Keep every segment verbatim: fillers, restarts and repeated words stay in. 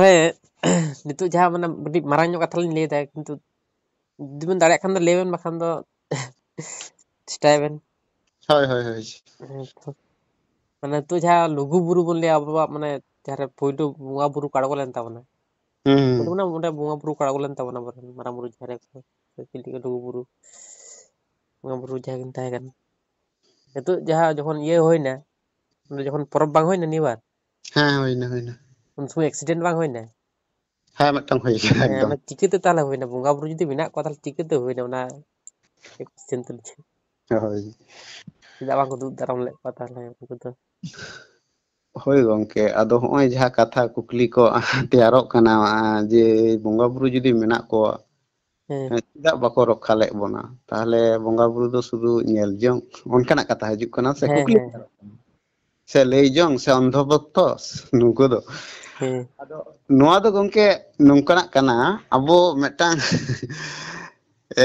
ᱦᱮᱸ, ᱱᱤᱛᱚᱜ ᱡᱟᱦᱟᱸ ᱢᱟᱱᱮ ᱠᱟᱹᱴᱤᱡ ᱢᱟᱨᱟᱝ ᱧᱚᱜ ᱠᱟᱛᱷᱟ ᱞᱤᱧ ᱞᱟᱹᱭ ᱮᱫᱟ, ᱠᱤᱱᱛᱩ ᱡᱩᱫᱤ ᱵᱮᱱ ᱫᱟᱲᱮᱭᱟᱜ ᱠᱷᱟᱱ ᱫᱚ ᱞᱟᱹᱭ ᱵᱮᱱ, ᱵᱟᱠᱷᱟᱱ ᱫᱚ ᱪᱮᱥᱴᱟᱭ ᱵᱮᱱ᱾ ᱦᱳᱭ, ᱦᱳᱭ, ᱦᱳᱭ᱾ ᱦᱮᱸ ᱛᱚ᱾ ᱢᱟᱱᱮ ᱱᱤᱛᱚᱜ ᱡᱟᱦᱟᱸ ᱞᱩᱜᱩ ᱵᱩᱨᱩ ᱵᱚᱱ ᱞᱟᱹᱭᱟ ᱟᱵᱚᱣᱟᱜ, ᱢᱟᱱᱮ ᱡᱟᱦᱟᱸ ᱨᱮ ᱯᱳᱭᱞᱳ ᱵᱚᱸᱜᱟ ᱵᱩᱨᱩ ᱠᱚ ᱟᱬᱜᱚ ᱞᱮᱱ ᱛᱟᱵᱚᱱᱟ, ᱦᱩᱸ, ᱢᱟᱱᱮ ᱚᱱᱟ ᱚᱸᱰᱮ ᱵᱚᱸᱜᱟ ᱵᱩᱨᱩ ᱠᱚ ᱟᱬᱜᱚ ᱞᱮᱱ ᱛᱟᱵᱚᱱᱟ ᱟᱵᱚᱨᱮᱱ ᱢᱟᱨᱟᱝ ᱵᱩᱨᱩ ᱡᱟᱦᱮᱨ ᱠᱚ, ᱥᱮ ᱪᱤᱞᱤ ᱞᱩᱜᱩ ᱵᱩᱨᱩ, ᱵᱚᱸᱜᱟ ᱵᱩᱨᱩ ᱡᱟᱦᱟᱸ ᱠᱤᱱ ᱛᱟᱦᱮᱸ ᱠᱟᱱᱟ᱾ ᱱᱤᱛᱚᱜ ᱡᱟᱦᱟᱸ ᱡᱚᱠᱷᱚᱱ ᱤᱭᱟᱹ ᱦᱩᱭᱱᱟ, ᱚᱸᱰᱮ ᱡᱚᱠᱷᱚᱱ ᱯᱚᱨᱚᱵᱽ ᱵᱟᱝ ᱦᱩᱭᱱᱟ ᱱᱤᱭᱟᱹ ᱵᱟᱨ, ᱦᱮᱸ, ᱦᱩᱭᱱᱟ, ᱦᱩᱭᱱᱟ᱾ ᱩᱱ ᱥᱚᱢᱚᱭ ᱮᱠᱥᱤᱰᱮᱱᱴ ᱵᱟᱝ ᱦᱩᱭᱱᱟ? ᱦᱮᱸ, ᱢᱤᱫᱴᱟᱝ ᱦᱩᱭ ᱠᱟᱱᱟ ᱦᱮᱸ, ᱮᱠᱫᱚᱢ᱾ ᱚᱱᱟ ᱪᱤᱠᱟᱹᱛᱮ ᱛᱟᱦᱚᱞᱮ ᱦᱩᱭᱱᱟ? ᱵᱚᱸᱜᱟ ᱵᱩᱨᱩ ᱡᱩᱫᱤ ᱢᱮᱱᱟᱜ ᱠᱚᱣᱟ, ᱛᱟᱦᱚᱞᱮ ᱪᱤᱠᱟᱹᱛᱮ ᱦᱩᱭᱱᱟ ᱚᱱᱟ? ᱠᱚᱥᱪᱮᱱ ᱛᱟᱹᱞᱤᱧ᱾ ᱦᱳᱭ᱾ ᱪᱮᱫᱟᱜ ᱵᱟᱝᱠᱚ ᱫᱩᱜ ᱫᱟᱨᱟᱢ ᱞᱮᱫ ᱠᱚᱣᱟ ᱛᱟᱦᱚᱞᱮ ᱩᱱᱠᱩ ᱫᱚ? ᱦᱳᱭ ᱜᱚᱝᱠᱮ, ᱟᱫᱚ ᱦᱚᱸᱜᱼᱚᱭ ᱡᱟᱦᱟᱸ ᱠᱟᱛᱷᱟ ᱠᱩᱠᱞᱤ ᱠᱚ ᱛᱮᱭᱟᱨᱚᱜ ᱠᱟᱱᱟ, ᱡᱮ ᱵᱚᱸᱜᱟ ᱵᱩᱨᱩ ᱡᱩᱫᱤ ᱢᱮᱱᱟᱜ ᱠᱚᱣᱟ, ᱦᱮᱸ᱾ ᱦᱮᱸ, ᱪᱮᱫᱟᱜ ᱵᱟᱠᱚ ᱨᱚᱠᱠᱷᱟ ᱞᱮᱫ ᱵᱚᱱᱟ? ᱛᱟᱦᱚᱞᱮ ᱵᱚᱸᱜᱟ ᱵᱩᱨᱩ ᱫᱚ ᱥᱩᱫᱷᱩ ᱧᱮᱞ ᱡᱚᱝ, ᱚᱱᱠᱟᱱᱟᱜ ᱠᱟᱛᱷᱟ ᱦᱤᱡᱩᱜ ᱠᱟᱱᱟ ᱥᱮ ᱦᱮᱸ, ᱠᱩᱠᱞᱤ ᱦᱮᱸ᱾ ᱛᱮᱭᱟᱨᱚᱜ ᱠᱟᱱᱟ? ᱥᱮ ᱞᱟᱹᱭ ᱡᱚᱝ ᱥᱮ ᱚᱱᱫᱷᱚ ᱵᱷᱚᱠᱛᱚ ᱱᱩᱠᱩ ᱫᱚ? ᱦᱮᱸ᱾ ᱟᱫᱚ ᱱᱚᱣᱟ ᱫᱚ ᱜᱚᱝᱠᱮ ᱱᱚᱝᱠᱟᱱᱟᱜ ᱠᱟᱱᱟ, ᱟᱵᱚ ᱢᱤᱫᱴᱟᱝ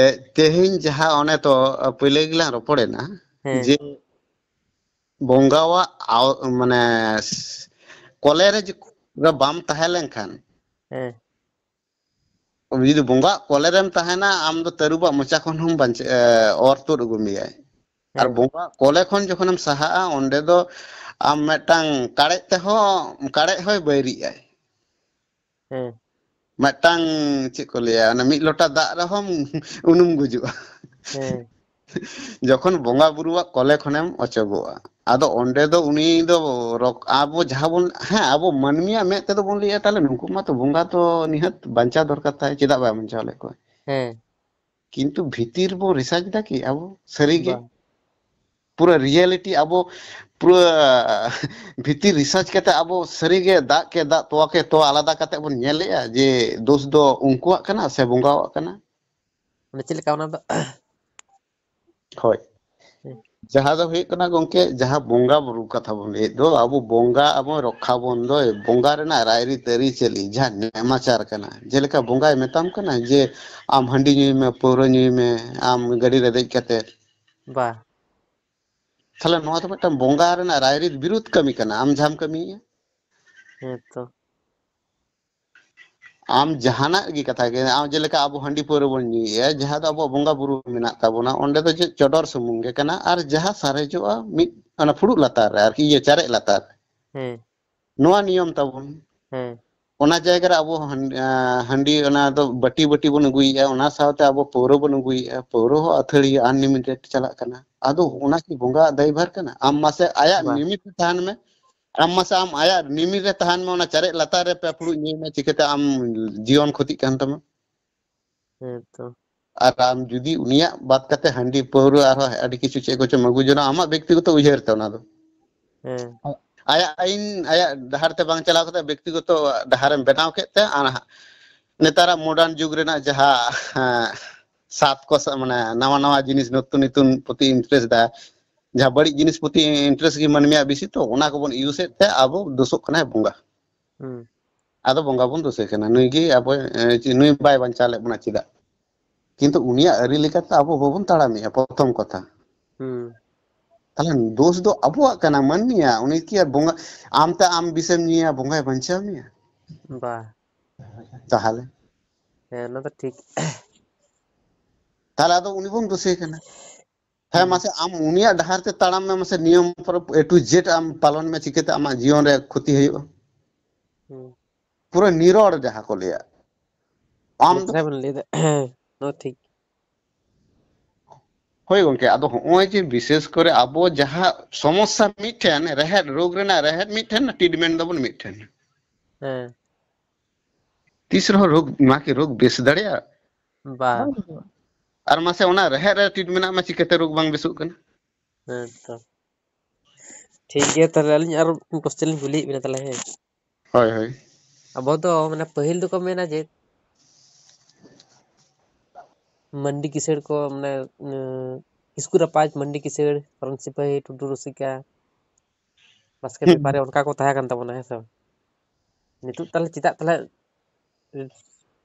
ᱮ, ᱛᱮᱦᱮᱧ ᱡᱟᱦᱟᱸ ᱚᱱᱮ ᱛᱚ ᱯᱳᱭᱞᱳ ᱜᱮᱞᱟᱝ ᱨᱚᱯᱚᱲᱮᱱᱟ, ᱦᱮᱸ᱾ ᱡᱮ ᱵᱚᱸᱜᱟᱣᱟᱜ ᱟᱣ-, ᱢᱟᱱᱮ ᱠᱚᱞᱮ ᱨᱮ ᱡᱩ-, ᱨᱮ ᱵᱟᱢ ᱛᱟᱦᱮᱸ ᱞᱮᱱᱠᱷᱟᱱ, ᱦᱮᱸ᱾ ᱡᱩᱫᱤ ᱵᱚᱸᱜᱟᱣᱟᱜ ᱠᱚᱞᱮ ᱨᱮᱢ ᱛᱟᱦᱮᱱᱟ, ᱟᱢ ᱫᱚ ᱛᱟᱹᱨᱩᱵᱟᱜ ᱢᱚᱪᱟ ᱠᱷᱚᱱ ᱦᱚᱸ ᱵᱟᱧᱪᱟᱜ, ᱮ, ᱚᱨ ᱛᱩᱫ ᱟᱹᱜᱩ ᱢᱮᱭᱟᱭ᱾ ᱟᱨ ᱦᱮᱸ᱾ ᱵᱚᱸᱜᱟᱣᱟᱜ ᱠᱚᱞᱮ ᱠᱷᱚᱱ ᱡᱚᱠᱷᱚᱱᱮᱢ ᱥᱟᱦᱟᱜᱼᱟ, ᱚᱸᱰᱮ ᱫᱚ ᱟᱢ ᱢᱤᱫᱴᱟᱝ ᱠᱟᱲᱮᱡ ᱛᱮᱦᱚᱸ, ᱠᱟᱲᱮᱡ ᱦᱚᱸᱭ ᱵᱟᱹᱭᱨᱤᱜᱼᱟᱭ᱾ ᱦᱮᱸ᱾ ᱢᱤᱫᱴᱟᱝ, ᱪᱮᱫ ᱠᱚ ᱞᱟᱹᱭᱟ, ᱚᱱᱟ ᱢᱤᱫ ᱞᱚᱴᱟ ᱫᱟᱜ ᱨᱮᱦᱚᱸᱢ ᱩᱱᱩᱢ ᱜᱩᱡᱩᱜᱼᱟ᱾ ᱦᱮᱸ᱾ ᱡᱚᱠᱷᱚᱱ ᱵᱚᱸᱜᱟ ᱵᱩᱨᱩᱣᱟᱜ ᱠᱚᱞᱮ ᱠᱷᱚᱱᱮᱢ ᱚᱪᱚᱜᱚᱜᱼᱟ, ᱟᱫᱚ ᱚᱸᱰᱮ ᱫᱚ ᱩᱱᱤ ᱫᱚ ᱨᱚᱠ-, ᱟᱵᱚ ᱡᱟᱦᱟᱸ ᱵᱚᱱ, ᱦᱮᱸ, ᱟᱵᱚ ᱢᱟᱹᱱᱢᱤᱭᱟᱜ ᱢᱮᱫ ᱛᱮᱫᱚ ᱵᱚᱱ ᱞᱟᱹᱭᱟ, ᱛᱟᱦᱞᱮ ᱱᱩᱠᱩ ᱢᱟᱛᱚ ᱵᱚᱸᱜᱟ ᱛᱚ ᱱᱤᱦᱟᱹᱛ ᱵᱟᱧᱪᱟᱣ ᱫᱚᱨᱠᱟᱨ ᱛᱟᱭ, ᱪᱮᱫᱟᱜ ᱵᱟᱭ ᱵᱟᱧᱪᱟᱣ ᱞᱮᱫ ᱠᱚᱣᱟ? ᱦᱮᱸ᱾ ᱠᱤᱱᱛᱩ ᱵᱷᱤᱛᱤᱨ ᱵᱚᱱ ᱨᱤᱥᱟᱨᱪ ᱫᱟ ᱠᱤ ᱟᱵᱚ ᱥᱟᱹᱨᱤᱜᱮ? ᱵᱟᱝ᱾ ᱯᱩᱨᱟᱹ ᱨᱤᱭᱮᱞᱤᱴᱤ ᱟᱵᱚ ᱯᱩᱨᱟᱹ ᱵᱷᱤᱛᱤᱨ ᱨᱤᱥᱟᱨᱪ ᱠᱟᱛᱮ ᱟᱵᱚ ᱥᱟᱹᱨᱤᱜᱮ ᱫᱟᱜ ᱠᱮ ᱫᱟᱜ, ᱛᱚᱣᱟ ᱠᱮ ᱛᱚᱣᱟ ᱟᱞᱟᱫᱟ ᱠᱟᱛᱮ ᱵᱚᱱ ᱧᱮᱞᱮᱜᱼᱟ ᱡᱮ ᱫᱳᱥ ᱫᱚ ᱩᱱᱠᱩᱣᱟᱜ ᱠᱟᱱᱟ ᱥᱮ ᱵᱚᱸᱜᱟᱣᱟᱜ ᱠᱟᱱᱟ? ᱢᱟᱱᱮ ᱪᱮᱫ ᱞᱮᱠᱟ ᱚᱱᱟ ᱫᱚ? ᱦᱳᱭ᱾ ᱦᱮᱸ᱾ ᱡᱟᱦᱟᱸ ᱫᱚ ᱦᱩᱭᱩᱜ ᱠᱟᱱᱟ ᱜᱚᱝᱠᱮ, ᱡᱟᱦᱟᱸ ᱵᱚᱸᱜᱟ ᱵᱩᱨᱩ ᱠᱟᱛᱷᱟ ᱵᱚᱱ ᱞᱟᱹᱭᱮᱫ ᱫᱚ, ᱟᱵᱚ ᱵᱚᱸᱜᱟ ᱟᱵᱚ ᱨᱚᱠᱠᱷᱟ ᱵᱚᱱ ᱫᱚᱭ, ᱵᱚᱸᱜᱟ ᱨᱮᱱᱟᱜ ᱨᱟᱭᱨᱤᱛ ᱟᱹᱨᱤᱪᱟᱹᱞᱤ ᱡᱟᱦᱟᱸ ᱱᱮᱢᱟᱪᱟᱨ ᱠᱟᱱᱟ, ᱡᱮᱞᱮᱠᱟ ᱵᱚᱸᱜᱟᱭ ᱢᱮᱛᱟᱢ ᱠᱟᱱᱟ ᱡᱮ ᱟᱢ ᱦᱟᱺᱰᱤ ᱧᱩᱭ ᱢᱮ, ᱯᱟᱹᱣᱨᱟᱹ ᱧᱩᱭ ᱢᱮ, ᱟᱢ ᱜᱟᱹᱰᱤ ᱨᱮ ᱫᱮᱡ ᱠᱟᱛᱮ᱾ ᱵᱟ᱾ ᱛᱟᱦᱞᱮ ᱱᱚᱣᱟ ᱫᱚ ᱢᱤᱫᱴᱟᱝ ᱵᱚᱸᱜᱟ ᱨᱮᱱᱟᱜ ᱨᱟᱭᱨᱤᱛ ᱵᱤᱨᱩᱫᱷ ᱠᱟᱹᱢᱤ ᱠᱟᱱᱟ, ᱟᱢ ᱡᱟᱦᱟᱸᱢ ᱠᱟᱹᱢᱤᱭᱮᱫᱼᱟ᱾ ᱦᱮᱸ ᱛᱚ᱾ ᱟᱢ ᱡᱟᱦᱟᱱᱟᱜ ᱜᱮ ᱠᱟᱛᱷᱟ ᱜᱮ, ᱟᱢ ᱡᱮᱞᱮᱠᱟ ᱟᱵᱚ ᱦᱟᱺᱰᱤ ᱯᱟᱹᱣᱨᱟᱹ ᱵᱚᱱ ᱧᱩᱭᱮᱫᱼᱟ, ᱡᱟᱦᱟᱸ ᱫᱚ ᱟᱵᱚᱣᱟᱜ ᱵᱚᱸᱜᱟ ᱵᱩᱨᱩ ᱢᱮᱱᱟᱜ ᱛᱟᱵᱚᱱᱟ, ᱚᱸᱰᱮ ᱫᱚ ᱪᱮᱫ ᱪᱚᱰᱚᱨ ᱥᱩᱢᱩᱝ ᱜᱮ ᱠᱟᱱᱟ, ᱟᱨ ᱡᱟᱦᱟᱸ ᱥᱟᱨᱮᱡᱚᱜᱼᱟ ᱢᱤᱫ ᱚᱱᱟ ᱯᱷᱩᱲᱩᱜ ᱞᱟᱛᱟᱨ ᱨᱮ, ᱟᱨᱠᱤ ᱤᱭᱟᱹ ᱪᱟᱨᱮᱡ ᱞᱟᱛᱟᱨ ᱨᱮ᱾ ᱦᱮᱸ ᱱᱚᱣᱟ ᱱᱤᱭᱚᱢ ᱛᱟᱵᱚᱱ᱾ ᱦᱮᱸ ᱚᱱᱟ ᱡᱟᱭᱜᱟ ᱨᱮ ᱟᱵᱚ ᱦᱟᱺᱰ-, ᱟᱸ, ᱦᱟᱺᱰᱤ ᱚᱱᱟ ᱫᱚ ᱵᱟᱹᱴᱤ ᱵᱟᱹᱴᱤ ᱵᱚᱱ ᱟᱹᱜᱩᱭᱮᱫᱼᱟ, ᱚᱱᱟ ᱥᱟᱶᱛᱮ ᱟᱵᱚ ᱯᱟᱹᱣᱨᱟᱹ ᱵᱚᱱ ᱟᱹᱜᱩᱭᱮᱫᱼᱟ, ᱯᱟᱹᱣᱨᱟᱹ ᱦᱚᱸ ᱟᱹᱛᱷᱟᱹᱲᱤᱭᱟᱹ unlimited ᱪᱟᱞᱟᱜ ᱠᱟᱱᱟ᱾ ᱟᱫᱚ ᱚᱱᱟ ᱠᱤ ᱵᱚᱸᱜᱟᱣᱟᱜ ᱫᱟᱭᱵᱷᱟᱨ ᱠᱟᱱᱟ? ᱟᱢ ᱢᱟᱥᱮ ᱟᱭᱟᱜ ᱵᱟ᱾ ᱱᱤᱢᱤᱴ ᱨᱮ ᱛᱟᱦᱮᱱ ᱢᱮ, ᱟᱢ ᱢᱟᱥᱮ ᱟᱢ ᱟᱭᱟᱜ ᱱᱤᱢᱤᱴ ᱨᱮ ᱛᱟᱦᱮᱱ ᱢᱮ, ᱚᱱᱟ ᱪᱟᱨᱮᱡ ᱞᱟᱛᱟᱨ ᱨᱮ ᱯᱮ ᱯᱷᱩᱲᱩᱜ ᱧᱩᱭ ᱢᱮ, ᱪᱤᱠᱟᱹᱛᱮ ᱟᱢ ᱡᱤᱭᱚᱱ ᱠᱷᱚᱛᱤᱜ ᱠᱟᱱ ᱛᱟᱢᱟ? ᱦᱮᱸ ᱛᱚ᱾ ᱟᱨ ᱟᱢ ᱡᱩᱫᱤ ᱩᱱᱤᱭᱟᱜ ᱵᱟᱫ ᱠᱟᱛᱮ ᱦᱟᱺᱰᱤ ᱯᱟᱹᱣᱨᱟᱹ ᱟᱨᱦᱚᱸ ᱟᱹᱰᱤ ᱠᱤᱪᱷᱩ ᱪᱮᱫ ᱠᱚᱪᱚᱢ ᱟᱹᱜᱩ ᱡᱚᱱᱟ, ᱟᱢᱟᱜ ᱵᱮᱠᱛᱤᱜᱚᱛᱚ ᱩᱭᱦᱟᱹᱨ ᱛᱮ ᱚᱱᱟ ᱫᱚ᱾ ᱦᱮᱸ ᱟᱭᱟᱜ ᱟᱭᱤᱱ, ᱟᱭᱟᱜ ᱰᱟᱦᱟᱨ ᱛᱮ ᱵᱟᱝ ᱪᱟᱞᱟᱣ ᱠᱟᱛᱮ ᱵᱮᱠᱛᱤᱜᱚᱛᱚ ᱰᱟᱦᱟᱨᱮᱢ ᱵᱮᱱᱟᱣ ᱠᱮᱫ ᱛᱮ, ᱟᱨ ᱱᱮᱛᱟᱨᱟᱜ modern ᱡᱩᱜᱽ ᱨᱮᱱᱟᱜ ᱡᱟᱦᱟᱸ, ᱦᱮᱸ, ᱥᱟᱛ ᱠᱚ ᱥᱟ-, ᱢᱟᱱᱮ ᱱᱟᱣᱟ ᱱᱟᱣᱟ ᱡᱤᱱᱤᱥ ᱱᱚᱛᱩᱱ ᱱᱚᱛᱩᱱ ᱯᱨᱚᱛᱤ interest ᱫᱟ, ᱡᱟᱦᱟᱸ ᱵᱟᱹᱲᱤᱡ ᱡᱤᱱᱤᱥ ᱯᱨᱚᱛᱤ interest ᱜᱮ ᱢᱟᱹᱱᱢᱤᱭᱟᱜ ᱵᱮᱥᱤ, ᱛᱚ ᱚᱱᱟ ᱠᱚᱵᱚᱱ use ᱮᱫ ᱛᱮ ᱟᱵᱚ ᱫᱳᱥᱚᱜ ᱠᱟᱱᱟᱭ ᱵᱚᱸᱜᱟ᱾ ᱦᱩᱸ ᱟᱫᱚ ᱵᱚᱸᱜᱟ ᱵᱚᱱ ᱫᱳᱥᱮ ᱠᱟᱱᱟ, ᱱᱩᱭ ᱜᱮ ᱟᱵᱚ, ᱮ, ᱱᱩᱭ ᱵᱟᱭ ᱵᱟᱧᱪᱟᱣ ᱞᱮᱫ ᱵᱚᱱᱟ ᱪᱮᱫᱟᱜ? ᱠᱤᱱᱛᱩ ᱩᱱᱤᱭᱟᱜ ᱟᱹᱨᱤ ᱞᱮᱠᱟᱛᱮ ᱟᱵᱚ ᱵᱟᱵᱚᱱ ᱛᱟᱲᱟᱢᱮᱜᱼᱟ, ᱯᱨᱚᱛᱷᱚᱢ ᱠᱟᱛᱷᱟ᱾ ᱦᱩᱸ ᱛᱟᱦᱞᱮ ᱫᱳᱥ ᱫᱚ ᱟᱵᱚᱣᱟᱜ ᱠᱟᱱᱟ, ᱢᱟᱹᱱᱢᱤᱭᱟᱜ᱾ ᱩᱱᱤ ᱠᱤ ᱟᱨ ᱵᱚᱸᱜᱟ, ᱟᱢᱛᱮ ᱟᱢ ᱵᱤᱥᱮᱢ ᱧᱩᱭᱟ, ᱵᱚᱸᱜᱟᱭ ᱵᱟᱧᱪᱟᱣ ᱢᱮᱭᱟ? ᱵᱟ ᱛᱟᱦᱞᱮ ᱦᱮᱸ, ᱚᱱᱟ ᱫᱚ ᱴᱷᱤᱠ᱾ ᱛᱟᱦᱞᱮ ᱟᱫᱚ ᱩᱱᱤ ᱵᱚᱱ ᱫᱳᱥᱮ ᱠᱟᱱᱟ᱾ ᱦᱮᱸ, ᱦᱩᱸ ᱢᱟᱥᱮ ᱟᱢ ᱩᱱᱤᱭᱟᱜ ᱰᱟᱦᱟᱨ ᱛᱮ ᱛᱟᱲᱟᱢ ᱢᱮ, ᱢᱟᱥᱮ ᱱᱤᱭᱚᱢ ᱯᱚᱨᱚᱵ A to Z ᱟᱢ ᱯᱟᱞᱚᱱ ᱢᱮ, ᱪᱤᱠᱟᱹᱛᱮ ᱟᱢᱟᱜ ᱡᱤᱭᱚᱱ ᱨᱮ ᱠᱷᱚᱛᱤ ᱦᱩᱭᱩᱜᱼᱟ? ᱦᱩᱸ ᱯᱩᱨᱟᱹ ᱱᱤᱨᱚᱲ ᱡᱟᱦᱟᱸ ᱠᱚ ᱞᱟᱹᱭᱟ᱾ ᱟᱢ ᱴᱷᱤᱠ ᱫᱚ ᱠᱟᱛᱷᱟ ᱵᱮᱱ ᱞᱟᱹᱭ ᱮᱫᱟ᱾ ᱦᱮᱸ, ᱱᱚᱣᱟ ᱴᱷᱤᱠ᱾ ᱦᱳᱭ ᱜᱚᱝᱠᱮ, ᱟᱫᱚ ᱦᱚᱸᱜᱼᱚᱭ ᱡᱮ ᱵᱤᱥᱮᱥ ᱠᱚᱨᱮ ᱟᱵᱚ ᱡᱟᱦᱟᱸ ᱥᱚᱢᱚᱥᱥᱟ ᱢᱤᱫᱴᱷᱮᱱ, ᱨᱮᱦᱮᱫ, ᱨᱳᱜᱽ ᱨᱮᱱᱟᱜ ᱨᱮᱦᱮᱫ ᱢᱤᱫᱴᱷᱮᱱ, treatment ᱫᱟᱵᱚᱱ ᱢᱤᱫᱴᱷᱮᱱ᱾ ᱦᱮᱸ ᱛᱤᱥ ᱨᱮᱦᱚᱸ ᱨᱳᱜᱽ, ᱱᱚᱣᱟ ᱠᱤ ᱨᱳᱜᱽ ᱵᱮᱥ ᱫᱟᱲᱮᱭᱟᱜᱼᱟ? ᱵᱟ ᱵᱟᱝ ᱦᱩᱭᱩᱜᱼᱟ᱾ ᱟᱨ ᱢᱟᱥᱮ ᱚᱱᱟ ᱨᱮᱦᱮᱫ ᱨᱮ treatment ᱢᱮᱱᱟᱜ ᱢᱟ, ᱪᱤᱠᱟᱹᱛᱮ ᱨᱳᱜᱽ ᱵᱟᱝ ᱵᱮᱥᱚᱜ ᱠᱟᱱᱟ? ᱦᱮᱸ ᱛᱚ᱾ ᱴᱷᱤᱠ ᱜᱮᱭᱟ, ᱛᱟᱦᱞᱮ ᱟᱹᱞᱤᱧ ᱟᱨ question ᱞᱤᱧ ᱠᱩᱞᱤᱭᱮᱫ ᱵᱮᱱᱟ ᱛᱟᱦᱞᱮ, ᱦᱮᱸ᱾ ᱦᱳᱭ, ᱦᱳᱭ᱾ ᱟᱵᱚ ᱫᱚ ᱢᱟᱱᱮ ᱯᱟᱹᱦᱤᱞ ᱫᱚᱠᱚ ᱢᱮᱱᱟ ᱡᱮ ᱢᱟᱹᱱᱰᱤ ᱠᱤᱥᱟᱹᱲ ᱠᱚ, ᱢᱟᱱᱮ, ᱩᱸ, ᱠᱤᱥᱠᱩ ᱨᱟᱯᱟᱡᱽ, ᱢᱟᱹᱱᱰᱤ ᱠᱤᱥᱟᱹᱲ, ᱦᱚᱨᱚᱱ ᱥᱤᱯᱟᱹᱦᱤ, ᱴᱩᱰᱩ ᱨᱩᱥᱤᱠᱟ, ᱵᱟᱥᱠᱮ ᱦᱩᱸ᱾ ᱵᱮᱯᱟᱨᱤ, ᱚᱱᱠᱟ ᱠᱚ ᱛᱟᱦᱮᱸ ᱠᱟᱱ ᱛᱟᱵᱚᱱᱟ, ᱦᱮᱸ ᱥᱮ ᱵᱟᱝ? ᱱᱤᱛᱚᱜ ᱛᱟᱦᱞᱮ ᱪᱮᱫᱟᱜ ᱛᱟᱦᱞᱮ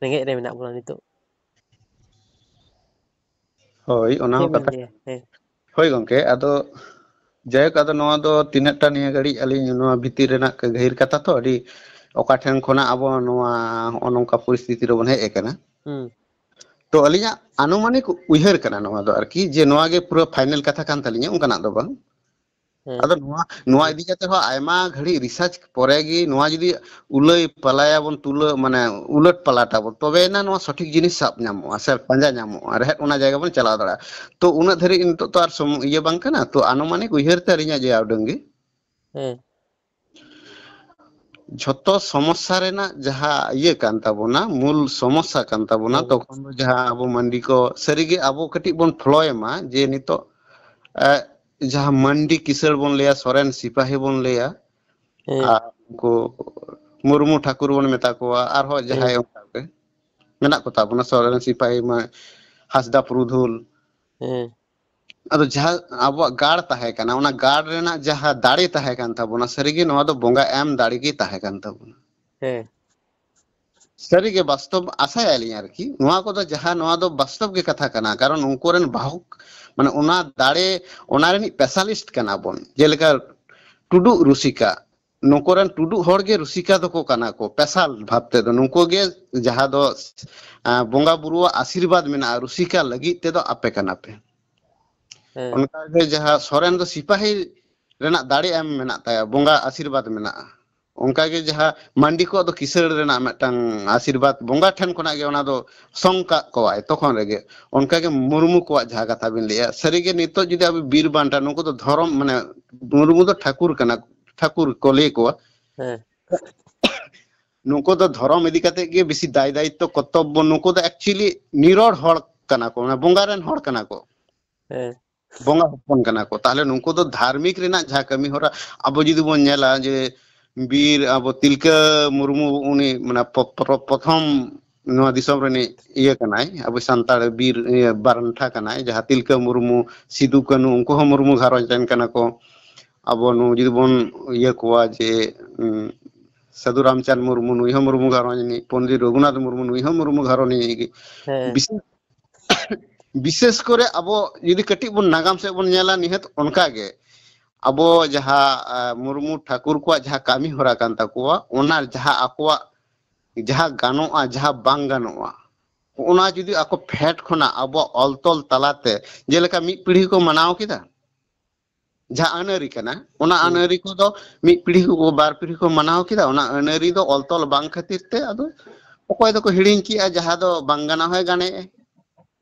ᱨᱮᱸᱜᱮᱡ ᱨᱮ ᱢᱮᱱᱟᱜ ᱵᱚᱱᱟ ᱱᱤᱛᱚᱜ? ᱦᱳᱭ, ᱚᱱᱟ ᱪᱮᱫ ᱦᱚᱸ ᱵᱮᱱ ᱠᱟᱛᱷᱟ᱾ ᱞᱟᱹᱭᱟ? ᱦᱮᱸ᱾ ᱦᱳᱭ ᱜᱚᱝᱠᱮ, ᱟᱫᱚ ᱡᱟᱭᱦᱳᱠ, ᱟᱫᱚ ᱱᱚᱣᱟ ᱫᱚ ᱛᱤᱱᱟᱹᱜ ᱴᱟ ᱱᱤᱭᱟᱹ ᱜᱷᱟᱹᱲᱤᱡ ᱟᱹᱞᱤᱧ ᱱᱚᱣᱟ ᱵᱷᱤᱛᱤᱨ ᱨᱮᱱᱟᱜ ᱜᱟᱹᱦᱤᱨ ᱠᱟᱛᱷᱟ ᱛᱚ, ᱟᱹᱰᱤ ᱚᱠᱟ ᱴᱷᱮᱱ ᱠᱷᱚᱱᱟᱜ ᱟᱵᱚ ᱱᱚᱣᱟ ᱦᱚᱸᱜᱼᱚ ᱱᱚᱝᱠᱟ ᱯᱚᱨᱤᱥᱛᱷᱤᱛᱤ ᱨᱮᱵᱚᱱ ᱦᱮᱡ ᱟᱠᱟᱱᱟ᱾ ᱦᱩᱸ ᱛᱚ ᱟᱹᱞᱤᱧᱟᱜ ᱟᱱᱩᱢᱟᱱᱤᱠ ᱩᱭᱦᱟᱹᱨ ᱠᱟᱱᱟ ᱱᱚᱣᱟ ᱫᱚ ᱟᱨᱠᱤ, ᱡᱮ ᱱᱚᱣᱟ ᱜᱮ ᱯᱩᱨᱟᱹ ᱯᱷᱟᱭᱱᱮᱞ ᱠᱟᱛᱷᱟ ᱠᱟᱱ ᱛᱟᱹᱞᱤᱧᱟ, ᱚᱱᱠᱟᱱᱟᱜ ᱫᱚ ᱵᱟᱝ᱾ ᱦᱮᱸ ᱟᱫᱚ ᱱᱚᱣᱟ ᱱᱚᱣᱟ ᱤᱫᱤ ᱠᱟᱛᱮ ᱦᱚᱸ ᱟᱭᱢᱟ ᱜᱷᱟᱹᱲᱤᱡ ᱨᱤᱥᱟᱨᱪ ᱯᱚᱨᱮ ᱜᱮ ᱱᱚᱣᱟ ᱡᱩᱫᱤ ᱩᱞᱟᱹᱭ ᱯᱟᱞᱟᱭᱟᱵᱚᱱ, ᱛᱩᱞᱟᱹ ᱢᱟᱱᱮ ᱩᱞᱟᱹᱴ ᱯᱟᱞᱟᱴ ᱟᱵᱚᱱ, ᱛᱚᱵᱮᱭᱮᱱᱟ ᱱᱚᱣᱟ ᱥᱚᱴᱷᱤᱠ ᱡᱤᱱᱤᱥ ᱥᱟᱵ ᱧᱟᱢᱚᱜᱼᱟ ᱥᱮ ᱯᱟᱸᱡᱟ ᱧᱟᱢᱚᱜᱼᱟ, ᱨᱮᱦᱮᱫ ᱚᱱᱟ ᱡᱟᱭᱜᱟ ᱵᱚᱱ ᱪᱟᱞᱟᱣ ᱫᱟᱲᱮᱭᱟᱜᱼᱟ᱾ ᱛᱚ ᱩᱱᱟᱹᱜ ᱫᱷᱟᱹᱨᱤᱡ ᱱᱤᱛᱚᱜ ᱛᱚ ᱟᱨ ᱥᱚᱢ- ᱤᱭᱟᱹ ᱵᱟᱝ ᱠᱟᱱᱟ᱾ ᱛᱚ ᱟᱱᱩᱢᱟᱱᱤᱠ ᱩᱭᱦᱟᱹᱨ ᱛᱮ ᱟᱹᱞᱤᱧᱟᱜ ᱡᱮ ᱩᱰᱟᱹᱝ ᱜᱮ, ᱦᱮᱸ ᱡᱷᱚᱛᱚ ᱥᱚᱢᱚᱥᱥᱟ ᱨᱮᱱᱟᱜ ᱡᱟᱦᱟᱸ ᱤᱭᱟᱹ ᱠᱟᱱ ᱛᱟᱵᱚᱱᱟ, ᱢᱩᱞ ᱥᱚᱢᱚᱥᱥᱟ ᱠᱟᱱ ᱛᱟᱵᱚᱱᱟ, ᱦᱮᱸ ᱛᱚᱠᱷᱚᱱ ᱫᱚ ᱡᱟᱦᱟᱸ ᱟᱵᱚ ᱢᱟᱱᱰᱤ ᱠᱚ ᱥᱟᱹᱨᱤᱜᱮ ᱟᱵᱚ ᱠᱟᱹᱴᱤᱡ ᱵᱚᱱ ᱯᱷᱞᱚᱭ ᱢᱟ, ᱡᱮ ᱱᱤᱛᱚᱜ ᱮ, ᱡᱟᱦᱟᱸ ᱢᱟᱱᱰᱤ ᱠᱤᱥᱟᱹᱬ ᱵᱚᱱ ᱞᱟᱹᱭᱟ, ᱥᱚᱨᱮᱱ ᱥᱤᱯᱟᱹᱦᱤ ᱵᱚᱱ ᱞᱟᱹᱭᱟ, ᱦᱮᱸ ᱟᱨ ᱩᱱᱠᱩ ᱢᱩᱨᱢᱩ ᱴᱷᱟᱠᱩᱨ ᱵᱚᱱ ᱢᱮᱛᱟ ᱠᱚᱣᱟ, ᱟᱨᱦᱚᱸ ᱦᱮᱸ ᱡᱟᱦᱟᱸᱭ ᱚᱱᱠᱟ ᱜᱮ ᱢᱮᱱᱟᱜ ᱠᱚ ᱛᱟᱵᱚᱱᱟ, ᱥᱚᱨᱮᱱ ᱥᱤᱯᱟᱹᱦᱤ ᱢᱟ, ᱦᱟᱸᱥᱫᱟ ᱯᱩᱨᱩᱫᱷᱩᱞ, ᱦᱮᱸ ᱟᱫᱚ ᱡᱟᱦᱟᱸ ᱟᱵᱚᱣᱟᱜ ᱜᱟᱲ ᱛᱟᱦᱮᱸ ᱠᱟᱱᱟ, ᱚᱱᱟ ᱜᱟᱲ ᱨᱮᱱᱟᱜ ᱡᱟᱦᱟᱸ ᱫᱟᱲᱮ ᱛᱟᱦᱮᱸ ᱠᱟᱱ ᱛᱟᱵᱚᱱᱟ, ᱥᱟᱹᱨᱤᱜᱮ ᱱᱚᱣᱟ ᱫᱚ ᱵᱚᱸᱜᱟ ᱮᱢ ᱫᱟᱲᱮ ᱜᱮ ᱛᱟᱦᱮᱸ ᱠᱟᱱ ᱛᱟᱵᱚᱱᱟ᱾ ᱦᱮᱸ ᱥᱟᱹᱨᱤᱜᱮ ᱵᱟᱥᱛᱚᱵ ᱟᱥᱟᱭᱟᱞᱤᱧ ᱟᱨᱠᱤ, ᱱᱚᱣᱟ ᱠᱚᱫᱚ ᱡᱟᱦᱟᱸ, ᱱᱚᱣᱟ ᱫᱚ ᱵᱟᱥᱛᱚᱵ ᱜᱮ ᱠᱟᱛᱷᱟ ᱠᱟᱱᱟ᱾ ᱠᱟᱨᱚᱱ ᱩᱱᱠᱩ ᱨᱮᱱ ᱵᱟᱦᱚᱠ, ᱢᱟᱱᱮ ᱚᱱᱟ ᱫᱟᱲᱮ, ᱚᱱᱟ ᱨᱤᱱᱤᱡ ᱯᱮᱥᱟᱞᱤᱥᱴ ᱠᱟᱱᱟ ᱵᱚᱱ᱾ ᱡᱮᱞᱮᱠᱟ ᱴᱩᱰᱩ ᱨᱩᱥᱤᱠᱟ, ᱱᱩᱠᱩ ᱨᱮᱱ ᱴᱩᱰᱩ ᱦᱚᱲ ᱜᱮ ᱨᱩᱥᱤᱠᱟ ᱫᱚᱠᱚ ᱠᱟᱱᱟ ᱠᱚ, ᱯᱮᱥᱟᱞ ᱵᱷᱟᱵ ᱛᱮᱫᱚ ᱱᱩᱠᱩ ᱜᱮ, ᱡᱟᱦᱟᱸ ᱫᱚ ᱟᱸ, ᱵᱚᱸᱜᱟ ᱵᱩᱨᱩᱣᱟᱜ ᱟᱥᱤᱨᱵᱟᱫᱽ ᱢᱮᱱᱟᱜᱼᱟ, ᱨᱩᱥᱤᱠᱟ ᱞᱟᱹᱜᱤᱫ ᱛᱮᱫᱚ ᱟᱯᱮ ᱠᱟᱱᱟ ᱯᱮ᱾ ᱦᱮᱸ ᱚᱱᱠᱟᱜᱮ ᱡᱟᱦᱟᱸ ᱥᱚᱨᱮᱱ ᱫᱚ ᱥᱤᱯᱟᱦᱤ ᱨᱮᱱᱟᱜ ᱫᱟᱲᱮ ᱮᱢ ᱢᱮᱱᱟᱜ ᱛᱟᱭᱟ, ᱵᱚᱸᱜᱟ ᱟᱥᱤᱨᱵᱟᱫᱽ ᱢᱮᱱᱟᱜᱼᱟ᱾ ᱚᱱᱠᱟᱜᱮ ᱡᱟᱦᱟᱸ ᱢᱟᱱᱰᱤ ᱠᱚᱣᱟᱜ ᱫᱚ ᱠᱤᱥᱟᱹᱬ ᱨᱮᱱᱟᱜ ᱢᱤᱫᱴᱟᱝ ᱟᱥᱤᱨᱵᱟᱫᱽ, ᱵᱚᱸᱜᱟ ᱴᱷᱮᱱ ᱠᱷᱚᱱᱟᱜ ᱜᱮ ᱚᱱᱟ ᱫᱚ ᱥᱚᱝ ᱠᱟᱜ ᱠᱚᱣᱟᱭ ᱛᱚᱠᱷᱚᱱ ᱨᱮᱜᱮ᱾ ᱚᱱᱠᱟᱜᱮ ᱢᱩᱨᱢᱩ ᱠᱚᱣᱟᱜ ᱡᱟᱦᱟᱸ ᱠᱟᱛᱷᱟ ᱵᱤᱱ ᱞᱟᱹᱭᱟ, ᱥᱟᱹᱨᱤᱜᱮ ᱱᱤᱛᱚᱜ ᱡᱩᱫᱤ ᱟᱵᱚ ᱵᱤᱨ ᱵᱟᱱᱴᱟ, ᱱᱩᱠᱩ ᱫᱚ ᱫᱷᱚᱨᱚᱢ, ᱢᱟᱱᱮ ᱢᱩᱨᱢᱩ ᱫᱚ ᱴᱷᱟᱹᱠᱩᱨ ᱠᱟᱱᱟ, ᱴᱷᱟᱹᱠᱩᱨ ᱠᱚ ᱞᱟᱹᱭ ᱠᱚᱣᱟ᱾ ᱦᱮᱸ ᱱᱩᱠᱩ ᱫᱚ ᱫᱷᱚᱨᱚᱢ ᱤᱫᱤ ᱠᱟᱛᱮ ᱜᱮ ᱵᱮᱥᱤ ᱫᱟᱭ ᱫᱟᱭᱤᱛᱛᱚ ᱠᱚᱨᱛᱚᱵᱵᱚ, ᱱᱩᱠᱩ ᱫᱚ actually ᱱᱤᱨᱚᱲ ᱦᱚᱲ ᱠᱟᱱᱟ ᱠᱚ, ᱢᱟᱱᱮ ᱵᱚᱸᱜᱟ ᱨᱮᱱ ᱦᱚᱲ ᱠᱟᱱᱟ ᱠᱚ, ᱦᱮᱸ ᱵᱚᱸᱜᱟ ᱦᱚᱯᱚᱱ ᱠᱟᱱᱟ ᱠᱚ᱾ ᱛᱟᱦᱞᱮ ᱱᱩᱠᱩ ᱫᱚ ᱫᱷᱟᱨᱢᱤᱠ ᱨᱮᱱᱟᱜ ᱡᱟᱦᱟᱸ ᱠᱟᱹᱢᱤ ᱦᱚᱨᱟ, ᱟᱵᱚ ᱡᱩᱫᱤ ᱵᱚᱱ ᱧᱮᱞᱟ ᱡᱮ ᱵᱤᱨ ᱟᱵᱚ ᱛᱤᱞᱠᱟᱹ ᱢᱩᱨᱢᱩ, ᱩᱱᱤ ᱢᱟᱱᱮ ᱯᱚ-, ᱯᱚ-, ᱯᱨᱚᱛᱷᱚᱢ ᱱᱚᱣᱟ ᱫᱤᱥᱚᱢ ᱨᱤᱱᱤᱡ ᱤᱭᱟᱹ ᱠᱟᱱᱟᱭ, ᱟᱵᱚ ᱥᱟᱱᱛᱟᱲ ᱵᱤᱨ ᱤᱭᱟᱹ ᱵᱟᱱᱴᱟ ᱠᱟᱱᱟᱭ, ᱡᱟᱦᱟᱸ ᱛᱤᱞᱠᱟᱹ ᱢᱩᱨᱢᱩ, ᱥᱤᱫᱩ ᱠᱟᱹᱱᱩ, ᱩᱱᱠᱩ ᱦᱚᱸ ᱢᱩᱨᱢᱩ ᱜᱷᱟᱨᱚᱸᱡᱽ ᱨᱮᱱ ᱠᱟᱱᱟ ᱠᱚ᱾ ᱟᱵᱚ ᱱᱩ ᱡᱩᱫᱤ ᱵᱚᱱ ᱤᱭᱟᱹ ᱠᱚᱣᱟ ᱡᱮ, ᱩᱸ, ᱥᱟᱹᱫᱷᱩ ᱨᱟᱢᱪᱟᱸᱫᱽ ᱢᱩᱨᱢᱩ, ᱱᱩᱭ ᱦᱚᱸ ᱢᱩᱨᱢᱩ ᱜᱷᱟᱨᱚᱸᱡᱽ ᱨᱤᱱᱤᱡ, ᱯᱚᱱᱰᱤᱛ ᱨᱚᱜᱷᱩᱱᱟᱛᱷ ᱢᱩᱨᱢᱩ, ᱱᱩᱭ ᱦᱚᱸ ᱢᱩᱨᱢᱩ ᱜᱷᱟᱨᱚᱸᱡᱽ ᱨᱤᱱᱤᱡ ᱜᱮ᱾ ᱦᱮᱸ ᱵᱤᱥᱮᱥ, ᱵᱤᱥᱮᱥ ᱠᱚᱨᱮ ᱟᱵᱚ ᱡᱩᱫᱤ ᱠᱟᱹᱴᱤᱡ ᱵᱚᱱ ᱱᱟᱜᱟᱢ ᱥᱮᱫ ᱵᱚᱱ ᱧᱮᱞᱟ, ᱱᱤᱦᱟᱹᱛ ᱚᱱᱠᱟ ᱜᱮ ᱟᱵᱚ ᱡᱟᱦᱟᱸ ᱢᱩᱨᱢᱩ ᱴᱷᱟᱹᱠᱩᱨ ᱠᱚᱣᱟᱜ ᱡᱟᱦᱟᱸ ᱠᱟᱹᱢᱤ ᱦᱚᱨᱟ ᱠᱟᱱ ᱛᱟᱠᱚᱣᱟ, ᱚᱱᱟ ᱡᱟᱦᱟᱸ ᱟᱠᱚᱣᱟᱜ ᱡᱟᱦᱟᱸ ᱜᱟᱱᱚᱜᱼᱟ, ᱡᱟᱦᱟᱸ ᱵᱟᱝ ᱜᱟᱱᱚᱜᱼᱟ, ᱚᱱᱟ ᱡᱩᱫᱤ ᱟᱠᱚ ᱯᱷᱮᱰ ᱠᱷᱚᱱᱟᱜ ᱟᱵᱚᱣᱟᱜ ᱚᱞ ᱛᱚᱞ ᱛᱟᱞᱟᱛᱮ, ᱡᱮᱞᱮᱠᱟ ᱢᱤᱫ ᱯᱤᱲᱦᱤ ᱠᱚ ᱢᱟᱱᱟᱣ ᱠᱮᱫᱟ, ᱡᱟᱦᱟᱸ ᱟᱹᱱ ᱟᱹᱨᱤ ᱠᱟᱱᱟ, ᱚᱱᱟ ᱟᱹᱱ ᱟᱹᱨᱤ ᱠᱚᱫᱚ ᱢᱤᱫ ᱯᱤᱲᱦᱤ ᱠᱚ, ᱵᱟᱨ ᱯᱤᱲᱦᱤ ᱠᱚ ᱢᱟᱱᱟᱣ ᱠᱮᱫᱟ, ᱚᱱᱟ ᱟᱹᱱ ᱟᱹᱨᱤ ᱫᱚ ᱚᱞ ᱛᱚᱞ ᱵᱟᱝ ᱠᱷᱟᱹᱛᱤᱨ ᱛᱮ ᱟᱫᱚ ᱚᱠᱚᱭ ᱫᱚᱠᱚ ᱦᱤᱲᱤᱧ ᱠᱮᱜᱼᱟ, ᱡᱟᱦᱟᱸ ᱫᱚ ᱵᱟᱝ ᱜᱟᱱᱚᱜ ᱦᱚᱸᱭ ᱜᱟᱱᱮᱜᱼᱟ,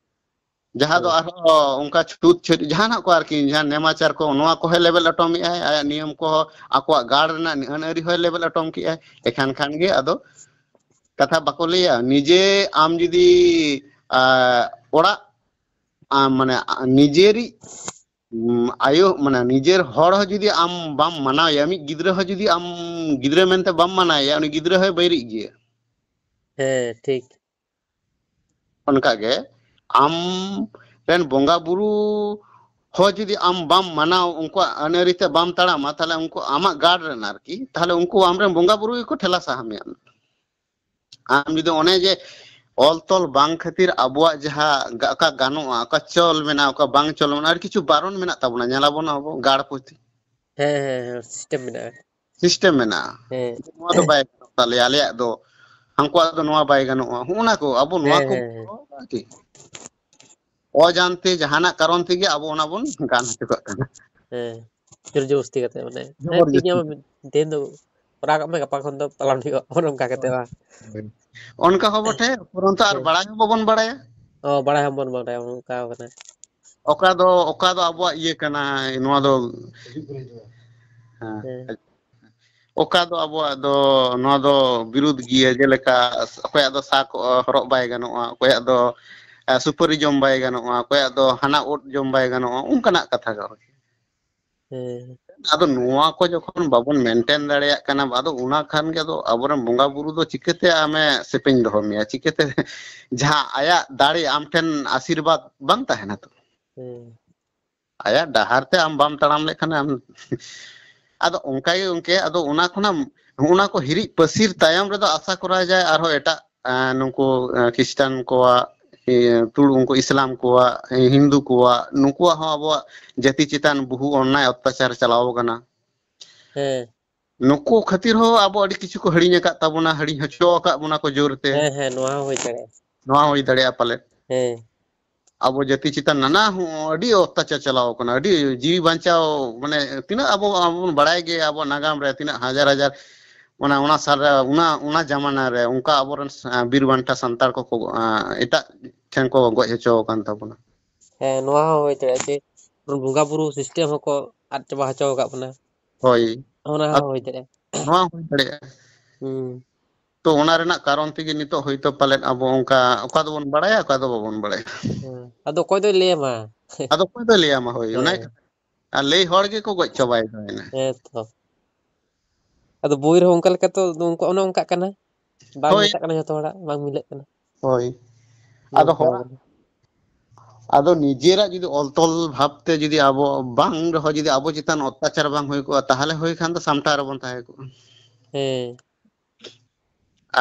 ᱡᱟᱦᱟᱸ ᱫᱚ ᱟᱨᱦᱚᱸ ᱚᱱᱠᱟ ᱪᱷᱩᱛ ᱪᱷᱟᱹᱴ ᱡᱟᱦᱟᱱᱟᱜ ᱠᱚ ᱟᱨᱠᱤ, ᱡᱟᱦᱟᱸ ᱱᱮᱢᱟᱪᱟᱨ ᱠᱚ, ᱱᱚᱣᱟ ᱠᱚᱦᱚᱸᱭ ᱞᱮᱵᱮᱫ ᱞᱚᱴᱚᱢᱮᱜᱼᱟᱭ, ᱟᱭᱟᱜ ᱱᱤᱭᱚᱢ ᱠᱚᱦᱚᱸ, ᱟᱠᱚᱣᱟᱜ ᱜᱟᱲ ᱨᱮᱱᱟᱜ ᱟᱹᱱ ᱟᱹᱨᱤ ᱦᱚᱸᱭ ᱞᱮᱵᱮᱫ ᱞᱚᱴᱚᱢ ᱠᱮᱜᱼᱟᱭ᱾ ᱮᱠᱷᱟᱱ ᱠᱷᱟᱱ ᱜᱮ ᱟᱫᱚ ᱠᱟᱛᱷᱟ ᱵᱟᱠᱚ ᱞᱟᱹᱭᱟ, ᱱᱤᱡᱮ ᱟᱢ ᱡᱩᱫᱤ ᱟᱸ, ᱚᱲᱟᱜ ᱟᱢ ᱢᱟᱱᱮ ᱟ- ᱱᱤᱡᱮᱨᱤᱡ ᱩᱢ, ᱟᱭᱳ ᱢᱟᱱᱮ ᱱᱤᱡᱮᱨ ᱦᱚᱲ ᱦᱚᱸ ᱡᱩᱫᱤ ᱟᱢ ᱵᱟᱢ ᱢᱟᱱᱟᱣᱮᱭᱟ, ᱢᱤᱫ ᱜᱤᱫᱽᱨᱟᱹ ᱦᱚᱸ ᱡᱩᱫᱤ ᱟᱢ ᱜᱤᱫᱽᱨᱟᱹ ᱢᱮᱱᱛᱮ ᱵᱟᱢ ᱢᱟᱱᱟᱣᱮᱭᱟ, ᱩᱱᱤ ᱜᱤᱫᱽᱨᱟᱹ ᱦᱚᱸᱭ ᱵᱟᱹᱭᱨᱤᱡ ᱜᱮᱭᱟ᱾ ᱦᱮᱸ, ᱴᱷᱤᱠ᱾ ᱚᱱᱠᱟᱜᱮ ᱟᱢ ᱨᱮᱱ ᱵᱚᱸᱜᱟ ᱵᱩᱨᱩ ᱦᱚᱸ ᱡᱩᱫᱤ ᱟᱢ ᱵᱟᱢ ᱢᱟᱱᱟᱣ, ᱩᱱᱠᱩᱣᱟᱜ ᱟᱹᱱ ᱟᱹᱨᱤ ᱛᱮ ᱵᱟᱢ ᱛᱟᱲᱟᱢᱟ, ᱛᱟᱦᱞᱮ ᱩᱱᱠᱩ ᱟᱢᱟᱜ ᱜᱟᱲ ᱨᱮᱱ ᱟᱨᱠᱤ, ᱛᱟᱦᱞᱮ ᱩᱱᱠᱩ ᱟᱢᱨᱮᱱ ᱵᱚᱸᱜᱟ ᱵᱩᱨᱩ ᱜᱮᱠᱚ ᱴᱷᱮᱞᱟ ᱥᱟᱦᱟ ᱢᱮᱭᱟ᱾ ᱟᱢ ᱡᱩᱫᱤ ᱚᱱᱮ ᱡᱮ ᱚᱞ ᱛᱚᱞ ᱵᱟᱝ ᱠᱷᱟᱹᱛᱤᱨ ᱟᱵᱚᱣᱟᱜ ᱡᱟᱦᱟᱸ ᱜᱟ- ᱚᱠᱟ ᱜᱟᱱᱚᱜᱼᱟ, ᱚᱠᱟ ᱪᱚᱞ ᱢᱮᱱᱟᱜᱼᱟ, ᱚᱠᱟ ᱵᱟᱝ ᱪᱚᱞ ᱢᱮᱱᱟᱜᱼᱟ, ᱟᱹᱰᱤ ᱠᱤᱪᱷᱩ ᱵᱟᱨᱚᱱ ᱢᱮᱱᱟᱜ ᱛᱟᱵᱚᱱᱟ, ᱧᱮᱞᱟᱵᱚᱱ ᱟᱵᱚ ᱜᱟᱲ ᱯᱩᱛᱷᱤ ᱦᱮᱸ ᱦᱮᱸ ᱦᱮᱸ, ᱥᱤᱥᱴᱮᱢ ᱢᱮᱱᱟᱜᱼᱟ᱾ ᱥᱤᱥᱴᱮᱢ ᱢᱮᱱᱟᱜᱼᱟ᱾ ᱦᱮᱸ᱾ ᱱᱚᱣᱟ ᱫᱚ ᱵᱟᱭ ᱜᱟᱱᱚᱜ ᱛᱟᱞᱮᱭᱟ ᱟᱞᱮᱭᱟᱜ ᱫᱚ, ᱦᱟᱱᱠᱩᱣᱟᱜ ᱫᱚ ᱱᱚᱣᱟ ᱵᱟᱭ ᱜᱟᱱᱚᱜᱼᱟ, ᱦᱚᱸᱜᱼᱚ ᱱᱟ ᱠᱚ ᱟᱵᱚ ᱱᱚᱣᱟ ᱦᱮᱸ ᱠᱚ ᱦᱮᱸ ᱦᱮᱸ᱾ ᱟᱨᱠᱤ ᱚᱡᱟᱱᱛᱮ ᱡᱟᱦᱟᱱᱟᱜ ᱠᱟᱨᱚᱱ ᱛᱮᱜᱮ ᱟᱵᱚ ᱚᱱᱟ ᱵᱚᱱ ᱜᱟᱱ ᱦᱚᱪᱚ ᱠᱟᱜ ᱠᱟᱱᱟ᱾ ᱦᱮᱸ, ᱡᱳᱨ ᱡᱚᱵᱚᱥᱛᱤ ᱠᱟᱛᱮ ᱢᱟᱱᱮ, ᱦᱮᱸ, ᱡᱚᱵᱚᱨ ᱴᱷᱤᱠ ᱜᱮᱭᱟ, ᱡᱚᱵᱚᱥᱛᱤ᱾ ᱛᱮᱦᱮᱧ ᱫᱚ ᱠᱚᱨᱟᱣ ᱠᱟᱜ ᱢᱮ, ᱜᱟᱯᱟ ᱠᱷᱚᱱ ᱫᱚ ᱯᱟᱞᱚᱱ ᱦᱩᱭᱩᱜᱼᱟ, ᱚᱱᱮ ᱚᱱᱠᱟ ᱠᱟᱛᱮ ᱵᱟᱝ? ᱚᱱᱠᱟ ᱦᱚᱸ ᱵᱚᱴᱷᱮ, ᱩᱯᱚᱨᱚᱱᱛᱚ ᱟᱨ ᱦᱮᱸ᱾ ᱵᱟᱲᱟᱭ ᱦᱚᱸ ᱵᱟᱵᱚᱱ ᱵᱟᱲᱟᱭᱟ᱾ ᱚ, ᱵᱟᱲᱟᱭ ᱦᱚᱸ ᱵᱟᱵᱚᱱ ᱵᱟᱲᱟᱭᱟ, ᱚᱱᱮ ᱚᱱᱠᱟ ᱠᱟᱱᱟ᱾ ᱚᱠᱟ ᱫᱚ ᱚᱠᱟ ᱫᱚ ᱟᱵᱚᱣᱟᱜ ᱤᱭᱟᱹ ᱠᱟᱱᱟ, ᱱᱚᱣᱟ ᱫᱚ ᱦᱮᱸ᱾ ᱦᱮᱸ᱾ ᱚᱠᱟ ᱫᱚ ᱟᱵᱚᱣᱟᱜ ᱫᱚ ᱱᱚᱣᱟ ᱫᱚ ᱵᱤᱨᱩᱫᱷ ᱜᱮᱭᱟ, ᱡᱮᱞᱮᱠᱟ ᱚᱠᱚᱭᱟᱜ ᱫᱚ ᱥᱟᱠ ᱦᱚᱨᱚᱜ ᱵᱟᱭ ᱜᱟᱱᱚᱜᱼᱟ, ᱚᱠᱚᱭᱟᱜ ᱫᱚ ᱮ, ᱥᱩᱯᱟᱹᱨᱤ ᱡᱚᱢ ᱵᱟᱭ ᱜᱟᱱᱚᱜᱼᱟ, ᱚᱠᱚᱭᱟᱜ ᱫᱚ ᱦᱟᱱᱟ ᱩᱫ ᱡᱚᱢ ᱵᱟᱭ ᱜᱟᱱᱚᱜᱼᱟ, ᱚᱱᱠᱟᱱᱟᱜ ᱠᱟᱛᱷᱟ ᱠᱚ᱾ ᱦᱮᱸ᱾ ᱟᱫᱚ ᱱᱚᱣᱟ ᱠᱚ ᱡᱚᱠᱷᱚᱱ ᱵᱟᱵᱚᱱ ᱢᱮᱱᱴᱮᱱ ᱫᱟᱲᱮᱭᱟᱜ ᱠᱟᱱᱟ, ᱟᱫᱚ ᱚᱱᱟ ᱠᱷᱟᱱ ᱜᱮ ᱟᱫᱚ ᱟᱵᱚᱨᱮᱱ ᱵᱚᱸᱜᱟ ᱵᱩᱨᱩ ᱫᱚ ᱪᱤᱠᱟᱹᱛᱮ ᱟᱢᱮ ᱥᱮᱯᱮᱧ ᱫᱚᱦᱚ ᱢᱮᱭᱟ? ᱪᱤᱠᱟᱹᱛᱮ ᱡᱟᱦᱟᱸ ᱟᱭᱟᱜ ᱫᱟᱲᱮ ᱟᱢ ᱴᱷᱮᱱ ᱟᱥᱤᱨᱵᱟᱫᱽ ᱵᱟᱝ ᱛᱟᱦᱮᱱᱟ ᱛᱚ? ᱦᱮᱸ᱾ ᱟᱭᱟᱜ ᱰᱟᱦᱟᱨ ᱛᱮ ᱟᱢ ᱵᱟᱢ ᱛᱟᱲᱟᱢ ᱞᱮᱠᱷᱟᱱ ᱟᱢ ᱟᱫᱚ ᱚᱱᱠᱟ ᱜᱮ ᱜᱚᱝᱠᱮ, ᱟᱫᱚ ᱚᱱᱟ ᱠᱷᱚᱱᱟᱜ ᱚᱱᱟ ᱠᱚ ᱦᱤᱨᱤᱡ ᱯᱟᱹᱥᱤᱨ ᱛᱟᱭᱚᱢ ᱨᱮᱫᱚ ᱟᱥᱟ ᱠᱚᱨᱟ ᱡᱟᱭ ᱟᱨᱦᱚᱸ ᱮᱴᱟᱜ ᱮᱸ, ᱱᱩᱠᱩ ᱮᱸ, ᱠᱷᱨᱤᱥᱴᱟᱱ ᱠᱚᱣᱟᱜ ᱮ, ᱛᱩᱲ-, ᱩᱱᱠᱩ ᱤᱥᱞᱟᱢ ᱠᱚᱣᱟᱜ, ᱮ, ᱦᱤᱱᱫᱩ ᱠᱚᱣᱟᱜ, ᱱᱩᱠᱩᱣᱟᱜ ᱦᱚᱸ ᱟᱵᱚᱣᱟᱜ ᱡᱟᱹᱛᱤ ᱪᱮᱛᱟᱱ ᱵᱚᱦᱩ ᱚᱱᱱᱟᱭ ᱚᱛᱛᱟᱪᱟᱨ ᱪᱟᱞᱟᱣ ᱟᱠᱟᱱᱟ᱾ ᱦᱮᱸ᱾ ᱱᱩᱠᱩ ᱠᱷᱟᱹᱛᱤᱨ ᱦᱚᱸ ᱟᱵᱚ ᱟᱹᱰᱤ ᱠᱤᱪᱷᱩ ᱠᱚ ᱦᱤᱲᱤᱧ ᱟᱠᱟᱫ ᱛᱟᱵᱚᱱᱟ, ᱦᱤᱲᱤᱧ ᱦᱚᱪᱚ ᱟᱠᱟᱫ ᱵᱚᱱᱟ ᱠᱚ ᱡᱳᱨ ᱛᱮ᱾ ᱦᱮᱸ, ᱦᱮᱸ, ᱱᱚᱣᱟ ᱦᱚᱸ ᱦᱩᱭ ᱫᱟᱲᱮᱭᱟᱜᱼᱟ᱾ ᱱᱚᱣᱟ ᱦᱚᱸ ᱦᱩᱭ ᱫᱟᱲᱮᱭᱟᱜᱼᱟ ᱯᱟᱞᱮᱫ᱾ ᱦᱮᱸ᱾ ᱟᱵᱚ ᱡᱟᱹᱛᱤ ᱪᱮᱛᱟᱱ ᱱᱟᱱᱟ ᱦᱚᱸ ᱟᱹᱰᱤ ᱚᱛᱛᱟᱪᱟᱨ ᱪᱟᱞᱟᱣ ᱟᱠᱟᱱᱟ, ᱟᱹᱰᱤ ᱡᱤᱣᱤ ᱵᱟᱧᱪᱟᱣ, ᱢᱟᱱᱮ ᱛᱤᱱᱟᱹᱜ ᱟᱵᱚ, ᱟᱵᱚ ᱵᱚᱱ ᱵᱟᱲᱟᱭ ᱜᱮ ᱟᱵᱚᱣᱟᱜ ᱱᱟᱜᱟᱢ ᱨᱮ ᱛᱤᱱᱟᱹᱜ ᱦᱟᱡᱟᱨ ᱦᱟᱡᱟᱨ, ᱚᱱᱟ, ᱚᱱᱟ ᱥᱟᱞ ᱨᱮ, ᱚᱱᱟ, ᱚᱱᱟ ᱡᱟᱢᱟᱱᱟ ᱨᱮ ᱚᱱᱠᱟ ᱟᱵᱚᱨᱮᱱ ᱥᱟ-, ᱵᱤᱨ ᱵᱟᱱᱴᱟ ᱥᱟᱱᱛᱟᱲ ᱠᱚᱠᱚ, ᱟ, ᱮᱴᱟᱜ ᱴᱷᱮᱱ ᱠᱚ ᱜᱚᱡ ᱦᱚᱪᱚ ᱟᱠᱟᱱ ᱛᱟᱵᱚᱱᱟ᱾ ᱦᱮᱸ, ᱱᱚᱣᱟ ᱦᱚᱸ ᱦᱩᱭ ᱫᱟᱲᱮᱭᱟᱜᱼᱟ ᱡᱮ ᱵᱚᱸᱜᱟ ᱵᱩᱨᱩ system ᱦᱚᱸᱠᱚ ᱟᱫ ᱪᱟᱵᱟ ᱦᱚᱪᱚ ᱟᱠᱟᱫ ᱵᱚᱱᱟ᱾ ᱦᱳᱭ᱾ ᱚᱱᱟ ᱟᱨ ᱦᱚᱸ ᱦᱩᱭ ᱫᱟᱲᱮᱭᱟᱜᱼᱟ᱾ ᱱᱚᱣᱟ ᱦᱚᱸ ᱦᱩᱭ ᱫᱟᱲᱮᱭᱟᱜᱼᱟ᱾ ᱦᱩᱸ᱾ ᱛᱚ ᱚᱱᱟ ᱨᱮᱱᱟᱜ ᱠᱟᱨᱚᱱ ᱛᱮᱜᱮ ᱱᱤᱛᱚᱜ ᱦᱚᱭᱛᱳ ᱯᱟᱞᱮᱫ ᱟᱵᱚ ᱚᱱᱠᱟ ᱚᱠᱟ ᱫᱚᱵᱚᱱ ᱵᱟᱲᱟᱭᱟ, ᱚᱠᱟ ᱫᱚ ᱵᱟᱵᱚᱱ ᱵᱟᱲᱟᱭᱟ᱾ ᱦᱮᱸ᱾ ᱟᱫᱚ ᱚᱠᱚᱭ ᱫᱚᱭ ᱞᱟᱹᱭ ᱟᱢᱟ? ᱟᱫᱚ ᱚᱠᱚᱭ ᱫᱚᱭ ᱞᱟᱹᱭ ᱟᱢᱟ? ᱦᱳᱭ, ᱚᱱᱟ ᱦᱮᱸ᱾ ᱠᱟᱛᱷᱟ᱾ ᱟᱨ ᱞᱟᱹᱭ ᱦᱚᱲ ᱜᱮᱠᱚ ᱜᱚᱡ ᱪᱟᱵᱟᱭᱮᱫᱟ ᱮᱱᱟ᱾ ᱦᱮᱸ ᱛᱚ᱾ ᱟᱫᱚ ᱵᱳᱭ ᱨᱮᱦᱚᱸ ᱚᱱᱠᱟ ᱞᱮᱠᱟ ᱛᱚ, ᱚᱱᱮ ᱚᱱᱠᱟᱜ ᱠᱟᱱᱟ᱾ ᱵᱟᱝ ᱦᱳᱭ᱾ ᱢᱮᱥᱟᱜ ᱠᱟᱱᱟ ᱡᱚᱛᱚ ᱦᱚᱲᱟᱜ, ᱵᱟᱝ ᱢᱤᱞᱟᱹᱜ ᱠᱟᱱᱟ᱾ ᱦᱳᱭ᱾ ᱟᱫᱚ ᱱᱚᱝᱠᱟ ᱦᱚᱲᱟᱜ, ᱠᱟᱱᱟ᱾ ᱟᱫᱚ ᱱᱤᱡᱮᱨᱟᱜ ᱡᱩᱫᱤ ᱚᱞ ᱛᱚᱞ ᱵᱷᱟᱵᱽ ᱛᱮ ᱡᱩᱫᱤ ᱟᱵᱚ ᱵᱟᱝ ᱨᱮᱦᱚᱸ ᱡᱩᱫᱤ ᱟᱵᱚ ᱪᱮᱛᱟᱱ ᱚᱛᱛᱟᱪᱟᱨ ᱵᱟᱝ ᱦᱩᱭ ᱠᱚᱜᱼᱟ, ᱛᱟᱦᱚᱞᱮ ᱦᱩᱭ ᱠᱷᱟᱱ ᱫᱚ ᱥᱟᱢᱴᱟᱣ ᱨᱮᱵᱚᱱ ᱛᱟᱦᱮᱸ ᱠᱚᱜᱼᱟ᱾ ᱦᱮᱸ᱾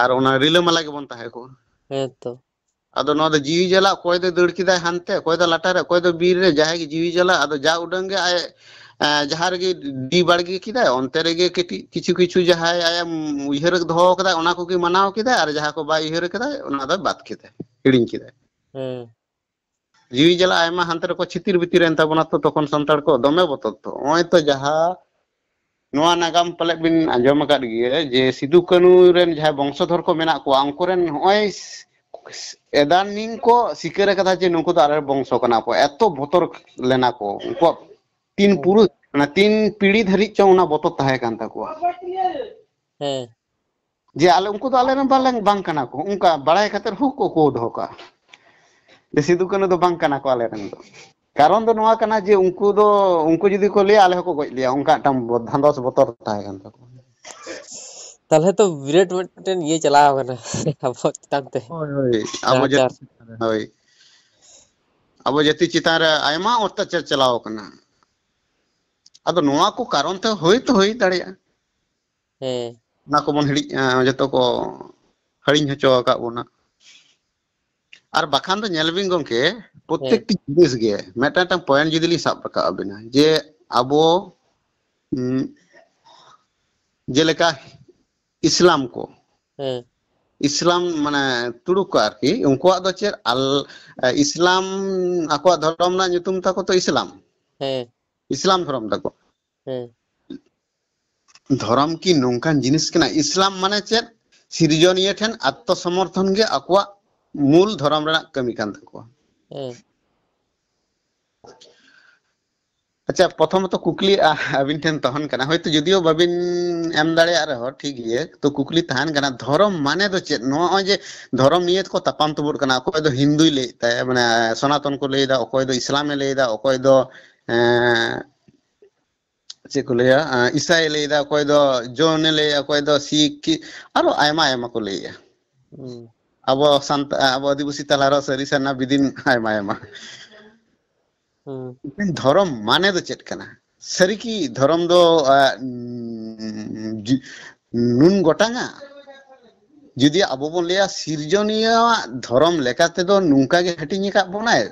ᱟᱨ ᱚᱱᱟ ᱨᱤᱞᱟᱹᱢᱟᱞᱟ ᱜᱮᱵᱚᱱ ᱛᱟᱦᱮᱸ ᱠᱚᱜᱼᱟ᱾ ᱦᱮᱸ ᱛᱚ᱾ ᱟᱫᱚ ᱱᱚᱣᱟ ᱫᱚ ᱡᱤᱣᱤ ᱡᱟᱞᱟ, ᱚᱠᱚᱭ ᱫᱚᱭ ᱫᱟᱹᱲ ᱠᱮᱫᱟᱭ ᱦᱟᱱᱛᱮ, ᱚᱠᱚᱭ ᱫᱚ ᱞᱟᱴᱟ ᱨᱮ, ᱚᱠᱚᱭ ᱫᱚ ᱵᱤᱨ ᱨᱮ, ᱡᱟᱦᱟᱸᱭ ᱜᱮ ᱡᱤᱣᱤ ᱡᱟᱞᱟ, ᱟᱫᱚ ᱡᱟ ᱩᱰᱟᱹᱝ ᱜᱮ ᱟᱡ, ᱮ, ᱡᱟᱦᱟᱸ ᱨᱮᱜᱮ ᱰᱤ ᱵᱟᱲᱜᱮ ᱠᱮᱫᱟᱭ, ᱚᱱᱛᱮ ᱨᱮᱜᱮ ᱠᱟᱹᱴᱤᱡ ᱠᱤᱪᱷᱩ ᱠᱤᱪᱷᱩ ᱡᱟᱦᱟᱸᱭ ᱟᱭᱟᱜ ᱩᱭᱦᱟᱹᱨ ᱫᱚᱦᱚ ᱠᱟᱫᱟᱭ, ᱚᱱᱟ ᱠᱚᱜᱮ ᱢᱟᱱᱟᱣ ᱠᱮᱫᱟᱭ, ᱟᱨ ᱡᱟᱦᱟᱸ ᱠᱚ ᱵᱟᱭ ᱩᱭᱦᱟᱹᱨ ᱠᱟᱫᱟᱭ, ᱚᱱᱟ ᱫᱚᱭ ᱵᱟᱫ ᱠᱮᱫᱟᱭ, ᱦᱤᱲᱤᱧ ᱠᱮᱫᱟᱭ᱾ ᱦᱮᱸ᱾ ᱡᱤᱣᱤ ᱡᱟᱞᱟ ᱟᱭᱢᱟ ᱦᱟᱱᱛᱮ ᱨᱮᱠᱚ ᱪᱷᱤᱛᱤᱨ ᱵᱤᱛᱤᱨ ᱮᱱ ᱛᱟᱵᱚᱱᱟ ᱛᱚ, ᱛᱚᱠᱷᱚᱱ ᱥᱟᱱᱛᱟᱲ ᱠᱚ ᱫᱚᱢᱮ ᱵᱚᱛᱚᱨ ᱛᱚ᱾ ᱱᱚᱜᱼᱚᱭ ᱛᱚ ᱡᱟᱦᱟᱸ ᱱᱚᱣᱟ ᱱᱟᱜᱟᱢ ᱯᱟᱞᱮᱫ ᱵᱤᱱ ᱟᱸᱡᱚᱢ ᱟᱠᱟᱫ ᱜᱮᱭᱟ ᱡᱮ ᱥᱤᱫᱩ ᱠᱟᱹᱱᱩ ᱨᱮᱱ ᱡᱟᱦᱟᱸᱭ ᱵᱚᱝᱥᱚᱫᱷᱚᱨ ᱠᱚ ᱢᱮᱱᱟᱜ ᱠᱚᱣᱟ, ᱩᱱᱠᱩ ᱨᱮᱱ ᱱᱚᱜᱼᱚᱭ ᱮᱫᱟᱱᱤᱝ ᱠᱚ ᱥᱤᱠᱟᱹᱨ ᱟᱠᱟᱫᱟ ᱡᱮ ᱱᱩᱠᱩ ᱫᱚ ᱟᱞᱮ ᱵᱚᱝᱥᱚ ᱠᱟᱱᱟ ᱠᱚ, ᱮᱛᱚ ᱵᱚᱛᱚᱨ ᱞᱮᱱᱟ ᱠᱚ᱾ ᱩᱱᱠᱩᱣᱟᱜ ᱛᱤᱱ ᱦᱩᱸ᱾ ᱯᱩᱨᱩ-, ᱢᱟᱱᱮ ᱛᱤᱱ ᱯᱤᱲᱦᱤ ᱫᱷᱟᱹᱨᱤᱡ ᱪᱚᱝ ᱚᱱᱟ ᱵᱚᱛᱚᱨ ᱛᱟᱦᱮᱸ ᱠᱟᱱ ᱛᱟᱠᱚᱣᱟ᱾ ᱦᱮᱸ᱾ ᱡᱮ ᱟᱞᱮ, ᱩᱱᱠᱩ ᱫᱚ ᱟᱞᱮᱨᱮᱱ ᱵᱟᱞᱮ, ᱵᱟᱝ ᱠᱟᱱᱟ ᱠᱚ, ᱚᱱᱠᱟ ᱵᱟᱲᱟᱭ ᱠᱟᱛᱮ ᱨᱮᱦᱚᱸ ᱠᱚ, ᱠᱚ ᱫᱚᱦᱚ ᱠᱟᱜᱼᱟ᱾ ᱡᱮ ᱥᱤᱫᱩ ᱠᱟᱹᱱᱩ ᱫᱚ ᱵᱟᱝ ᱠᱟᱱᱟ ᱠᱚ ᱟᱞᱮᱨᱮᱱ ᱫᱚ᱾ ᱠᱟᱨᱚᱱ ᱫᱚ ᱱᱚᱣᱟ ᱠᱟᱱᱟ ᱡᱮ ᱩᱱᱠᱩ ᱫᱚ, ᱩᱱᱠᱩ ᱡᱩᱫᱤ ᱠᱚ ᱞᱟᱹᱭᱟ, ᱟᱞᱮ ᱦᱚᱸᱠᱚ ᱜᱚᱡ ᱞᱮᱭᱟ, ᱚᱱᱠᱟ ᱢᱤᱫᱴᱟᱝ ᱵᱚ-, ᱫᱷᱟᱸᱫᱚᱥ ᱵᱚᱛᱚᱨ ᱛᱟᱦᱮᱸ ᱠᱟᱱ ᱛᱟᱠᱚᱣᱟ᱾ ᱛᱟᱦᱞᱮ ᱛᱚ ᱵᱤᱨᱟᱴ ᱢᱤᱫᱴᱮᱱ ᱤᱭᱟᱹ ᱪᱟᱞᱟᱣ ᱠᱟᱱᱟ ᱟᱵᱚ ᱪᱮᱛᱟᱱ ᱛᱮ᱾ ᱦᱳᱭ, ᱦᱳᱭ, ᱟᱵᱚ ᱱᱟᱦᱟᱪᱟᱨ᱾ ᱡᱟᱹᱛᱤ ᱪᱮᱛᱟᱱ ᱨᱮ, ᱦᱳᱭ᱾ ᱟᱵᱚ ᱡᱟᱹᱛᱤ ᱪᱮᱛᱟᱱ ᱨᱮ ᱟᱭᱢᱟ ᱚᱛᱛᱟᱪᱟᱨ ᱪᱟᱞᱟᱣ ᱠᱟᱱᱟ᱾ ᱟᱫᱚ ᱱᱚᱣᱟ ᱠᱚ ᱠᱟᱨᱚᱱ ᱛᱮ ᱦᱩᱭ ᱛᱚ ᱦᱩᱭ ᱫᱟᱲᱮᱭᱟᱜᱼᱟ᱾ ᱦᱮᱸ᱾ ᱚᱱᱟ ᱠᱚᱵᱚᱱ ᱦᱤᱲᱤᱡ, ᱮᱸ, ᱡᱚᱛᱚ ᱠᱚ ᱦᱤᱲᱤᱧ ᱦᱚᱪᱚ ᱟᱠᱟᱫ ᱵᱚᱱᱟ᱾ ᱟᱨ ᱵᱟᱠᱷᱟᱱ ᱫᱚ ᱧᱮᱞ ᱵᱤᱱ ᱜᱚᱢᱠᱮ, ᱯᱨᱚᱛᱮᱠᱴᱤ ᱡᱤᱱᱤᱥ ᱜᱮ ᱢᱤᱫᱴᱟᱝ ᱢᱤᱫᱴᱟᱝ ᱯᱚᱭᱮᱱᱴ ᱡᱩᱫᱤ ᱞᱤᱧ ᱥᱟᱵ ᱨᱟᱠᱟᱵ ᱟᱵᱤᱱᱟ, ᱡᱮ ᱟᱵᱚ, ᱩᱸ, ᱡᱮᱞᱮᱠᱟ ᱤᱥᱞᱟᱢ ᱠᱚ, ᱦᱮᱸ ᱤᱥᱞᱟᱢ ᱢᱟᱱᱮ ᱛᱩᱲᱩᱠ ᱠᱚ ᱟᱨᱠᱤ, ᱩᱱᱠᱩᱣᱟᱜ ᱫᱚ ᱪᱮᱫ ᱟᱞ-, ᱮ, ᱤᱥᱞᱟᱢ, ᱟᱠᱚᱣᱟᱜ ᱫᱷᱚᱨᱚᱢ ᱨᱮᱱᱟᱜ ᱧᱩᱛᱩᱢ ᱛᱟᱠᱚ ᱛᱚ ᱤᱥᱞᱟᱢ, ᱦᱮᱸ ᱤᱥᱞᱟᱢ ᱫᱷᱚᱨᱚᱢ ᱛᱟᱠᱚ᱾ ᱦᱮᱸ ᱫᱷᱚᱨᱚᱢ ᱠᱤ ᱱᱚᱝᱠᱟᱱ ᱡᱤᱱᱤᱥ ᱠᱟᱱᱟ? ᱤᱥᱞᱟᱢ ᱢᱟᱱᱮ ᱪᱮᱫ? ᱥᱤᱨᱡᱚᱱᱤᱭᱟᱹ ᱴᱷᱮᱱ ᱟᱛᱛᱚ ᱥᱚᱢᱚᱨᱛᱷᱚᱱ ᱜᱮ ᱟᱠᱚᱣᱟᱜ ᱢᱩᱞ ᱫᱷᱚᱨᱚᱢ ᱨᱮᱱᱟᱜ ᱠᱟᱹᱢᱤ ᱠᱟᱱ ᱛᱟᱠᱚᱣᱟ᱾ ᱦᱮᱸ ᱟᱪᱪᱷᱟ, ᱯᱨᱚᱛᱷᱚᱢᱚᱛᱚ ᱠᱩᱠᱞᱤ ᱟ-, ᱟᱹᱵᱤᱱ ᱴᱷᱮᱱ ᱛᱟᱦᱮᱱ ᱠᱟᱱᱟ, ᱦᱚᱭᱛᱳ ᱡᱩᱫᱤᱭᱳ ᱵᱟᱵᱤᱱ ᱮᱢ ᱫᱟᱲᱮᱭᱟᱜ ᱨᱮᱦᱚᱸ ᱴᱷᱤᱠ ᱜᱮᱭᱟ, ᱛᱚ ᱠᱩᱠᱞᱤ ᱛᱟᱦᱮᱱ ᱠᱟᱱᱟ, ᱫᱷᱚᱨᱚᱢ ᱢᱟᱱᱮ ᱫᱚ ᱪᱮᱫ? ᱱᱚᱜᱼᱚᱭ ᱡᱮ ᱫᱷᱚᱨᱚᱢ ᱱᱤᱭᱮ ᱠᱚ ᱛᱟᱯᱟᱢ ᱛᱩᱵᱩᱫ ᱠᱟᱱᱟ, ᱚᱠᱚᱭ ᱫᱚ ᱦᱤᱱᱫᱩᱭ ᱞᱟᱹᱭᱮᱫ ᱛᱟᱭ, ᱢᱟᱱᱮ ᱥᱚᱱᱟᱛᱚᱱ ᱠᱚ ᱞᱟᱹᱭᱫᱟ, ᱚᱠᱚᱭ ᱫᱚ ᱤᱥᱞᱟᱢᱮ ᱞᱟᱹᱭᱫᱟ, ᱚᱠᱚᱭ ᱫᱚ ᱮᱸ, ᱪᱮᱫ ᱠᱚ ᱞᱟᱹᱭᱟ, ᱮᱸ, ᱤᱥᱟᱭᱮ ᱞᱟᱹᱭᱫᱟ, ᱚᱠᱚᱭ ᱫᱚ ᱡᱚᱱᱮ ᱞᱟᱹᱭᱟ, ᱚᱠᱚᱭ ᱫᱚ ᱥᱤᱠᱷ, ᱟᱨᱚ ᱟᱭᱢᱟ ᱟᱭᱢᱟ ᱠᱚ ᱞᱟᱹᱭᱮᱫᱼᱟ᱾ ᱦᱩᱸ ᱟᱵᱚ ᱥᱟᱱᱛᱟ-, ᱟᱵᱚ ᱟᱹᱫᱤᱵᱟᱹᱥᱤ ᱛᱟᱞᱟ ᱨᱮᱦᱚᱸ ᱥᱟᱹᱨᱤ ᱥᱟᱨᱱᱟ ᱵᱤᱫᱤᱱ ᱟᱭᱢᱟ ᱟᱭᱢᱟ᱾ ᱦᱩᱸ ᱢᱮᱱᱠᱷᱟᱱ ᱫᱷᱚᱨᱚᱢ ᱢᱟᱱᱮ ᱫᱚ ᱪᱮᱫ ᱠᱟᱱᱟ? ᱥᱟᱹᱨᱤ ᱠᱤ ᱫᱷᱚᱨᱚᱢ ᱫᱚ, ᱟ, ᱩᱸ, ᱡᱩ-, ᱱᱩᱱ ᱜᱚᱴᱟᱝᱟ? ᱡᱩᱫᱤ ᱟᱵᱚ ᱵᱚᱱ ᱞᱟᱹᱭᱟ ᱥᱤᱨᱡᱚᱱᱤᱭᱟᱹᱣᱟᱜ ᱫᱷᱚᱨᱚᱢ ᱞᱮᱠᱟ ᱛᱮᱫᱚ ᱱᱚᱝᱠᱟ ᱜᱮ ᱦᱟᱹᱴᱤᱧ ᱟᱠᱟᱫ ᱵᱚᱱᱟᱭ,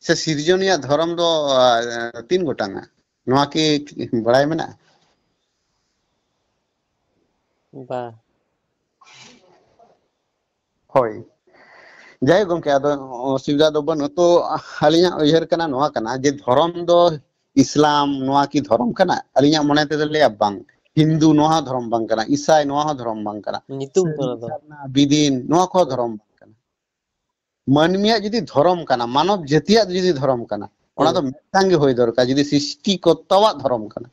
ᱥᱮ ᱥᱤᱨᱡᱚᱱᱤᱭᱟᱹ ᱫᱷᱚᱨᱚᱢ ᱫᱚ, ᱟ, ᱛᱤᱱ ᱜᱚᱴᱟᱝᱟ? ᱱᱚᱣᱟ ᱠᱤ ᱵᱟᱲᱟᱭ ᱢᱮᱱᱟᱜᱼᱟ? ᱵᱟ ᱦᱳᱭ᱾ ᱡᱟᱭᱦᱳᱠ ᱜᱚᱢᱠᱮ, ᱟᱫᱚ ᱚᱥᱩᱵᱤᱫᱷᱟ ᱫᱚ ᱵᱟᱹᱱᱩᱜ᱾ ᱛᱚ ᱟᱹᱞᱤᱧᱟᱜ ᱩᱭᱦᱟᱹᱨ ᱠᱟᱱᱟ ᱱᱚᱣᱟ ᱠᱟᱱᱟ ᱡᱮ ᱫᱷᱚᱨᱚᱢ ᱫᱚ ᱤᱥᱞᱟᱢ ᱱᱚᱣᱟ ᱠᱤ ᱫᱷᱚᱨᱚᱢ ᱠᱟᱱᱟ? ᱟᱹᱞᱤᱧᱟᱜ ᱢᱚᱱᱮ ᱛᱮᱫᱚ ᱞᱟᱹᱭᱟ ᱵᱟᱝ᱾ ᱦᱤᱱᱫᱩ ᱱᱚᱣᱟ ᱦᱚᱸ ᱫᱷᱚᱨᱚᱢ ᱵᱟᱝ ᱠᱟᱱᱟ, ᱤᱥᱟᱭ ᱱᱚᱣᱟ ᱦᱚᱸ ᱫᱷᱚᱨᱚᱢ ᱵᱟᱝ ᱠᱟᱱᱟ, ᱧᱩᱛᱩᱢ ᱥᱟᱹᱨᱤ ᱠᱟᱱᱟ ᱫᱚ᱾ ᱥᱟᱨᱱᱟ, ᱵᱤᱫᱤᱱ ᱱᱚᱣᱟ ᱠᱚᱦᱚᱸ ᱫᱷᱚᱨᱚᱢ ᱵᱟᱝ ᱠᱟᱱᱟ᱾ ᱢᱟᱹᱱᱢᱤᱭᱟᱜ ᱡᱩᱫᱤ ᱫᱷᱚᱨᱚᱢ ᱠᱟᱱᱟ, ᱢᱟᱱᱚᱵ ᱡᱟᱹᱛᱤᱭᱟᱜ ᱡᱩᱫᱤ ᱫᱷᱚᱨᱚᱢ ᱠᱟᱱᱟ, ᱚᱱᱟ ᱫᱚ ᱦᱮᱸ ᱢᱤᱫᱴᱟᱝ ᱜᱮ ᱦᱩᱭ ᱫᱚᱨᱠᱟᱨ᱾ ᱡᱩᱫᱤ ᱥᱨᱤᱥᱴᱤᱠᱚᱨᱛᱟᱣᱟᱜ ᱫᱷᱚᱨᱚᱢ ᱠᱟᱱᱟ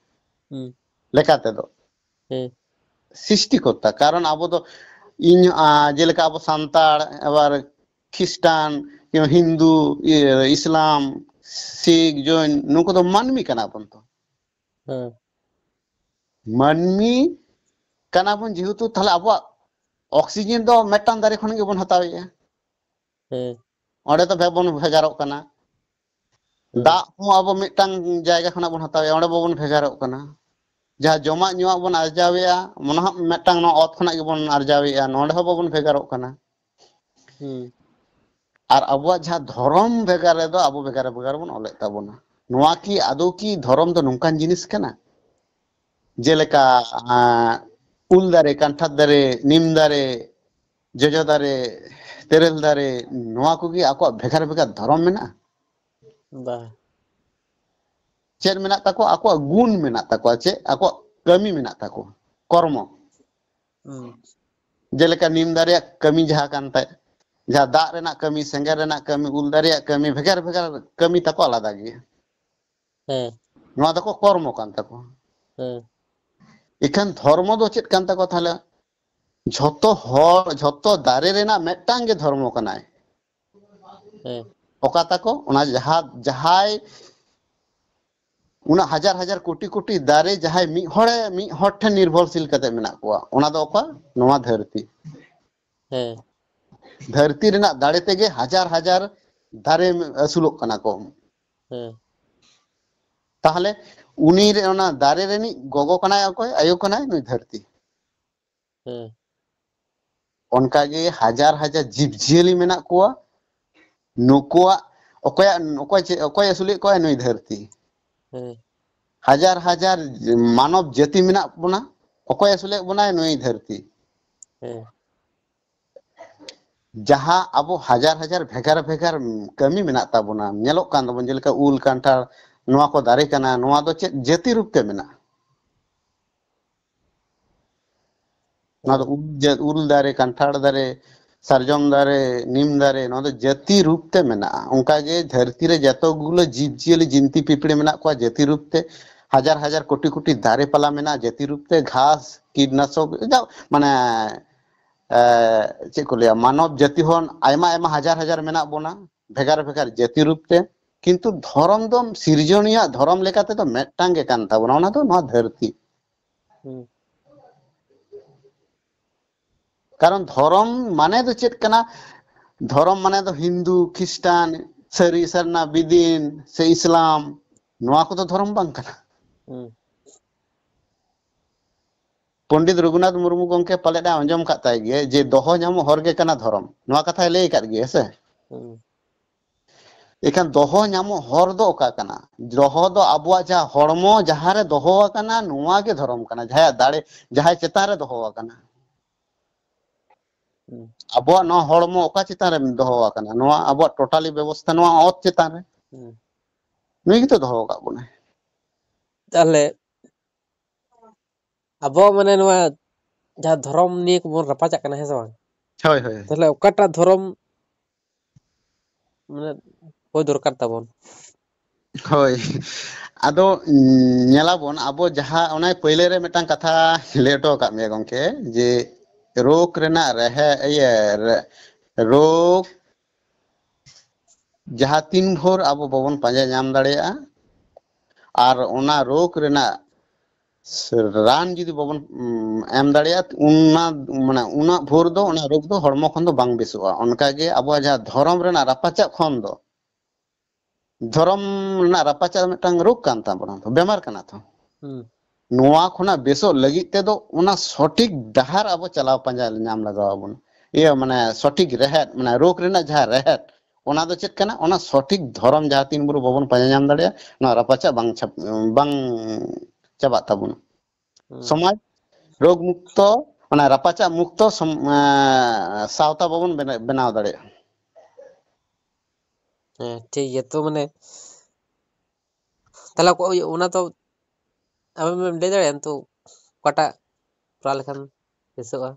ᱦᱩᱸ ᱞᱮᱠᱟ ᱛᱮᱫᱚ, ᱦᱮᱸ ᱥᱨᱤᱥᱴᱤᱠᱚᱨᱛᱟ, ᱠᱟᱨᱚᱱ ᱟᱵᱚ ᱫᱚ ᱤᱧ, ᱟ, ᱡᱮᱞᱮᱠᱟ ᱟᱵᱚ ᱥᱟᱱᱛᱟᱲ, ᱟᱵᱟᱨ ᱠᱷᱤᱥᱴᱟᱱ, ᱦᱤᱱᱫᱩ, ᱤᱭᱟᱹ, ᱤᱥᱞᱟᱢ, ᱥᱤᱠᱷ, ᱡᱚᱭᱱ, ᱱᱩᱠᱩ ᱫᱚ ᱢᱟᱹᱱᱢᱤ ᱠᱟᱱᱟ ᱵᱚᱱ ᱛᱚ᱾ ᱦᱮᱸ ᱢᱟᱹᱱᱢᱤ ᱠᱟᱱᱟ ᱵᱚᱱ ᱡᱮᱦᱮᱛᱩ, ᱛᱟᱦᱞᱮ ᱟᱵᱚᱣᱟᱜ ᱚᱠᱥᱤᱡᱮᱱ ᱫᱚ ᱢᱤᱫᱴᱟᱝ ᱫᱟᱨᱮ ᱠᱷᱚᱱ ᱜᱮᱵᱚᱱ ᱦᱟᱛᱟᱣᱮᱫᱼᱟ᱾ ᱦᱮᱸ ᱚᱸᱰᱮ ᱫᱚ ᱵᱚᱱ ᱵᱷᱮᱜᱟᱨᱚᱜ ᱠᱟᱱᱟ᱾ ᱦᱮᱸ ᱫᱟᱜ ᱦᱚᱸ ᱟᱵᱚ ᱢᱤᱫᱴᱟᱝ ᱡᱟᱭᱜᱟ ᱠᱷᱚᱱᱟᱜ ᱵᱚᱱ ᱦᱟᱛᱟᱣᱮᱫᱼᱟ, ᱚᱸᱰᱮ ᱵᱟᱵᱚᱱ ᱵᱷᱮᱜᱟᱨᱚᱜ ᱠᱟᱱᱟ᱾ ᱡᱟᱦᱟᱸ ᱡᱚᱢᱟᱜ ᱧᱩᱣᱟᱜ ᱵᱚᱱ ᱟᱨᱡᱟᱣᱮᱫᱼᱟ, ᱚᱱᱟ ᱦᱚᱸ ᱢᱤᱫᱴᱟᱝ ᱱᱚᱣᱟ ᱚᱛ ᱠᱷᱚᱱᱟᱜ ᱜᱮᱵᱚᱱ ᱟᱨᱡᱟᱣᱮᱫᱼᱟ, ᱱᱚᱸᱰᱮ ᱦᱚᱸ ᱵᱟᱵᱚᱱ ᱵᱷᱮᱜᱟᱨᱚᱜ ᱠᱟᱱᱟ᱾ ᱦᱩᱸ ᱟᱨ ᱟᱵᱚᱣᱟᱜ ᱡᱟᱦᱟᱸ ᱫᱷᱚᱨᱚᱢ ᱵᱷᱮᱜᱟᱨ ᱨᱮᱫᱚ ᱟᱵᱚ ᱵᱷᱮᱜᱟᱨ ᱵᱷᱮᱜᱟᱨ ᱵᱚᱱ ᱚᱞᱮᱫ ᱛᱟᱵᱚᱱᱟ᱾ ᱱᱚᱣᱟ ᱠᱤ ᱟᱫᱚ ᱠᱤ ᱫᱷᱚᱨᱚᱢ ᱫᱚ ᱱᱚᱝᱠᱟᱱ ᱡᱤᱱᱤᱥ ᱠᱟᱱᱟ? ᱡᱮᱞᱮᱠᱟ, ᱟᱸ, ᱩᱞ ᱫᱟᱨᱮ, ᱠᱟᱱᱴᱷᱟᱲ ᱫᱟᱨᱮ, ᱱᱤᱢ ᱫᱟᱨᱮ, ᱡᱚᱡᱚ ᱫᱟᱨᱮ, ᱛᱮᱨᱮᱞ ᱫᱟᱨᱮ, ᱱᱚᱣᱟ ᱠᱚᱜᱮ ᱟᱠᱚᱣᱟᱜ ᱵᱷᱮᱜᱟᱨ ᱵᱷᱮᱜᱟᱨ ᱫᱷᱚᱨᱚᱢ ᱢᱮᱱᱟᱜᱼᱟ? ᱵᱟᱝ᱾ ᱪᱮᱫ ᱢᱮᱱᱟᱜ ᱛᱟᱠᱚᱣᱟ? ᱟᱠᱚᱣᱟᱜ ᱜᱩᱱ ᱢᱮᱱᱟᱜ ᱛᱟᱠᱚᱣᱟ᱾ ᱪᱮᱫ? ᱟᱠᱚᱣᱟᱜ ᱠᱟᱹᱢᱤ ᱢᱮᱱᱟᱜ ᱛᱟᱠᱚᱣᱟ, ᱠᱚᱨᱢᱚ᱾ ᱦᱩᱸ᱾ ᱡᱮᱞᱮᱠᱟ ᱱᱤᱢ ᱫᱟᱨᱮᱭᱟᱜ ᱠᱟᱹᱢᱤ ᱡᱟᱦᱟᱸ ᱠᱟᱱ ᱛᱟᱭ, ᱡᱟᱦᱟᱸ ᱫᱟᱜ ᱨᱮᱱᱟᱜ ᱠᱟᱹᱢᱤ, ᱥᱮᱸᱜᱮᱞ ᱨᱮᱱᱟᱜ ᱠᱟᱹᱢᱤ, ᱩᱞ ᱫᱟᱨᱮᱭᱟᱜ ᱠᱟᱹᱢᱤ, ᱵᱷᱮᱜᱟᱨ ᱵᱷᱮᱜᱟᱨ ᱠᱟᱹᱢᱤ ᱛᱟᱠᱚ ᱟᱞᱟᱫᱟ ᱜᱮᱭᱟ᱾ ᱦᱮᱸ᱾ ᱱᱚᱣᱟ ᱫᱚᱠᱚ ᱠᱚᱨᱢᱚ ᱠᱟᱱ ᱛᱟᱠᱚᱣᱟ᱾ ᱦᱮᱸ᱾ ᱤᱠᱷᱟᱹᱱ ᱫᱷᱚᱨᱢᱚ ᱫᱚ ᱪᱮᱫ ᱠᱟᱱ ᱛᱟᱠᱚᱣᱟ ᱛᱟᱦᱞᱮ? ᱡᱷᱚᱛᱚ ᱦᱚᱲ, ᱡᱷᱚᱛᱚ ᱫᱟᱨᱮ ᱨᱮᱱᱟᱜ ᱢᱤᱫᱴᱟᱝ ᱜᱮ ᱫᱷᱚᱨᱢᱚ ᱠᱟᱱᱟᱭ᱾ ᱦᱮᱸ᱾ ᱚᱠᱟ ᱛᱟᱠᱚ? ᱚᱱᱟ ᱡᱟᱦᱟᱸ, ᱡᱟᱦᱟᱸᱭ ᱩᱱᱟᱹᱜ ᱦᱟᱡᱟᱨ ᱦᱟᱡᱟᱨ ᱠᱳᱴᱤ ᱠᱳᱴᱤ ᱫᱟᱨᱮ ᱡᱟᱦᱟᱸᱭ ᱢᱤᱫ ᱦᱚᱲᱮ, ᱢᱤᱫ ᱦᱚᱲ ᱴᱷᱮᱱ ᱱᱤᱨᱵᱷᱚᱨᱥᱤᱞ ᱠᱟᱛᱮ ᱢᱮᱱᱟᱜ ᱠᱚᱣᱟ, ᱚᱱᱟ ᱫᱚ ᱚᱠᱟ? ᱱᱚᱣᱟ ᱫᱷᱟᱹᱨᱛᱤ᱾ ᱦᱮᱸ᱾ ᱫᱷᱟᱹᱨᱛᱤ ᱨᱮᱱᱟᱜ ᱫᱟᱲᱮ ᱛᱮᱜᱮ ᱦᱟᱡᱟᱨ ᱦᱟᱡᱟᱨ ᱫᱟᱨᱮ ᱟᱹᱥᱩᱞᱚᱜ ᱠᱟᱱᱟ ᱠᱚ᱾ ᱦᱮᱸ᱾ ᱛᱟᱦᱞᱮ ᱩᱱᱤ ᱨᱮ, ᱚᱱᱟ ᱫᱟᱨᱮ ᱨᱤᱱᱤᱡ ᱜᱚᱜᱚ ᱠᱟᱱᱟᱭ ᱚᱠᱚᱭ? ᱟᱭᱳ ᱠᱟᱱᱟᱭ ᱱᱩᱭ ᱫᱷᱟᱹᱨᱛᱤ᱾ ᱦᱮᱸ᱾ ᱚᱱᱠᱟᱜᱮ ᱦᱟᱡᱟᱨ ᱦᱟᱡᱟᱨ ᱡᱤᱵᱽ ᱡᱤᱭᱟᱹᱞᱤ ᱢᱮᱱᱟᱜ ᱠᱚᱣᱟ᱾ ᱱᱩᱠᱩᱣᱟᱜ ᱚᱠᱚᱭᱟᱜ, ᱚᱠᱚᱭ ᱪᱮ-, ᱚᱠᱚᱭ ᱟᱹᱥᱩᱞᱮᱫ ᱠᱚᱣᱟ? ᱱᱩᱭ ᱫᱷᱟᱹᱨᱛᱤ᱾ ᱦᱮᱸ᱾ ᱦᱟᱡᱟᱨ ᱦᱟᱡᱟᱨ ᱢᱟᱱᱚᱵ ᱡᱟᱹᱛᱤ ᱢᱮᱱᱟᱜ ᱵᱚᱱᱟ᱾ ᱚᱠᱚᱭ ᱟᱹᱥᱩᱞᱮᱫ ᱵᱚᱱᱟᱭ? ᱱᱩᱭ ᱫᱷᱟᱹᱨᱛᱤ᱾ ᱦᱮᱸ᱾ ᱡᱟᱦᱟᱸ ᱟᱵᱚ ᱦᱟᱡᱟᱨ ᱦᱟᱡᱟᱨ ᱵᱷᱮᱜᱟᱨ ᱵᱷᱮᱜᱟᱨ ᱠᱟᱹᱢᱤ ᱢᱮᱱᱟᱜ ᱛᱟᱵᱚᱱᱟ, ᱧᱮᱞᱚᱜ ᱠᱟᱱ ᱛᱟᱵᱚᱱ, ᱡᱮᱞᱮᱠᱟ ᱩᱞ, ᱠᱟᱱᱴᱷᱟᱲ, ᱱᱚᱣᱟ ᱠᱚ ᱫᱟᱨᱮ ᱠᱟᱱᱟ, ᱱᱚᱣᱟ ᱫᱚ ᱪᱮᱫ ᱡᱟᱹᱛᱤ ᱨᱩᱯ ᱛᱮ ᱢᱮᱱᱟᱜᱼᱟ? ᱱᱚᱣᱟ ᱫᱚ ᱦᱮᱸ᱾ ᱩᱞ ᱡᱟᱹ-, ᱩᱞ ᱫᱟᱨᱮ, ᱠᱟᱱᱴᱷᱟᱲ ᱫᱟᱨᱮ, ᱥᱟᱨᱡᱚᱢ ᱫᱟᱨᱮ, ᱱᱤᱢ ᱫᱟᱨᱮ, ᱱᱚᱣᱟ ᱫᱚ ᱡᱟᱹᱛᱤ ᱨᱩᱯ ᱛᱮ ᱢᱮᱱᱟᱜᱼᱟ᱾ ᱚᱱᱠᱟᱜᱮ ᱫᱷᱟᱹᱨᱛᱤ ᱨᱮ ᱡᱚᱛᱚ ᱜᱩᱞᱟᱹ ᱡᱤᱵᱽ ᱡᱤᱭᱟᱹᱞᱤ, ᱡᱤᱱᱛᱤ ᱯᱤᱯᱤᱲᱤ ᱢᱮᱱᱟᱜ ᱠᱚᱣᱟ, ᱡᱟᱹᱛᱤ ᱨᱩᱯ ᱛᱮ ᱦᱟᱡᱟᱨ ᱦᱟᱡᱟᱨ ᱠᱳᱴᱤ ᱠᱳᱴᱤ ᱫᱟᱨᱮ ᱯᱟᱞᱟ ᱢᱮᱱᱟᱜᱼᱟ, ᱡᱟᱹᱛᱤ ᱨᱩᱯ ᱛᱮ ᱜᱷᱟᱥ, ᱠᱤᱴᱱᱟᱥᱚᱠ, ᱡᱟ-, ᱢᱟᱱᱮ, ᱮ, ᱪᱮᱫ ᱠᱚ ᱞᱟᱹᱭᱟ, ᱢᱟᱱᱚᱵ ᱡᱟᱹᱛᱤ ᱦᱚᱸ ᱟᱭᱢᱟ ᱟᱭᱢᱟ ᱦᱟᱡᱟᱨ ᱦᱟᱡᱟᱨ ᱢᱮᱱᱟᱜ ᱵᱚᱱᱟ, ᱵᱷᱮᱜᱟᱨ ᱵᱷᱮᱜᱟᱨ ᱡᱟᱹᱛᱤ ᱨᱩᱯ ᱛᱮ᱾ ᱠᱤᱱᱛᱩ ᱫᱷᱚᱨᱚᱢ ᱫᱚ ᱥᱤᱨᱡᱚᱱᱤᱭᱟᱹ ᱫᱷᱚᱨᱚᱢ ᱞᱮᱠᱟ ᱛᱮᱫᱚ ᱢᱤᱫᱴᱟᱝ ᱜᱮ ᱠᱟᱱ ᱛᱟᱵᱚᱱᱟ, ᱚᱱᱟ ᱫᱚ ᱱᱚᱣᱟ ᱫᱷᱟᱹᱨᱛᱤ᱾ ᱦᱩᱸ᱾ ᱠᱟᱨᱚᱱ ᱫᱷᱚᱨᱚᱢ ᱢᱟᱱᱮ ᱫᱚ ᱪᱮᱫ ᱠᱟᱱᱟ? ᱫᱷᱚᱨᱚᱢ ᱢᱟᱱᱮ ᱫᱚ ᱦᱤᱱᱫᱩ, ᱠᱷᱨᱤᱥᱴᱟᱱ, ᱥᱟᱹᱨᱤ ᱥᱟᱨᱱᱟ, ᱵᱤᱫᱤᱱ ᱥᱮ ᱤᱥᱞᱟᱢ, ᱱᱚᱣᱟ ᱠᱚᱫᱚ ᱫᱷᱚᱨᱚᱢ ᱵᱟᱝ ᱠᱟᱱᱟ᱾ ᱦᱩᱸ᱾ ᱯᱚᱱᱰᱤᱛ ᱨᱚᱜᱷᱩᱱᱟᱛᱷ ᱢᱩᱨᱢᱩ ᱜᱚᱢᱠᱮ ᱯᱟᱞᱮᱫ ᱮ ᱟᱸᱡᱚᱢ ᱟᱠᱟᱫ ᱛᱟᱭ ᱜᱮᱭᱟ ᱡᱮ ᱫᱚᱦᱚ ᱧᱟᱢᱚᱜ ᱦᱚᱨ ᱜᱮ ᱠᱟᱱᱟ ᱫᱷᱚᱨᱚᱢ, ᱱᱚᱣᱟ ᱠᱟᱛᱷᱟᱭ ᱞᱟᱹᱭ ᱟᱠᱟᱫ ᱜᱮᱭᱟ ᱥᱮ? ᱮᱱᱠᱷᱟᱱ ᱫᱚᱦᱚ ᱧᱟᱢᱚᱜ ᱦᱚᱨ ᱫᱚ ᱚᱠᱟ ᱠᱟᱱᱟ? ᱫᱚᱦᱚ ᱫᱚ ᱟᱵᱚᱣᱟᱜ ᱡᱟᱦᱟᱸ ᱦᱚᱲᱢᱚ ᱡᱟᱦᱟᱸ ᱨᱮ ᱫᱚᱦᱚ ᱟᱠᱟᱱᱟ, ᱱᱚᱣᱟ ᱜᱮ ᱫᱷᱚᱨᱚᱢ ᱠᱟᱱᱟ᱾ ᱡᱟᱦᱟᱸᱭᱟᱜ ᱫᱟᱲᱮ, ᱡᱟᱦᱟᱸᱭ ᱪᱮᱛᱟᱱ ᱨᱮ ᱫᱚᱦᱚ ᱟᱠᱟᱱᱟ᱾ ᱦᱩᱸ᱾ ᱟᱵᱚᱣᱟᱜ ᱱᱚᱣᱟ ᱦᱚᱲᱢᱚ ᱚᱠᱟ ᱪᱮᱛᱟᱱ ᱨᱮ ᱫᱚᱦᱚ ᱟᱠᱟᱱᱟ? ᱱᱚᱣᱟ ᱟᱵᱚᱣᱟᱜ totally ᱵᱮᱵᱚᱥᱛᱷᱟ ᱱᱚᱣᱟ ᱚᱛ ᱪᱮᱛᱟᱱ ᱨᱮ᱾ ᱦᱩᱸ᱾ ᱱᱩᱭ ᱜᱮᱛᱚ ᱫᱚᱦᱚ ᱟᱠᱟᱫ ᱵᱚᱱᱟᱭ᱾ ᱛᱟᱦᱚᱞᱮ ᱟᱵᱚ ᱢᱟᱱᱮ ᱱᱚᱣᱟ ᱡᱟᱦᱟᱸ ᱫᱷᱚᱨᱚᱢ ᱱᱤᱭᱮ ᱠᱚᱵᱚᱱ ᱨᱟᱯᱟᱪᱟᱜ ᱠᱟᱱᱟ, ᱦᱮᱸ ᱥᱮ ᱵᱟᱝ? ᱦᱳᱭ, ᱦᱳᱭ᱾ ᱛᱟᱦᱚᱞᱮ ᱚᱠᱟᱴᱟᱜ ᱫᱷᱚᱨᱚᱢ ᱢᱟᱱᱮ ᱦᱩᱭ ᱫᱚᱨᱠᱟᱨ ᱛᱟᱵᱚᱱ? ᱦᱳᱭ᱾ ᱟᱫᱚ, ᱩᱸ, ᱧᱮᱞᱟᱵᱚᱱ, ᱟᱵᱚ ᱡᱟᱦᱟᱸ ᱚᱱᱮ ᱯᱟᱹᱭᱞᱟᱹ ᱨᱮ ᱢᱤᱫᱴᱟᱝ ᱠᱟᱛᱷᱟ ᱞᱟᱹᱭ ᱦᱚᱴᱚ ᱟᱠᱟᱫ ᱢᱮᱭᱟ ᱜᱚᱢᱠᱮ, ᱡᱮ ᱨᱳᱜᱽ ᱨᱮᱱᱟᱜ ᱨᱮᱦᱮ-, ᱤᱭᱟᱹ, ᱨᱮ-, ᱨᱳᱜᱽ ᱡᱟᱦᱟᱸ ᱛᱤᱱ ᱵᱷᱳᱨ ᱟᱵᱚ ᱵᱟᱵᱚᱱ ᱯᱟᱸᱡᱟ ᱧᱟᱢ ᱫᱟᱲᱮᱭᱟᱜᱼᱟ, ᱟᱨ ᱚᱱᱟ ᱨᱳᱜᱽ ᱨᱮᱱᱟᱜ ᱥᱮ ᱨᱟᱱ ᱡᱩᱫᱤ ᱵᱟᱵᱚᱱ, ᱩᱢ, ᱮᱢ ᱫᱟᱲᱮᱭᱟᱜᱼᱟ, ᱚᱱᱟ, ᱢᱟᱱᱮ, ᱩᱱᱟᱹᱜ ᱵᱷᱳᱨ ᱫᱚ ᱚᱱᱟ ᱨᱳᱜᱽ ᱫᱚ ᱦᱚᱲᱢᱚ ᱠᱷᱚᱱ ᱫᱚ ᱵᱟᱝ ᱵᱮᱥᱚᱜᱼᱟ᱾ ᱚᱱᱠᱟᱜᱮ ᱟᱵᱚᱣᱟᱜ ᱡᱟᱦᱟᱸ ᱫᱷᱚᱨᱚᱢ ᱨᱮᱱᱟᱜ ᱨᱟᱯᱟᱪᱟᱜ ᱠᱷᱚᱱ ᱫᱚ, ᱫᱷᱚᱨᱚᱢ ᱨᱮᱱᱟᱜ ᱨᱟᱯᱟᱪᱟᱜ ᱫᱚ ᱢᱤᱫᱴᱟᱝ ᱨᱳᱜᱽ ᱠᱟᱱ ᱛᱟᱵᱚᱱᱟ, ᱛᱚ, ᱵᱮᱢᱟᱨ ᱠᱟᱱᱟ ᱛᱚ᱾ ᱦᱩᱸ᱾ ᱱᱚᱣᱟ ᱠᱷᱚᱱᱟᱜ ᱵᱮᱥᱚᱜ ᱞᱟᱹᱜᱤᱫ ᱛᱮᱫᱚ ᱚᱱᱟ ᱥᱚᱴᱷᱤᱠ ᱰᱟᱦᱟᱨ ᱟᱵᱚ ᱪᱟᱞᱟᱣ ᱯᱟᱸᱡᱟ ᱧᱟᱢ ᱞᱟᱜᱟᱣ ᱟᱵᱚᱱᱟ᱾ ᱤᱭᱟᱹ, ᱢᱟᱱᱮ, ᱥᱚᱴᱷᱤᱠ ᱨᱮᱦᱮᱫ, ᱢᱟᱱᱮ, ᱨᱳᱜᱽ ᱨᱮᱱᱟᱜ ᱡᱟᱦᱟᱸ ᱨᱮᱦᱮᱫ, ᱚᱱᱟ ᱫᱚ ᱪᱮᱫ ᱠᱟᱱᱟ? ᱚᱱᱟ ᱥᱚᱴᱷᱤᱠ ᱫᱷᱚᱨᱚᱢ ᱡᱟᱦᱟᱸ ᱛᱤᱱ ᱵᱷᱳᱨ ᱵᱟᱵᱚᱱ ᱯᱟᱸᱡᱟ ᱧᱟᱢ ᱫᱟᱲᱮᱭᱟᱜᱼᱟ, ᱱᱚᱣᱟ ᱨᱟᱯᱟᱪᱟᱜ ᱵᱟᱝ ᱪᱷᱟᱯ-, ᱵᱟᱝ ᱪᱟᱵᱟᱜ ᱛᱟᱵᱚᱱᱟ᱾ ᱦᱩᱸ᱾ ᱥᱚᱢᱟᱡᱽ ᱨᱳᱜᱽ ᱢᱩᱠᱛᱚ, ᱚᱱᱟ ᱨᱟᱯᱟᱪᱟᱜ ᱢᱩᱠᱛᱚ ᱥᱚᱢ-, ᱮᱸ, ᱥᱟᱶᱛᱟ ᱵᱟᱵᱚᱱ ᱵᱮᱱᱟ-, ᱵᱮᱱᱟᱣ ᱫᱟᱲᱮᱭᱟᱜᱼᱟ᱾ ᱦᱮᱸ, ᱴᱷᱤᱠ ᱜᱮᱭᱟ᱾ ᱛᱚ, ᱢᱟᱱᱮ, ᱛᱟᱦᱚᱞᱮ ᱚᱠᱚ-, ᱚᱱᱟ ᱛᱚ ᱟᱢᱮᱢ ᱞᱟᱹᱭ ᱫᱟᱲᱮᱭᱟᱜᱼᱟ ᱱᱤᱛᱚᱜ ᱚᱠᱟᱴᱟᱜ ᱠᱚᱨᱟᱣ ᱞᱮᱠᱷᱟᱱ ᱵᱮᱥᱚᱜᱼᱟ?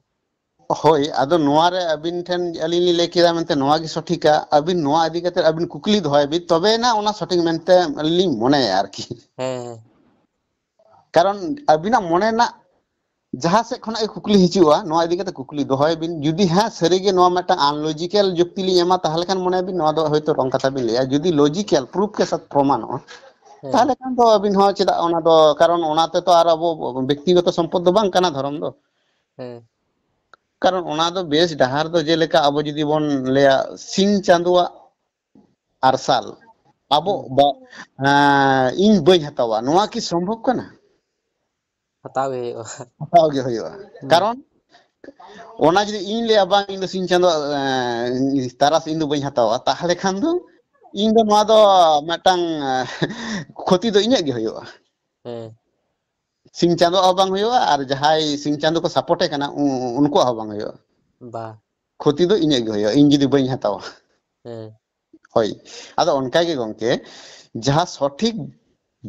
ᱦᱳᱭ, ᱟᱫᱚ ᱱᱚᱣᱟ ᱨᱮ ᱟᱹᱵᱤᱱ ᱴᱷᱮᱱ ᱟᱹᱞᱤᱧ ᱞᱤᱧ ᱞᱟᱹᱭ ᱠᱮᱫᱟ ᱢᱮᱱᱛᱮ ᱱᱚᱣᱟ ᱜᱮ ᱥᱚᱴᱷᱤᱠᱟ, ᱟᱹᱵᱤᱱ ᱱᱚᱣᱟ ᱤᱫᱤ ᱠᱟᱛᱮ ᱟᱹᱵᱤᱱ ᱠᱩᱠᱞᱤ ᱫᱚᱦᱚᱭ ᱵᱤᱱ, ᱛᱚᱵᱮ ᱮᱱᱟ ᱚᱱᱟ ᱥᱚᱴᱷᱤᱠ ᱢᱮᱱᱛᱮ ᱟᱹᱞᱤᱧ ᱞᱤᱧ ᱢᱚᱱᱮᱭᱟ ᱟᱨᱠᱤ᱾ ᱦᱮᱸ, ᱦᱮᱸ᱾ ᱠᱟᱨᱚᱱ ᱟᱹᱵᱤᱱᱟᱜ ᱢᱚᱱᱮ ᱨᱮᱱᱟᱜ ᱡᱟᱦᱟᱸ ᱥᱮᱫ ᱠᱷᱚᱱᱟᱜ ᱜᱮ ᱠᱩᱠᱞᱤ ᱦᱤᱡᱩᱜᱼᱟ, ᱱᱚᱣᱟ ᱤᱫᱤ ᱠᱟᱛᱮ ᱠᱩᱠᱞᱤ ᱫᱚᱦᱚᱭ ᱵᱤᱱ᱾ ᱡᱩᱫᱤ ᱦᱮᱸ ᱥᱟᱹᱨᱤ ᱜᱮ ᱱᱚᱣᱟ ᱢᱤᱫᱴᱟᱝ unlogical ᱡᱩᱠᱛᱤ ᱞᱤᱧ ᱮᱢᱟ, ᱛᱟᱦᱚᱞᱮ ᱠᱷᱟᱱ ᱢᱚᱱᱮ ᱵᱤᱱ ᱱᱚᱣᱟ ᱫᱚ ᱦᱚᱭᱛᱳ wrong ᱠᱟᱛᱷᱟ ᱵᱤᱱ ᱞᱟᱹᱭᱟ᱾ ᱡᱩᱫᱤ logical proof ᱠᱮ ᱥᱟᱛ ᱯᱨᱚᱢᱟᱱᱚᱜᱼᱟ, ᱦᱮᱸ᱾ ᱛᱟᱦᱚᱞᱮ ᱠᱷᱟᱱ ᱫᱚ ᱟᱹᱵᱤᱱ ᱦᱚᱸ ᱪᱮᱫᱟᱜ, ᱚᱱᱟ ᱫᱚ, ᱠᱟᱨᱚᱱ ᱚᱱᱟ ᱛᱮᱛᱚ ᱟᱨ ᱟᱵᱚ ᱵᱮᱠᱛᱤᱜᱚᱛᱚ ᱥᱚᱢᱯᱚᱫ ᱫᱚ ᱵᱟᱝ ᱠᱟᱱᱟ ᱫᱷᱚᱨᱚᱢ ᱫᱚ᱾ ᱦᱮᱸ᱾ ᱠᱟᱨᱚᱱ ᱚᱱᱟ ᱫᱚ ᱵᱮᱥ ᱰᱟᱦᱟᱨ ᱫᱚ ᱡᱮᱞᱮᱠᱟ ᱟᱵᱚ ᱡᱩᱫᱤ ᱵᱚᱱ ᱞᱟᱹᱭᱟ ᱥᱤᱧ ᱪᱟᱸᱫᱳᱣᱟᱜ ᱟᱨᱥᱟᱞ, ᱟᱵᱚ ᱦᱩᱸ᱾ ᱵᱟ-, ᱮᱸ, ᱤᱧ ᱵᱟᱹᱧ ᱦᱟᱛᱟᱣᱟ, ᱱᱚᱣᱟ ᱠᱤ ᱥᱚᱢᱵᱷᱚᱵ ᱠᱟᱱᱟ? ᱦᱟᱛᱟᱣ ᱜᱮ ᱦᱩᱭᱩᱜᱼᱟ᱾ ᱦᱟᱛᱟᱣ ᱜᱮ ᱦᱩᱭᱩᱜᱼᱟ᱾ ᱦᱩᱸ᱾ ᱠᱟᱨᱚᱱ ᱚᱱᱟ ᱡᱩᱫᱤ ᱤᱧ ᱞᱟᱹᱭᱟ, "ᱵᱟᱝ, ᱤᱧ ᱫᱚ ᱥᱤᱧ ᱪᱟᱸᱫᱳ ᱟᱜ, ᱮᱸ, ᱛᱟᱨᱟᱥ ᱤᱧ ᱫᱚ ᱵᱟᱹᱧ ᱦᱟᱛᱟᱣᱟ", ᱛᱟᱦᱞᱮ ᱠᱷᱟᱱ ᱫᱚ ᱤᱧ ᱫᱚ ᱱᱚᱣᱟ ᱫᱚ ᱢᱤᱫᱴᱟᱝ, ᱮᱸ, ᱠᱷᱚᱛᱤ ᱫᱚ ᱤᱧᱟᱹᱜ ᱜᱮ ᱦᱩᱭᱩᱜᱼᱟ᱾ ᱦᱮᱸ ᱥᱤᱧ ᱪᱟᱸᱫᱳ ᱦᱚᱸ ᱵᱟᱝ ᱦᱩᱭᱩᱜᱼᱟ, ᱟᱨ ᱡᱟᱦᱟᱸᱭ ᱥᱤᱧ ᱪᱟᱸᱫᱳ ᱠᱚ ᱥᱟᱯᱳᱨᱴᱮ ᱠᱟᱱᱟ, ᱩ-, ᱩᱱᱠᱩᱣᱟᱜ ᱦᱚᱸ ᱵᱟᱝ ᱦᱩᱭᱩᱜᱼᱟ᱾ ᱵᱟ ᱠᱷᱚᱛᱤ ᱫᱚ ᱤᱧᱟᱹᱜ ᱜᱮ ᱦᱩᱭᱩᱜᱼᱟ, ᱤᱧ ᱡᱩᱫᱤ ᱵᱟᱹᱧ ᱦᱟᱛᱟᱣᱟ᱾ ᱦᱮᱸ ᱦᱳᱭ, ᱟᱫᱚ ᱚᱱᱠᱟ ᱜᱮ ᱜᱚᱝᱠᱮ, ᱡᱟᱦᱟᱸ ᱥᱚᱴᱷᱤᱠ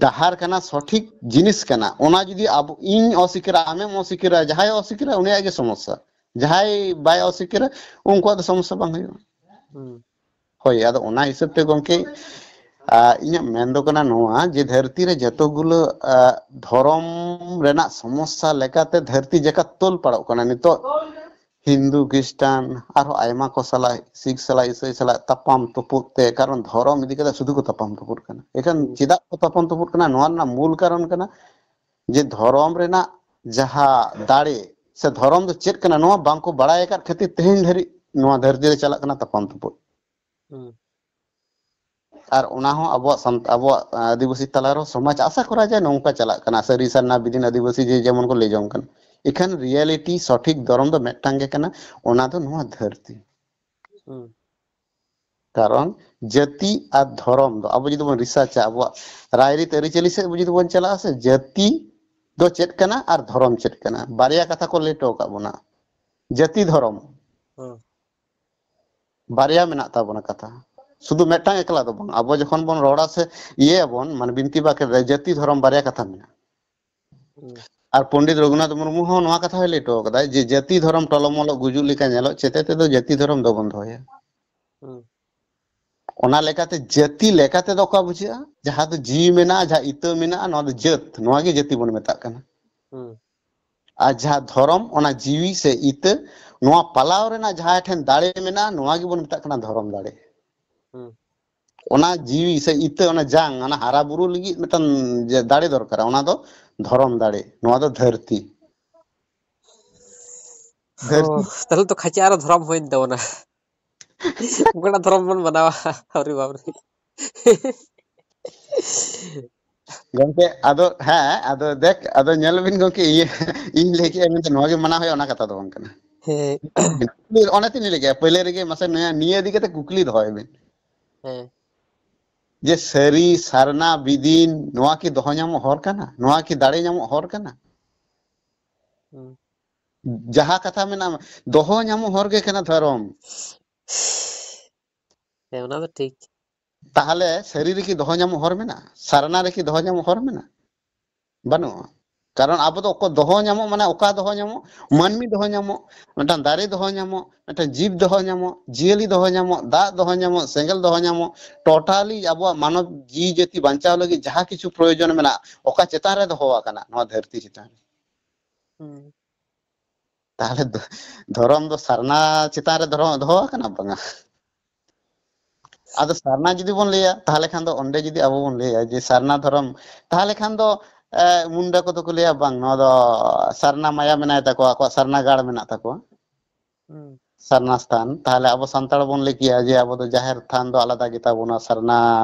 ᱰᱟᱦᱟᱨ ᱠᱟᱱᱟ, ᱥᱚᱴᱷᱤᱠ ᱡᱤᱱᱤᱥ ᱠᱟᱱᱟ, ᱚᱱᱟ ᱡᱩᱫᱤ ᱟᱵᱚ, ᱤᱧ ᱚᱥᱤᱠᱟᱹᱨᱟ, ᱟᱢᱮᱢ ᱚᱥᱤᱠᱟᱹᱨᱟ, ᱡᱟᱦᱟᱸᱭ ᱚᱥᱤᱠᱟᱹᱨᱟ, ᱩᱱᱤᱭᱟᱜ ᱜᱮ ᱥᱚᱢᱚᱥᱥᱟ᱾ ᱡᱟᱦᱟᱸᱭ ᱵᱟᱭ ᱚᱥᱤᱠᱟᱹᱨᱟ, ᱩᱱᱠᱩᱣᱟᱜ ᱫᱚ ᱥᱚᱢᱚᱥᱥᱟ ᱵᱟᱝ ᱦᱩᱭᱩᱜᱼᱟ᱾ ᱦᱩᱸ ᱦᱳᱭ, ᱟᱫᱚ ᱚᱱᱟ ᱦᱤᱥᱟᱹᱵ ᱛᱮ ᱜᱚᱝᱠᱮ, ᱟ, ᱤᱧᱟᱹᱜ ᱢᱮᱱ ᱫᱚ ᱠᱟᱱᱟ ᱱᱚᱣᱟ ᱡᱮ ᱫᱷᱟᱹᱨᱛᱤ ᱨᱮ ᱡᱚᱛᱚ ᱜᱩᱞᱟᱹ, ᱟ, ᱫᱷᱚᱨᱚᱢ ᱨᱮᱱᱟᱜ ᱥᱚᱢᱚᱥᱥᱟ ᱞᱮᱠᱟᱛᱮ ᱫᱷᱟᱹᱨᱛᱤ ᱡᱟᱠᱟᱛ ᱛᱚᱞ ᱯᱟᱲᱟᱜ ᱠᱟᱱᱟ ᱱᱤᱛᱚᱜ᱾ ᱦᱤᱱᱫᱩ, ᱠᱷᱨᱤᱥᱴᱟᱱ, ᱟᱨᱦᱚᱸ ᱟᱭᱢᱟ ᱠᱚ ᱥᱟᱞᱟᱜ, ᱥᱤᱠᱷ ᱥᱟᱞᱟᱜ, ᱤᱥᱟᱹᱭ ᱥᱟᱞᱟᱜ ᱛᱟᱯᱟᱢ ᱛᱩᱯᱩᱫ ᱛᱮ, ᱠᱟᱨᱚᱱ ᱫᱷᱚᱨᱚᱢ ᱤᱫᱤ ᱠᱟᱛᱮ ᱥᱩᱫᱷᱩ ᱠᱚ ᱛᱟᱯᱟᱢ ᱛᱩᱯᱩᱫ ᱠᱟᱱᱟ᱾ ᱮᱠᱷᱟᱱ ᱦᱩᱸ ᱪᱮᱫᱟᱜ ᱠᱚ ᱛᱟᱯᱟᱢ ᱛᱩᱯᱩᱫ ᱠᱟᱱᱟ? ᱱᱚᱣᱟ ᱨᱮᱱᱟᱜ ᱢᱩᱞ ᱠᱟᱨᱚᱱ ᱠᱟᱱᱟ ᱡᱮ ᱫᱷᱚᱨᱚᱢ ᱨᱮᱱᱟᱜ ᱡᱟᱦᱟᱸ ᱫᱟᱲᱮ ᱥᱮ ᱫᱷᱚᱨᱚᱢ ᱫᱚ ᱪᱮᱫ ᱠᱟᱱᱟ, ᱱᱚᱣᱟ ᱵᱟᱝᱠᱚ ᱵᱟᱲᱟᱭ ᱟᱠᱟᱫ ᱠᱷᱟᱹᱛᱤᱨ ᱛᱮᱦᱮᱧ ᱫᱷᱟᱹᱨᱤᱡ ᱱᱚᱣᱟ ᱫᱷᱟᱹᱨᱛᱤ ᱨᱮ ᱪᱟᱞᱟᱜ ᱠᱟᱱᱟ ᱛᱟᱯᱟᱢ ᱛᱩᱯᱩᱫ᱾ ᱦᱩᱸ ᱟᱨ ᱚᱱᱟ ᱦᱚᱸ ᱟᱵᱚᱣᱟᱜ ᱥᱟᱱᱛ-, ᱟᱵᱚᱣᱟᱜ, ᱟ, ᱟᱹᱫᱤᱵᱟᱹᱥᱤ ᱛᱟᱞᱟ ᱨᱮᱦᱚᱸ ᱥᱚᱢᱟᱡᱽ ᱟᱥᱟ ᱠᱚᱨᱟ ᱡᱟᱭ ᱱᱚᱝᱠᱟ ᱪᱟᱞᱟᱜ ᱠᱟᱱᱟ, ᱥᱟᱹᱨᱤ ᱥᱟᱨᱱᱟ ᱵᱤᱫᱤᱱ ᱟᱹᱫᱤᱵᱟᱹᱥᱤ ᱡᱮ ᱡᱮᱢᱚᱱ ᱠᱚ ᱞᱟᱹᱭ ᱡᱚᱝ ᱠᱟᱱᱟ᱾ ᱮᱠᱷᱟᱱ ᱨᱤᱭᱮᱞᱤᱴᱤ ᱥᱚᱴᱷᱤᱠ ᱫᱷᱚᱨᱚᱢ ᱫᱚ ᱢᱤᱫᱴᱟᱝ ᱜᱮ ᱠᱟᱱᱟ, ᱚᱱᱟ ᱫᱚ ᱱᱚᱣᱟ ᱫᱷᱟᱹᱨᱛᱤ᱾ ᱦᱩᱸ ᱠᱟᱨᱚᱱ ᱡᱟᱹᱛᱤ ᱟᱨ ᱫᱷᱚᱨᱚᱢ ᱫᱚ ᱟᱵᱚ ᱡᱩᱫᱤ ᱵᱚᱱ ᱨᱤᱥᱟᱨᱪᱟ, ᱟᱵᱚᱣᱟᱜ ᱨᱟᱭᱨᱤᱛ ᱟᱹᱨᱤᱪᱟᱹᱞᱤ ᱥᱮᱫ ᱡᱩᱫᱤ ᱵᱚᱱ ᱪᱟᱞᱟᱜᱼᱟ ᱥᱮ, ᱡᱟᱹᱛᱤ ᱫᱚ ᱪᱮᱫ ᱠᱟᱱᱟ ᱟᱨ ᱫᱷᱚᱨᱚᱢ ᱪᱮᱫ ᱠᱟᱱᱟ, ᱵᱟᱨᱭᱟ ᱠᱟᱛᱷᱟ ᱠᱚ ᱞᱟᱹᱭ ᱦᱚᱴᱚ ᱟᱠᱟᱫ ᱵᱚᱱᱟ᱾ ᱡᱟᱹᱛᱤ ᱫᱷᱚᱨᱚᱢ ᱦᱩᱸ ᱵᱟᱨᱭᱟ ᱢᱮᱱᱟᱜ ᱛᱟᱵᱚᱱᱟ ᱠᱟᱛᱷᱟ, ᱥᱩᱫᱷᱩ ᱢᱤᱫᱴᱟᱝ ᱮᱠᱞᱟ ᱫᱚ ᱵᱟᱝ᱾ ᱟᱵᱚ ᱡᱚᱠᱷᱚᱱ ᱵᱚᱱ ᱨᱚᱲᱟ ᱥᱮ ᱤᱭᱟᱹᱭᱟᱵᱚᱱ, ᱢᱟᱱᱮ ᱵᱤᱱᱛᱤ ᱵᱟᱠᱷᱮᱲ ᱨᱮ, ᱡᱟᱹᱛᱤ ᱫᱷᱚᱨᱚᱢ ᱵᱟᱨᱭᱟ ᱠᱟᱛᱷᱟ ᱢᱮᱱᱟᱜᱼᱟ᱾ ᱦᱩᱸ ᱟᱨ ᱯᱚᱱᱰᱤᱛ ᱨᱚᱜᱷᱩᱱᱟᱛᱷ ᱢᱩᱨᱢᱩ ᱦᱚᱸ ᱱᱚᱣᱟ ᱠᱟᱛᱷᱟ ᱦᱚᱸᱭ ᱞᱟᱹᱭ ᱦᱚᱴᱚ ᱟᱠᱟᱫᱟ ᱡᱮ ᱡᱟᱹᱛᱤ ᱫᱷᱚᱨᱚᱢ ᱴᱚᱞᱚᱢᱚᱞᱚᱜ ᱜᱩᱡᱩᱜ ᱞᱮᱠᱟ ᱧᱮᱞᱚᱜ, ᱪᱮᱛᱮ ᱛᱮᱫᱚ ᱡᱟᱹᱛᱤ ᱫᱷᱚᱨᱚᱢ ᱫᱚᱵᱚᱱ ᱫᱚᱦᱚᱭᱟ᱾ ᱦᱩᱸ ᱚᱱᱟ ᱞᱮᱠᱟᱛᱮ ᱡᱟᱹᱛᱤ ᱞᱮᱠᱟ ᱛᱮᱫᱚ ᱚᱠᱟ ᱵᱩᱡᱷᱟᱹᱜᱼᱟ? ᱡᱟᱦᱟᱸ ᱫᱚ ᱡᱤᱣᱤ ᱢᱮᱱᱟᱜᱼᱟ, ᱡᱟᱦᱟᱸ ᱤᱛᱟᱹ ᱢᱮᱱᱟᱜᱼᱟ, ᱱᱚᱣᱟ ᱫᱚ ᱡᱟᱹᱛ, ᱱᱚᱣᱟ ᱜᱮ ᱡᱟᱹᱛᱤ ᱵᱚᱱ ᱢᱮᱛᱟᱜ ᱠᱟᱱᱟ᱾ ᱦᱩᱸ ᱟᱨ ᱡᱟᱦᱟᱸ ᱫᱷᱚᱨᱚᱢ, ᱚᱱᱟ ᱡᱤᱣᱤ ᱥᱮ ᱤᱛᱟᱹ, ᱱᱚᱣᱟ ᱯᱟᱞᱟᱣ ᱨᱮᱱᱟᱜ ᱡᱟᱦᱟᱸᱭ ᱴᱷᱮᱱ ᱫᱟᱲᱮ ᱢᱮᱱᱟᱜᱼᱟ, ᱱᱚᱣᱟ ᱜᱮᱵᱚᱱ ᱢᱮᱛᱟᱜ ᱠᱟᱱᱟ ᱫᱷᱚᱨᱚᱢ ᱫᱟᱲᱮ᱾ ᱦᱩᱸ ᱚᱱᱟ ᱡᱤᱣᱤ ᱥᱮ ᱤᱛᱟᱹ, ᱚᱱᱟ ᱡᱟᱝ, ᱚᱱᱟ ᱦᱟᱨᱟ ᱵᱩᱨᱩ ᱞᱟᱹᱜᱤᱫ ᱢᱤᱫᱴᱟᱝ ᱡᱮ ᱫᱟᱲᱮ ᱫᱚᱨᱠᱟᱨᱟ, ᱚᱱᱟ ᱫᱚ ᱫᱷᱚᱨᱚᱢ ᱫᱟᱲᱮ, ᱱᱚᱣᱟ ᱫᱚ ᱫᱷᱟᱹᱨᱛᱤ᱾ ᱚ, ᱛᱟᱦᱞᱮ ᱛᱚ ᱠᱷᱟᱪᱟ ᱟᱨᱚ ᱫᱷᱚᱨᱚᱢ ᱦᱩᱭᱮᱱ ᱛᱟᱵᱚᱱᱟ᱾ ᱚᱠᱟᱴᱟᱜ ᱫᱷᱚᱨᱚᱢ ᱵᱚᱱ ᱢᱟᱱᱟᱣᱟ? ᱟᱨᱮ ᱵᱟᱵᱨᱮ᱾ ᱜᱚᱝᱠᱮ, ᱟᱫᱚ, ᱦᱮᱸ, ᱟᱫᱚ ᱫᱮᱠ, ᱟᱫᱚ ᱧᱮᱞ ᱵᱤᱱ ᱜᱚᱝᱠᱮ, ᱤᱭᱟᱹ, ᱤᱧ ᱞᱟᱹᱭ ᱠᱮᱜᱼᱟ ᱢᱮᱱᱛᱮ ᱱᱚᱣᱟ ᱜᱮ ᱢᱟᱱᱟ ᱦᱩᱭᱩᱜᱼᱟ, ᱚᱱᱟ ᱠᱟᱛᱷᱟ ᱫᱚ ᱵᱟᱝ ᱠᱟᱱᱟ᱾ ᱦᱮᱸ᱾ ᱚᱱᱮ ᱛᱤᱧ ᱞᱟᱹᱭ ᱠᱮᱜᱼᱟ, ᱯᱟᱹᱭᱞᱟᱹ ᱨᱮᱜᱮ ᱢᱟᱥᱮ ᱱᱚᱣᱟ, ᱱᱤᱭᱟᱹ ᱤᱫᱤ ᱠᱟᱛᱮ ᱠᱩᱠᱞᱤ ᱫᱚᱦᱚᱭ ᱵᱤᱱ᱾ ᱦᱮᱸ᱾ ᱡᱮ ᱥᱟᱹᱨᱤ, ᱥᱟᱨᱱᱟ, ᱵᱤᱫᱤᱱ, ᱱᱚᱣᱟ ᱠᱤ ᱫᱚᱦᱚ ᱧᱟᱢᱚᱜ ᱦᱚᱨ ᱠᱟᱱᱟ? ᱱᱚᱣᱟ ᱠᱤ ᱫᱟᱲᱮ ᱧᱟᱢᱚᱜ ᱦᱚᱨ ᱠᱟᱱᱟ? ᱦᱩᱸ᱾ ᱡᱟᱦᱟᱸ ᱠᱟᱛᱷᱟ ᱢᱮᱱᱟᱜᱼᱟ, ᱫᱚᱦᱚ ᱧᱟᱢᱚᱜ ᱦᱚᱨ ᱜᱮ ᱠᱟᱱᱟ ᱫᱷᱚᱨᱚᱢ᱾ ᱦᱮᱸ, ᱚᱱᱟ ᱫᱚ ᱴᱷᱤᱠ᱾ ᱛᱟᱦᱚᱞᱮ ᱥᱟᱹᱨᱤ ᱨᱮᱠᱤ ᱫᱚᱦᱚ ᱧᱟᱢᱚᱜ ᱦᱚᱨ ᱢᱮᱱᱟᱜᱼᱟ? ᱥᱟᱨᱱᱟ ᱨᱮᱠᱤ ᱫᱚᱦᱚ ᱧᱟᱢᱚᱜ ᱦᱚᱨ ᱢᱮᱱᱟᱜᱼᱟ? ᱵᱟᱹᱱᱩᱜᱼᱟ᱾ ᱠᱟᱨᱚᱱ ᱟᱵᱚ ᱫᱚ ᱚᱠᱚ-, ᱫᱚᱦᱚ ᱧᱟᱢᱚᱜ ᱢᱟᱱᱮ ᱚᱠᱟ ᱫᱚᱦᱚ ᱧᱟᱢᱚᱜ? ᱢᱟᱹᱱᱢᱤ ᱫᱚᱦᱚ ᱧᱟᱢᱚᱜ, ᱢᱤᱫᱴᱟᱝ ᱫᱟᱨᱮ ᱫᱚᱦᱚ ᱧᱟᱢᱚᱜ, ᱢᱤᱫᱴᱟᱝ ᱡᱤᱵᱽ ᱫᱚᱦᱚ ᱧᱟᱢᱚᱜ, ᱡᱤᱭᱟᱹᱞᱤ ᱫᱚᱦᱚ ᱧᱟᱢᱚᱜ, ᱫᱟᱜ ᱫᱚᱦᱚ ᱧᱟᱢᱚᱜ, ᱥᱮᱸᱜᱮᱞ ᱫᱚᱦᱚ ᱧᱟᱢᱚᱜ, totally ᱟᱵᱚᱣᱟᱜ ᱢᱟᱱᱚᱵ ᱡᱤᱣᱤ ᱡᱟᱹᱛᱤ ᱵᱟᱧᱪᱟᱣ ᱞᱟᱹᱜᱤᱫ ᱡᱟᱦᱟᱸ ᱠᱤᱪᱷᱩ ᱯᱨᱚᱭᱳᱡᱚᱱ ᱢᱮᱱᱟᱜᱼᱟ, ᱚᱠᱟ ᱪᱮᱛᱟᱱ ᱨᱮ ᱫᱚᱦᱚ ᱟᱠᱟᱱᱟ? ᱱᱚᱣᱟ ᱫᱷᱟᱹᱨᱛᱤ ᱪᱮᱛᱟᱱ ᱨᱮ᱾ ᱦᱩᱸ᱾ ᱛᱟᱦᱚᱞᱮ ᱫᱚ-, ᱫᱷᱚᱨᱚᱢ ᱫᱚ ᱥᱟᱨᱱᱟ ᱪᱮᱛᱟᱱ ᱨᱮ ᱫᱷᱚᱨᱚᱢ ᱫᱚᱦᱚ ᱟᱠᱟᱱᱟ? ᱵᱟᱝᱟ᱾ ᱟᱫᱚ ᱥᱟᱨᱱᱟ ᱡᱩᱫᱤ ᱵᱚᱱ ᱞᱟᱹᱭᱟ, ᱛᱟᱦᱚᱞᱮ ᱠᱷᱟᱱ ᱫᱚ ᱚᱸᱰᱮ ᱡᱩᱫᱤ ᱟᱵᱚ ᱵᱚᱱ ᱞᱟᱹᱭᱟ ᱡᱮ ᱥᱟᱨᱱᱟ ᱫᱷᱚᱨᱚᱢ, ᱛᱟᱦᱚᱞᱮ ᱠᱷᱟᱱ ᱫᱚ, ᱮ, ᱢᱩᱱᱰᱟ ᱠᱚᱫᱚ ᱠᱚ ᱞᱟᱹᱭᱟ, "ᱵᱟᱝ, ᱱᱚᱣᱟ ᱫᱚ ᱥᱟᱨᱱᱟ ᱢᱟᱭᱟ ᱢᱮᱱᱟᱭ ᱛᱟᱠᱚᱣᱟ, ᱟᱠᱚᱣᱟᱜ ᱥᱟᱨᱱᱟ ᱜᱟᱲ ᱢᱮᱱᱟᱜ ᱛᱟᱠᱚᱣᱟ, ᱦᱩᱸ᱾ ᱥᱟᱨᱱᱟ ᱥᱛᱷᱟᱱ᱾" ᱛᱟᱦᱚᱞᱮ ᱟᱵᱚ ᱥᱟᱱᱛᱟᱲ ᱵᱚᱱ ᱞᱟᱹᱭ ᱠᱮᱭᱟ ᱡᱮ ᱟᱵᱚ ᱫᱚ ᱡᱟᱦᱮᱨ ᱛᱷᱟᱱ ᱫᱚ ᱟᱞᱟᱫᱟ ᱜᱮᱛᱟ ᱵᱚᱱᱟ, ᱥᱟᱨᱱᱟ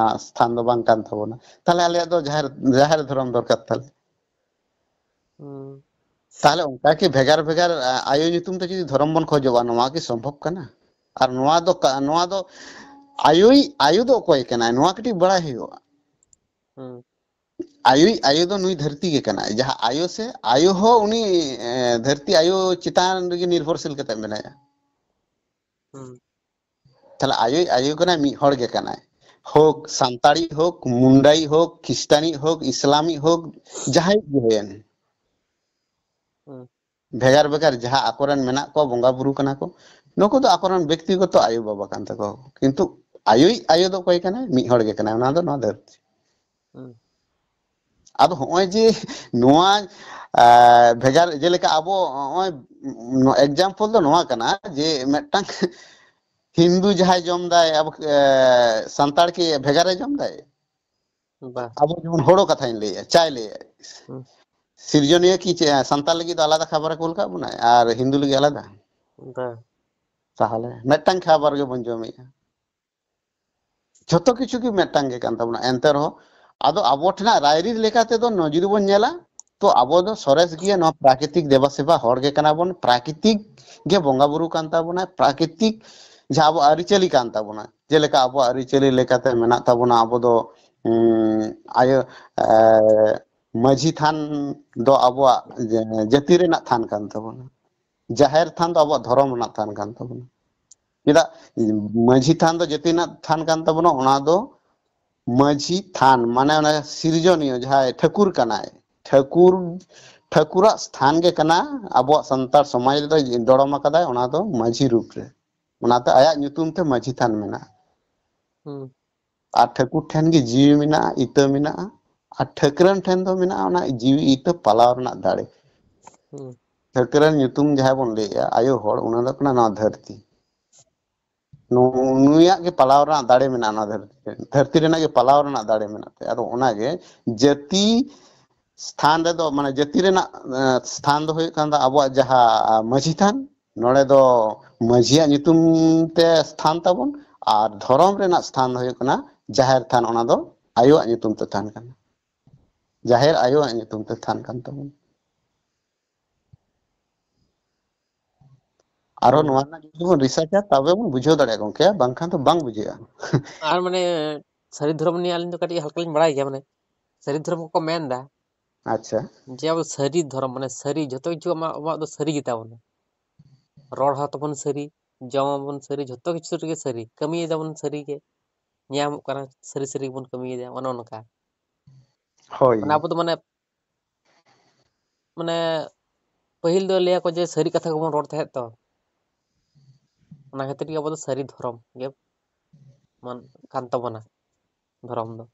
ᱥᱛᱷᱟᱱ ᱫᱚ ᱵᱟᱝ ᱠᱟᱱ ᱛᱟᱵᱚᱱᱟ᱾ ᱛᱟᱦᱚᱞᱮ ᱟᱞᱮᱭᱟᱜ ᱫᱚ ᱡᱟᱦᱮᱨ, ᱡᱟᱦᱮᱨ ᱫᱷᱚᱨᱚᱢ ᱫᱚᱨᱠᱟᱨ ᱛᱟᱞᱮ᱾ ᱦᱩᱸ᱾ ᱛᱟᱦᱚᱞᱮ ᱚᱱᱠᱟ ᱠᱤ ᱵᱷᱮᱜᱟᱨ ᱵᱷᱮᱜᱟᱨ, ᱟ, ᱟᱭᱳ ᱧᱩᱛᱩᱢ ᱛᱮ ᱡᱩᱫᱤ ᱫᱷᱚᱨᱚᱢ ᱵᱚᱱ ᱠᱷᱚᱡᱚᱜᱼᱟ, ᱱᱚᱣᱟ ᱠᱤ ᱥᱚᱢᱵᱷᱚᱵ ᱠᱟᱱᱟ? ᱟᱨ ᱱᱚᱣᱟ ᱫᱚ ᱠᱟ-, ᱱᱚᱣᱟ ᱫᱚ ᱟᱭᱳᱭ, ᱟᱭᱳ ᱫᱚ ᱚᱠᱚᱭ ᱠᱟᱱᱟᱭ? ᱱᱚᱣᱟ ᱠᱟᱹᱴᱤᱡ ᱵᱟᱲᱟᱭ ᱦᱩᱭᱩᱜᱼᱟ᱾ ᱦᱩᱸ᱾ ᱟᱭᱳᱭ, ᱟᱭᱳ ᱫᱚ ᱱᱩᱭ ᱫᱷᱟᱹᱨᱛᱤ ᱜᱮ ᱠᱟᱱᱟᱭ᱾ ᱡᱟᱦᱟᱸ ᱟᱭᱳ ᱥᱮ, ᱟᱭᱳ ᱦᱚᱸ ᱩᱱᱤ, ᱮ, ᱫᱷᱟᱹᱨᱛᱤ ᱟᱭᱳ ᱪᱮᱛᱟᱱ ᱨᱮᱜᱮ ᱱᱤᱨᱵᱷᱚᱨᱥᱤᱞ ᱠᱟᱛᱮ ᱢᱮᱱᱟᱭᱟ᱾ ᱦᱩᱸ᱾ ᱛᱟᱦᱞᱮ ᱟᱭᱳᱭ ᱟᱭᱳ ᱠᱟᱱᱟᱭ, ᱢᱤᱫ ᱦᱚᱲ ᱜᱮ ᱠᱟᱱᱟᱭ᱾ ᱦᱳᱠ ᱥᱟᱱᱛᱟᱲᱤ ᱦᱳᱠ, ᱢᱩᱱᱰᱟᱭᱤ ᱦᱳᱠ, ᱠᱷᱤᱥᱴᱟᱱᱤ ᱦᱳᱠ, ᱤᱥᱞᱟᱢᱤ ᱦᱳᱠ, ᱡᱟᱦᱟᱸᱭ ᱜᱮ ᱦᱩᱭᱮᱱ᱾ ᱦᱩᱸ᱾ ᱵᱷᱮᱜᱟᱨ ᱵᱷᱮᱜᱟᱨ ᱡᱟᱦᱟᱸ ᱟᱠᱚᱨᱮᱱ ᱢᱮᱱᱟᱜ ᱠᱚᱣᱟ, ᱵᱚᱸᱜᱟ ᱵᱩᱨᱩ ᱠᱟᱱᱟ ᱠᱚ, ᱱᱩᱠᱩ ᱫᱚ ᱟᱠᱚᱨᱮᱱ ᱵᱮᱠᱛᱤᱜᱚᱛᱚ ᱟᱭᱳ ᱵᱟᱵᱟ ᱠᱟᱱ ᱛᱟᱠᱚᱣᱟ᱾ ᱠᱤᱱᱛᱩ ᱟᱭᱳᱭᱤᱡ ᱟᱭᱳ ᱫᱚ ᱚᱠᱚᱭ ᱠᱟᱱᱟᱭ? ᱢᱤᱫ ᱦᱚᱲ ᱜᱮ ᱠᱟᱱᱟᱭ, ᱚᱱᱟ ᱫᱚ ᱱᱚᱣᱟ ᱫᱷᱟᱹᱨᱛᱤ᱾ ᱦᱩᱸ᱾ ᱟᱫᱚ ᱦᱚᱸᱜᱼᱚᱭ ᱡᱮ ᱱᱚᱣᱟ, ᱟ, ᱵᱷᱮᱜᱟᱨ, ᱡᱮᱞᱮᱠᱟ ᱟᱵᱚ ᱦᱚᱸᱜᱼᱚᱭ, ᱱᱚᱣᱟ example ᱫᱚ ᱱᱚᱣᱟ ᱠᱟᱱᱟ ᱡᱮ ᱢᱤᱫᱴᱟᱝ ᱦᱤᱱᱫᱩ ᱡᱟᱦᱟᱸᱭ ᱡᱚᱢ ᱫᱟᱭ, ᱟᱵᱚ, ᱮ, ᱥᱟᱱᱛᱟᱲ ᱠᱤ ᱵᱷᱮᱜᱟᱨᱮ ᱡᱚᱢ ᱫᱟᱭ? ᱵᱟ᱾ ᱟᱵᱚ ᱡᱮᱢᱚᱱ ᱦᱳᱲᱳ ᱠᱟᱛᱷᱟᱧ ᱞᱟᱹᱭᱮᱜᱼᱟ, ᱪᱟᱭ ᱞᱟᱹᱭᱮᱜᱼᱟ᱾ ᱦᱩᱸ᱾ ᱥᱤᱨᱡᱚᱱᱤᱭᱟᱹ ᱠᱤ ᱪᱮ-, ᱥᱟᱱᱛᱟᱲ ᱞᱟᱹᱜᱤᱫ ᱫᱚ ᱟᱞᱟᱫᱟ ᱠᱷᱟᱵᱟᱨᱮ ᱠᱩᱞ ᱠᱟᱜ ᱵᱚᱱᱟᱭ ᱟᱨ ᱦᱤᱱᱫᱩ ᱞᱟᱹᱜᱤᱫ ᱟᱞᱟᱫᱟ? ᱵᱟ᱾ ᱛᱟᱦᱚᱞᱮ ᱢᱤᱫᱴᱟᱝ ᱠᱷᱟᱵᱟᱨ ᱜᱮᱵᱚᱱ ᱡᱚᱢᱮᱜᱼᱟ᱾ ᱡᱷᱚᱛᱚ ᱠᱤᱪᱷᱩ ᱜᱮ ᱢᱤᱫᱴᱟᱝ ᱜᱮ ᱠᱟᱱ ᱛᱟᱵᱚᱱᱟ, ᱮᱱᱛᱮ ᱨᱮᱦᱚᱸ ᱟᱫᱚ ᱟᱵᱚ ᱴᱷᱮᱱᱟᱜ ᱨᱟᱭᱨᱤᱛ ᱞᱮᱠᱟ ᱛᱮᱫᱚ ᱱᱚᱣᱟ ᱡᱩᱫᱤ ᱵᱚᱱ ᱧᱮᱞᱟ, ᱛᱚ ᱟᱵᱚ ᱫᱚ ᱥᱚᱨᱮᱥ ᱜᱮ ᱱᱚᱣᱟ ᱯᱨᱟᱠᱨᱤᱛᱤᱠ ᱫᱮᱵᱟ ᱥᱮᱵᱟ ᱦᱚᱲ ᱜᱮ ᱠᱟᱱᱟ ᱵᱚᱱ, ᱯᱨᱟᱠᱨᱤᱛᱤᱠ ᱜᱮ ᱵᱚᱸᱜᱟ ᱵᱩᱨᱩ ᱠᱟᱱ ᱛᱟᱵᱚᱱᱟ, ᱯᱨᱟᱠᱨᱤᱛᱤᱠ ᱡᱟᱦᱟᱸ ᱟᱵᱚ ᱟᱹᱨᱤᱪᱟᱹᱞᱤ ᱠᱟᱱ ᱛᱟᱵᱚᱱᱟ, ᱡᱮᱞᱮᱠᱟ ᱟᱵᱚᱣᱟᱜ ᱟᱹᱨᱤᱪᱟᱹᱞᱤ ᱞᱮᱠᱟᱛᱮ ᱢᱮᱱᱟᱜ ᱛᱟᱵᱚᱱᱟ, ᱟᱵᱚ ᱫᱚ ᱩᱸ, ᱟᱭᱳ ᱮ, ᱢᱟᱹᱡᱷᱤ ᱛᱷᱟᱱ ᱫᱚ ᱟᱵᱚᱣᱟᱜ ᱡᱮ- ᱡᱟᱹᱛᱤ ᱨᱮᱱᱟᱜ ᱛᱷᱟᱱ ᱠᱟᱱ ᱛᱟᱵᱚᱱᱟ᱾ ᱡᱟᱦᱮᱨ ᱛᱷᱟᱱ ᱫᱚ ᱟᱵᱚᱣᱟᱜ ᱫᱷᱚᱨᱚᱢ ᱨᱮᱱᱟᱜ ᱛᱷᱟᱱ ᱠᱟᱱ ᱛᱟᱵᱚᱱᱟ᱾ ᱪᱮᱫᱟᱜ ᱢᱟᱹᱡᱷᱤ ᱛᱷᱟᱱ ᱫᱚ ᱡᱟᱹᱛᱤ ᱨᱮᱱᱟᱜ ᱛᱷᱟᱱ ᱠᱟᱱ ᱛᱟᱵᱚᱱᱟ? ᱚᱱᱟ ᱫᱚ ᱢᱟᱹᱡᱷᱤ ᱛᱷᱟᱱ ᱢᱟᱱᱮ ᱚᱱᱟ ᱥᱤᱨᱡᱚᱱᱤᱭᱟᱹ ᱡᱟᱦᱟᱸᱭ ᱴᱷᱟᱹᱠᱩᱨ ᱠᱟᱱᱟᱭ, ᱴᱷᱟᱹᱠᱩᱨ ᱴᱷᱟᱹᱠᱩᱨᱟᱜ ᱥᱛᱷᱟᱱ ᱜᱮ ᱠᱟᱱᱟ᱾ ᱟᱵᱚᱣᱟᱜ ᱥᱟᱱᱛᱟᱲ ᱥᱚᱢᱟᱡᱽ ᱨᱮᱫᱚ ᱫᱚᱲᱚᱢ ᱟᱠᱟᱫᱟᱭ ᱚᱱᱟ ᱫᱚ ᱢᱟᱹᱡᱷᱤ ᱨᱩᱯ ᱨᱮ᱾ ᱚᱱᱟᱛᱮ ᱟᱭᱟᱜ ᱧᱩᱛᱩᱢ ᱛᱮ ᱢᱟᱹᱡᱷᱤ ᱛᱷᱟᱱ ᱢᱮᱱᱟᱜᱼᱟ᱾ ᱦᱩᱸ ᱟᱨ ᱴᱷᱟᱹᱠᱩᱨ ᱴᱷᱮᱱ ᱜᱮ ᱡᱤᱣᱤ ᱢᱮᱱᱟᱜᱼᱟ, ᱤᱛᱟᱹ ᱢᱮᱱᱟᱜᱼᱟ᱾ ᱟᱨ ᱴᱷᱟᱹᱠᱨᱟᱹᱱ ᱴᱷᱮᱱ ᱫᱚ ᱢᱮᱱᱟᱜᱼᱟ ᱚᱱᱟ ᱡᱤᱣᱤ ᱤᱛᱟᱹ ᱯᱟᱞᱟᱣ ᱨᱮᱱᱟᱜ ᱫᱟᱲᱮ᱾ ᱦᱩᱸ ᱴᱷᱟᱹᱠᱨᱟᱹᱱ ᱧᱩᱛᱩᱢ ᱡᱟᱦᱟᱸᱭ ᱵᱚᱱ ᱞᱟᱹᱭᱮᱜᱼᱟ, ᱟᱭᱳ ᱦᱚᱲ, ᱚᱱᱟ ᱫᱚ ᱠᱟᱱᱟ ᱱᱚᱣᱟ ᱫᱷᱟᱹᱨᱛᱤ᱾ ᱱᱩ- ᱱᱩᱭᱟᱜ ᱜᱮ ᱯᱟᱞᱟᱣ ᱨᱮᱱᱟᱜ ᱫᱟᱲᱮ ᱢᱮᱱᱟᱜᱼᱟ ᱱᱚᱣᱟ ᱫᱷᱟᱹᱨᱛᱤ ᱨᱮ᱾ ᱫᱷᱟᱹᱨᱛᱤ ᱨᱮᱱᱟᱜ ᱜᱮ ᱯᱟᱞᱟᱣ ᱨᱮᱱᱟᱜ ᱫᱟᱲᱮ ᱢᱮᱱᱟᱜ ᱛᱟᱭᱟ᱾ ᱟᱫᱚ ᱚᱱᱟᱜᱮ ᱡᱟᱹᱛᱤ ᱥᱛᱷᱟᱱ ᱨᱮᱫᱚ, ᱢᱟᱱᱮ ᱡᱟᱹᱛᱤ ᱨᱮᱱᱟᱜ ᱮ, ᱥᱛᱷᱟᱱ ᱫᱚ ᱦᱩᱭᱩᱜ ᱠᱟᱱ ᱫᱚ ᱟᱵᱚᱣᱟᱜ ᱡᱟᱦᱟᱸ ᱢᱟᱹᱡᱷᱤ ᱛᱷᱟᱱ, ᱱᱚᱰᱮ ᱫᱚ ᱢᱟᱹᱡᱷᱤᱭᱟᱜ ᱧᱩᱛᱩᱢ ᱛᱮ ᱥᱛᱷᱟᱱ ᱛᱟᱵᱚᱱ, ᱟᱨ ᱫᱷᱚᱨᱚᱢ ᱨᱮᱱᱟᱜ ᱥᱛᱷᱟᱱ ᱫᱚ ᱦᱩᱭᱩᱜ ᱠᱟᱱᱟ ᱡᱟᱦᱮᱨ ᱛᱷᱟᱱ, ᱚᱱᱟ ᱫᱚ ᱟᱭᱳᱣᱟᱜ ᱧᱩᱛᱩᱢ ᱛᱮ ᱛᱷᱟᱱ ᱠᱟᱱᱟ, ᱡᱟᱦᱮᱨ ᱟᱭᱳᱣᱟᱜ ᱧᱩᱛᱩᱢ ᱛᱮ ᱛᱷᱟᱱ ᱠᱟᱱ ᱛᱟᱵᱚᱱᱟ᱾ ᱟᱨᱦᱚᱸ ᱦᱩᱸ ᱱᱚᱣᱟ ᱨᱮᱱᱟᱜ ᱡᱩᱫᱤ ᱵᱚᱱ ᱨᱤᱥᱟᱨᱪᱟ, ᱛᱚᱵᱮ ᱵᱚᱱ ᱵᱩᱡᱷᱟᱹᱣ ᱫᱟᱲᱮᱭᱟᱜᱼᱟ ᱜᱚᱝᱠᱮ, ᱵᱟᱝᱠᱷᱟᱱ ᱫᱚ ᱵᱟᱝ ᱵᱩᱡᱷᱟᱹᱜᱼᱟ᱾ ᱟᱨ ᱢᱟᱱᱮ ᱥᱟᱹᱨᱤ ᱫᱷᱚᱨᱚᱢ ᱱᱤᱭᱮ ᱟᱹᱞᱤᱧ ᱫᱚ ᱠᱟᱹᱴᱤᱡ ᱦᱟᱞᱠᱟ ᱞᱤᱧ ᱵᱟᱲᱟᱭ ᱜᱮᱭᱟ, ᱢᱟᱱᱮ ᱥᱟᱹᱨᱤ ᱫᱷᱚᱨᱚᱢ ᱠᱚᱠᱚ ᱢᱮᱱ ᱮᱫᱟ ᱟᱪᱪᱷᱟ᱾ ᱡᱮ ᱟᱵᱚ ᱥᱟᱹᱨᱤ ᱫᱷᱚᱨᱚᱢ, ᱢᱟᱱᱮ ᱥᱟᱹᱨᱤ, ᱡᱷᱚᱛᱚ ᱠᱤᱪᱷᱩ ᱟᱢᱟᱜ, ᱟᱵᱚᱣᱟᱜ ᱫᱚ ᱥᱟᱹᱨᱤ ᱜᱮᱛᱟ ᱵᱚᱱᱟ᱾ ᱨᱚᱲ ᱦᱚᱸ ᱛᱟᱵᱚᱱ ᱥᱟᱹᱨᱤ, ᱡᱚᱢ ᱟᱵᱚᱱ ᱥᱟᱹᱨᱤ, ᱡᱷᱚᱛᱚ ᱠᱤᱪᱷᱩ ᱨᱮᱜᱮ ᱥᱟᱹᱨᱤ, ᱠᱟᱹᱢᱤᱭ ᱫᱟᱵᱚᱱ ᱥᱟᱹᱨᱤ ᱜᱮ, ᱧᱟᱢᱚᱜ ᱠᱟᱱᱟ ᱥᱟᱹᱨᱤ ᱥᱟᱹᱨᱤ ᱜᱮᱵᱚᱱ ᱠᱟᱹᱢᱤᱭᱮᱫᱟ, ᱚᱱᱮ ᱚᱱᱠᱟ᱾ ᱦᱳᱭ᱾ ᱢᱟᱱᱮ ᱟᱵᱚ ᱫᱚ ᱢᱟᱱᱮ ᱢᱟᱱᱮ ᱯᱟᱹᱦᱤᱞ ᱫᱚ ᱞᱟᱹᱭᱟᱠᱚ ᱡᱮ ᱥᱟᱹᱨᱤ ᱠᱟᱛᱷᱟ ᱜᱮᱵᱚᱱ ᱨᱚᱲ ᱛᱟᱦᱮᱸᱫ ᱛᱚ, ᱚᱱᱟ ᱠᱷᱟᱹᱛᱤᱨ ᱜᱮ ᱟᱵᱚ ᱫᱚ ᱥᱟᱹᱨᱤ ᱫᱷᱚᱨᱚᱢ ᱜᱮ ᱢᱟᱱ ᱠᱟᱱ ᱛᱟᱵᱚᱱᱟ ᱫᱷᱚᱨᱚᱢ ᱫᱚ᱾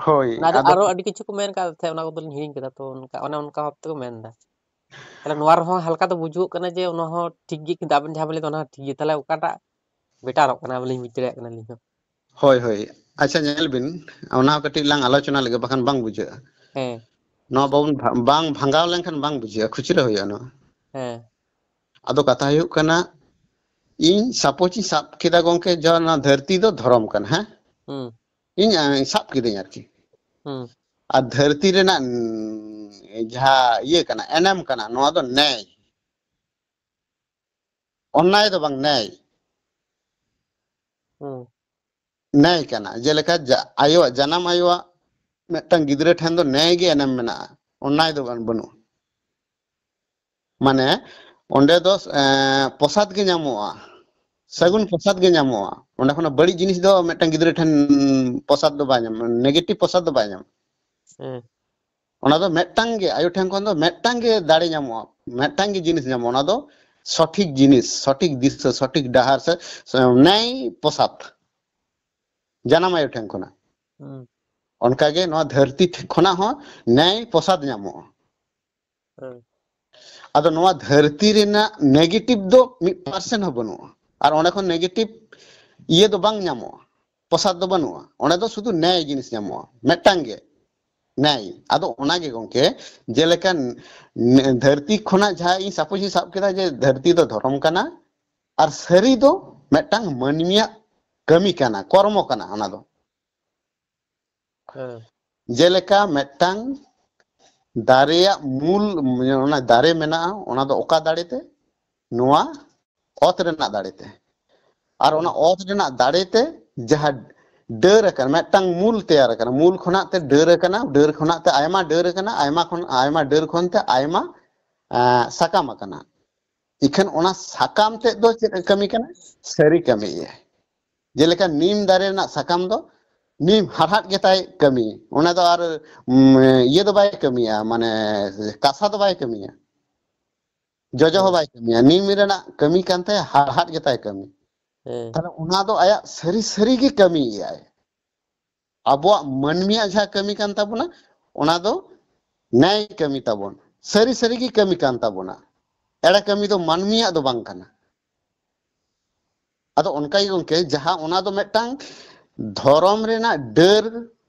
ᱦᱳᱭ, ᱚᱱᱟ ᱫᱚ ᱟᱫᱚ ᱟᱨᱚ ᱟᱹᱰᱤ ᱠᱤᱪᱷᱩ ᱠᱚ ᱢᱮᱱ ᱠᱟᱜ ᱛᱟᱦᱮᱸᱫ, ᱚᱱᱟ ᱠᱚᱫᱚᱞᱤᱧ ᱦᱤᱲᱤᱧ ᱠᱮᱫᱟ᱾ ᱛᱚ ᱚᱱᱠᱟ, ᱚᱱᱮ ᱚᱱᱠᱟ ᱵᱷᱟᱵ ᱛᱮᱠᱚ ᱢᱮᱱ ᱮᱫᱟ᱾ ᱛᱟᱦᱞᱮ ᱱᱚᱣᱟ ᱨᱮᱦᱚᱸ ᱦᱟᱞᱠᱟ ᱫᱚ ᱵᱩᱡᱩᱜᱚᱜ ᱠᱟᱱᱟ ᱡᱮ ᱚᱱᱟ ᱦᱚᱸ ᱴᱷᱤᱠ ᱜᱮ, ᱠᱤᱱᱛᱩ ᱟᱵᱮᱱ ᱡᱟᱦᱟᱸ ᱵᱮᱱ ᱞᱟᱹᱭ ᱮᱫᱟ ᱚᱱᱟ ᱦᱚᱸ ᱴᱷᱤᱠ ᱜᱮ᱾ ᱛᱟᱦᱞᱮ ᱚᱠᱟᱴᱟᱜ ᱵᱮᱴᱟᱨᱚᱜ ᱠᱟᱱᱟ ᱵᱟᱹᱞᱤᱧ ᱵᱩᱡᱽ ᱫᱟᱲᱮᱭᱟᱜ ᱠᱟᱱᱟ ᱟᱹᱞᱤᱧ ᱦᱚᱸ᱾ ᱦᱳᱭ, ᱦᱳᱭ᱾ ᱟᱪᱪᱷᱟ, ᱧᱮᱞ ᱵᱤᱱ, ᱚᱱᱟ ᱦᱚᱸ ᱠᱟᱹᱴᱤᱡ ᱞᱟᱝ ᱟᱞᱳᱪᱚᱱᱟ ᱞᱮᱜᱮ, ᱵᱟᱠᱷᱟᱱ ᱵᱟᱝ ᱵᱩᱡᱷᱟᱹᱜᱼᱟ᱾ ᱦᱮᱸ᱾ ᱱᱚᱣᱟ ᱵᱟᱵᱚᱱ ᱵᱷᱟ-, ᱵᱟᱝ ᱵᱷᱟᱸᱜᱟᱣ ᱞᱮᱱᱠᱷᱟᱱ ᱵᱟᱝ ᱵᱩᱡᱷᱟᱹᱜᱼᱟ, ᱠᱷᱩᱪᱨᱟᱹ ᱦᱩᱭᱩᱜᱼᱟ ᱱᱚᱣᱟ᱾ ᱦᱮᱸ᱾ ᱟᱫᱚ ᱠᱟᱛᱷᱟ ᱦᱩᱭᱩᱜ ᱠᱟᱱᱟ, ᱤᱧ ᱥᱟᱯᱳᱡᱽ ᱤᱧ ᱥᱟᱵ ᱠᱮᱫᱟ ᱜᱚᱝᱠᱮ, ᱡᱮ ᱚᱱᱟ ᱫᱷᱟᱹᱨᱛᱤ ᱫᱚ ᱫᱷᱚᱨᱚᱢ ᱠᱟᱱᱟ, ᱦᱮᱸ? ᱦᱩᱸ᱾ ᱤᱧ ᱟᱸ, ᱥᱟᱵ ᱠᱤᱫᱟᱹᱧ ᱟᱨᱠᱤ᱾ ᱦᱩᱸ ᱟᱨ ᱫᱷᱟᱹᱨᱛᱤ ᱨᱮᱱᱟᱜ ᱩᱸ, ᱡᱟᱦᱟᱸ ᱤᱭᱟᱹ ᱠᱟᱱᱟ, ᱮᱱᱮᱢ ᱠᱟᱱᱟ, ᱱᱚᱣᱟ ᱫᱚ ᱱᱮᱭ, ᱚᱱᱱᱟᱭ ᱫᱚ ᱵᱟᱝ, ᱱᱮᱭ᱾ ᱦᱩᱸ ᱱᱮᱭ ᱠᱟᱱᱟ᱾ ᱡᱮᱞᱮᱠᱟ ᱡᱟ-, ᱟᱭᱳᱣᱟᱜ, ᱡᱟᱱᱟᱢ ᱟᱭᱳᱣᱟᱜ ᱢᱤᱫᱴᱟᱝ ᱜᱤᱫᱽᱨᱟᱹ ᱴᱷᱮᱱ ᱫᱚ ᱱᱮᱭ ᱜᱮ ᱮᱱᱮᱢ ᱢᱮᱱᱟᱜᱼᱟ, ᱚᱱᱱᱟᱭ ᱫᱚ ᱵᱟᱝ, ᱵᱟᱹᱱᱩᱜᱼᱟ᱾ ᱢᱟᱱᱮ ᱚᱸᱰᱮ ᱫᱚ ᱮᱸ, ᱯᱨᱚᱥᱟᱫ ᱜᱮ ᱧᱟᱢᱚᱜᱼᱟ, ᱥᱟᱹᱜᱩᱱ ᱯᱨᱚᱥᱟᱫ ᱜᱮ ᱧᱟᱢᱚᱜᱼᱟ᱾ ᱚᱸᱰᱮ ᱠᱷᱚᱱᱟᱜ ᱵᱟᱹᱲᱤᱡ ᱡᱤᱱᱤᱥ ᱫᱚ ᱢᱤᱫᱴᱟᱝ ᱜᱤᱫᱽᱨᱟᱹ ᱴᱷᱮᱱ ᱯᱨᱚᱥᱟᱫ ᱫᱚ ᱵᱟᱭ ᱧᱟᱢᱟ, negative ᱯᱨᱚᱥᱟᱫ ᱫᱚ ᱵᱟᱭ ᱧᱟᱢᱟ᱾ ᱦᱩᱸ ᱚᱱᱟ ᱫᱚ ᱢᱤᱫᱴᱟᱝ ᱜᱮ, ᱟᱭᱳ ᱴᱷᱮᱱ ᱠᱷᱚᱱ ᱫᱚ ᱢᱤᱫᱴᱟᱝ ᱜᱮ ᱫᱟᱲᱮ ᱧᱟᱢᱚᱜᱼᱟ, ᱢᱤᱫᱴᱟᱝ ᱜᱮ ᱡᱤᱱᱤᱥ ᱧᱟᱢᱚᱜᱼᱟ᱾ ᱚᱱᱟ ᱫᱚ ᱥᱚᱴᱷᱤᱠ ᱡᱤᱱᱤᱥ, ᱥᱚᱴᱷᱤᱠ ᱫᱤᱥᱟᱹ, ᱥᱚᱴᱷᱤᱠ ᱰᱟᱦᱟᱨ ᱥᱮ ᱥᱮ ᱱᱮᱭ ᱯᱨᱚᱥᱟᱫ ᱡᱟᱱᱟᱢ ᱟᱭᱳ ᱴᱷᱮᱱ ᱠᱷᱚᱱᱟᱜ᱾ ᱦᱩᱸ ᱚᱱᱠᱟᱜᱮ ᱱᱚᱣᱟ ᱫᱷᱟᱹᱨᱛᱤ ᱴᱷᱮ-, ᱠᱷᱚᱱᱟᱜ ᱦᱚᱸ ᱱᱮᱭ ᱯᱨᱚᱥᱟᱫ ᱧᱟᱢᱚᱜᱼᱟ᱾ ᱦᱩᱸ ᱟᱫᱚ ᱱᱚᱣᱟ ᱫᱷᱟᱹᱨᱛᱤ ᱨᱮᱱᱟᱜ negative ᱫᱚ ᱢᱤᱫ percent ᱦᱚᱸ ᱵᱟᱹᱱᱩᱜᱼᱟ, ᱟᱨ ᱚᱸᱰᱮ ᱠᱷᱚᱱ negative ᱤᱭᱟᱹ ᱫᱚ ᱵᱟᱝ ᱧᱟᱢᱚᱜᱼᱟ, ᱯᱨᱚᱥᱟᱫ ᱫᱚ ᱵᱟᱹᱱᱩᱜᱼᱟ᱾ ᱚᱸᱰᱮ ᱫᱚ ᱥᱩᱫᱷᱩ ᱱᱮᱭ ᱡᱤᱱᱤᱥ ᱧᱟᱢᱚᱜᱼᱟ, ᱢᱤᱫᱴᱟᱝ ᱜᱮ ᱱᱮᱭ᱾ ᱟᱫᱚ ᱚᱱᱟᱜᱮ ᱜᱚᱝᱠᱮ, ᱡᱮᱞᱮᱠᱟ ᱱᱮ-, ᱫᱷᱟᱹᱨᱛᱤ ᱠᱷᱚᱱᱟᱜ ᱡᱟᱦᱟᱸ ᱤᱧ suppose ᱤᱧ ᱥᱟᱵ ᱠᱮᱫᱟ ᱡᱮ ᱫᱷᱟᱹᱨᱛᱤ ᱫᱚ ᱫᱷᱚᱨᱚᱢ ᱠᱟᱱᱟ ᱟᱨ ᱥᱟᱹᱨᱤ ᱫᱚ ᱢᱤᱫᱴᱟᱝ ᱢᱟᱹᱱᱢᱤᱭᱟᱜ ᱠᱟᱹᱢᱤ ᱠᱟᱱᱟ, ᱠᱚᱨᱢᱚ ᱠᱟᱱᱟ ᱚᱱᱟ ᱫᱚ᱾ ᱦᱮᱸ ᱡᱮᱞᱮᱠᱟ ᱢᱤᱫᱴᱟᱝ ᱫᱟᱨᱮᱭᱟᱜ ᱢᱩᱞ, ᱚᱱᱟ ᱫᱟᱨᱮ ᱢᱮᱱᱟᱜᱼᱟ, ᱚᱱᱟ ᱫᱚ ᱚᱠᱟ ᱫᱟᱲᱮ ᱛᱮ? ᱱᱚᱣᱟ ᱚᱛ ᱨᱮᱱᱟᱜ ᱫᱟᱲᱮ ᱛᱮ᱾ ᱟᱨ ᱚᱱᱟ ᱦᱩᱸ ᱚᱛ ᱨᱮᱱᱟᱜ ᱫᱟᱲᱮ ᱛᱮ ᱡᱟᱦᱟᱸ ᱰᱟᱹᱨ ᱟᱠᱟᱱ, ᱢᱤᱫᱴᱟᱝ ᱢᱩᱞ ᱛᱮᱭᱟᱨ ᱟᱠᱟᱱᱟ, ᱢᱩᱞ ᱠᱷᱚᱱᱟᱜ ᱛᱮ ᱰᱟᱹᱨ ᱟᱠᱟᱱᱟ, ᱰᱟᱹᱨ ᱠᱷᱚᱱᱟᱜ ᱛᱮ ᱟᱭᱢᱟ ᱰᱟᱹᱨ ᱟᱠᱟᱱᱟ, ᱟᱭᱢᱟ ᱠᱷᱚᱱ ᱟᱭᱢᱟ ᱰᱟᱹᱨ ᱠᱷᱚᱱ ᱛᱮ ᱟᱭᱢᱟ ᱟᱸ, ᱥᱟᱠᱟᱢ ᱟᱠᱟᱱᱟ᱾ ᱤᱠᱷᱟᱹᱱ ᱚᱱᱟ ᱥᱟᱠᱟᱢ ᱛᱮᱫ ᱫᱚ ᱪᱮᱫ ᱮ ᱠᱟᱹᱢᱤ ᱠᱟᱱᱟ? ᱥᱟᱹᱨᱤ ᱠᱟᱹᱢᱤᱭᱮᱫᱟᱭ᱾ ᱡᱮᱞᱮᱠᱟ ᱱᱤᱢ ᱫᱟᱨᱮ ᱨᱮᱱᱟᱜ ᱥᱟᱠᱟᱢ ᱫᱚ ᱱᱤᱢ ᱦᱟᱲᱦᱟᱫ ᱜᱮᱛᱟᱭ ᱠᱟᱹᱢᱤ, ᱚᱱᱟ ᱫᱚ ᱟᱨ ᱩᱢ, ᱤᱭᱟᱹ ᱫᱚ ᱵᱟᱭ ᱠᱟᱹᱢᱤᱭᱟ, ᱢᱟᱱᱮ ᱠᱟᱥᱟ ᱫᱚ ᱵᱟᱭ ᱠᱟᱹᱢᱤᱭᱟ, ᱡᱚᱡᱚ ᱦᱚᱸ ᱦᱩᱸ ᱵᱟᱭ ᱠᱟᱹᱢᱤᱭᱟ᱾ ᱱᱤᱢ ᱨᱮᱱᱟᱜ ᱠᱟᱹᱢᱤ ᱠᱟᱱ ᱛᱟᱭᱟ ᱦᱟᱲᱦᱟᱫ ᱜᱮᱛᱟᱭ ᱠᱟᱹᱢᱤ᱾ ᱦᱮᱸ ᱛᱟᱦᱞᱮ ᱚᱱᱟ ᱫᱚ ᱟᱭᱟᱜ ᱥᱟᱹᱨᱤ ᱥᱟᱹᱨᱤ ᱜᱮ ᱠᱟᱹᱢᱤᱭᱮᱫᱟᱭ᱾ ᱟᱵᱚᱣᱟᱜ ᱢᱟᱹᱱᱢᱤᱭᱟᱜ ᱡᱟᱦᱟᱸ ᱠᱟᱹᱢᱤ ᱠᱟᱱ ᱛᱟᱵᱚᱱᱟ, ᱚᱱᱟ ᱫᱚ ᱱᱮᱭ ᱠᱟᱹᱢᱤ ᱛᱟᱵᱚᱱ, ᱥᱟᱹᱨᱤ ᱥᱟᱹᱨᱤ ᱜᱮ ᱠᱟᱹᱢᱤ ᱠᱟᱱ ᱛᱟᱵᱚᱱᱟ᱾ ᱮᱲᱮ ᱠᱟᱹᱢᱤ ᱫᱚ ᱢᱟᱹᱱᱢᱤᱭᱟᱜ ᱫᱚ ᱵᱟᱝ ᱠᱟᱱᱟ᱾ ᱟᱫᱚ ᱚᱱᱠᱟ ᱜᱮ ᱜᱚᱝᱠᱮ, ᱡᱟᱦᱟᱸ ᱚᱱᱟ ᱫᱚ ᱢᱤᱫᱴᱟᱝ ᱫᱷᱚᱨᱚᱢ ᱨᱮᱱᱟᱜ ᱰᱟᱹᱨ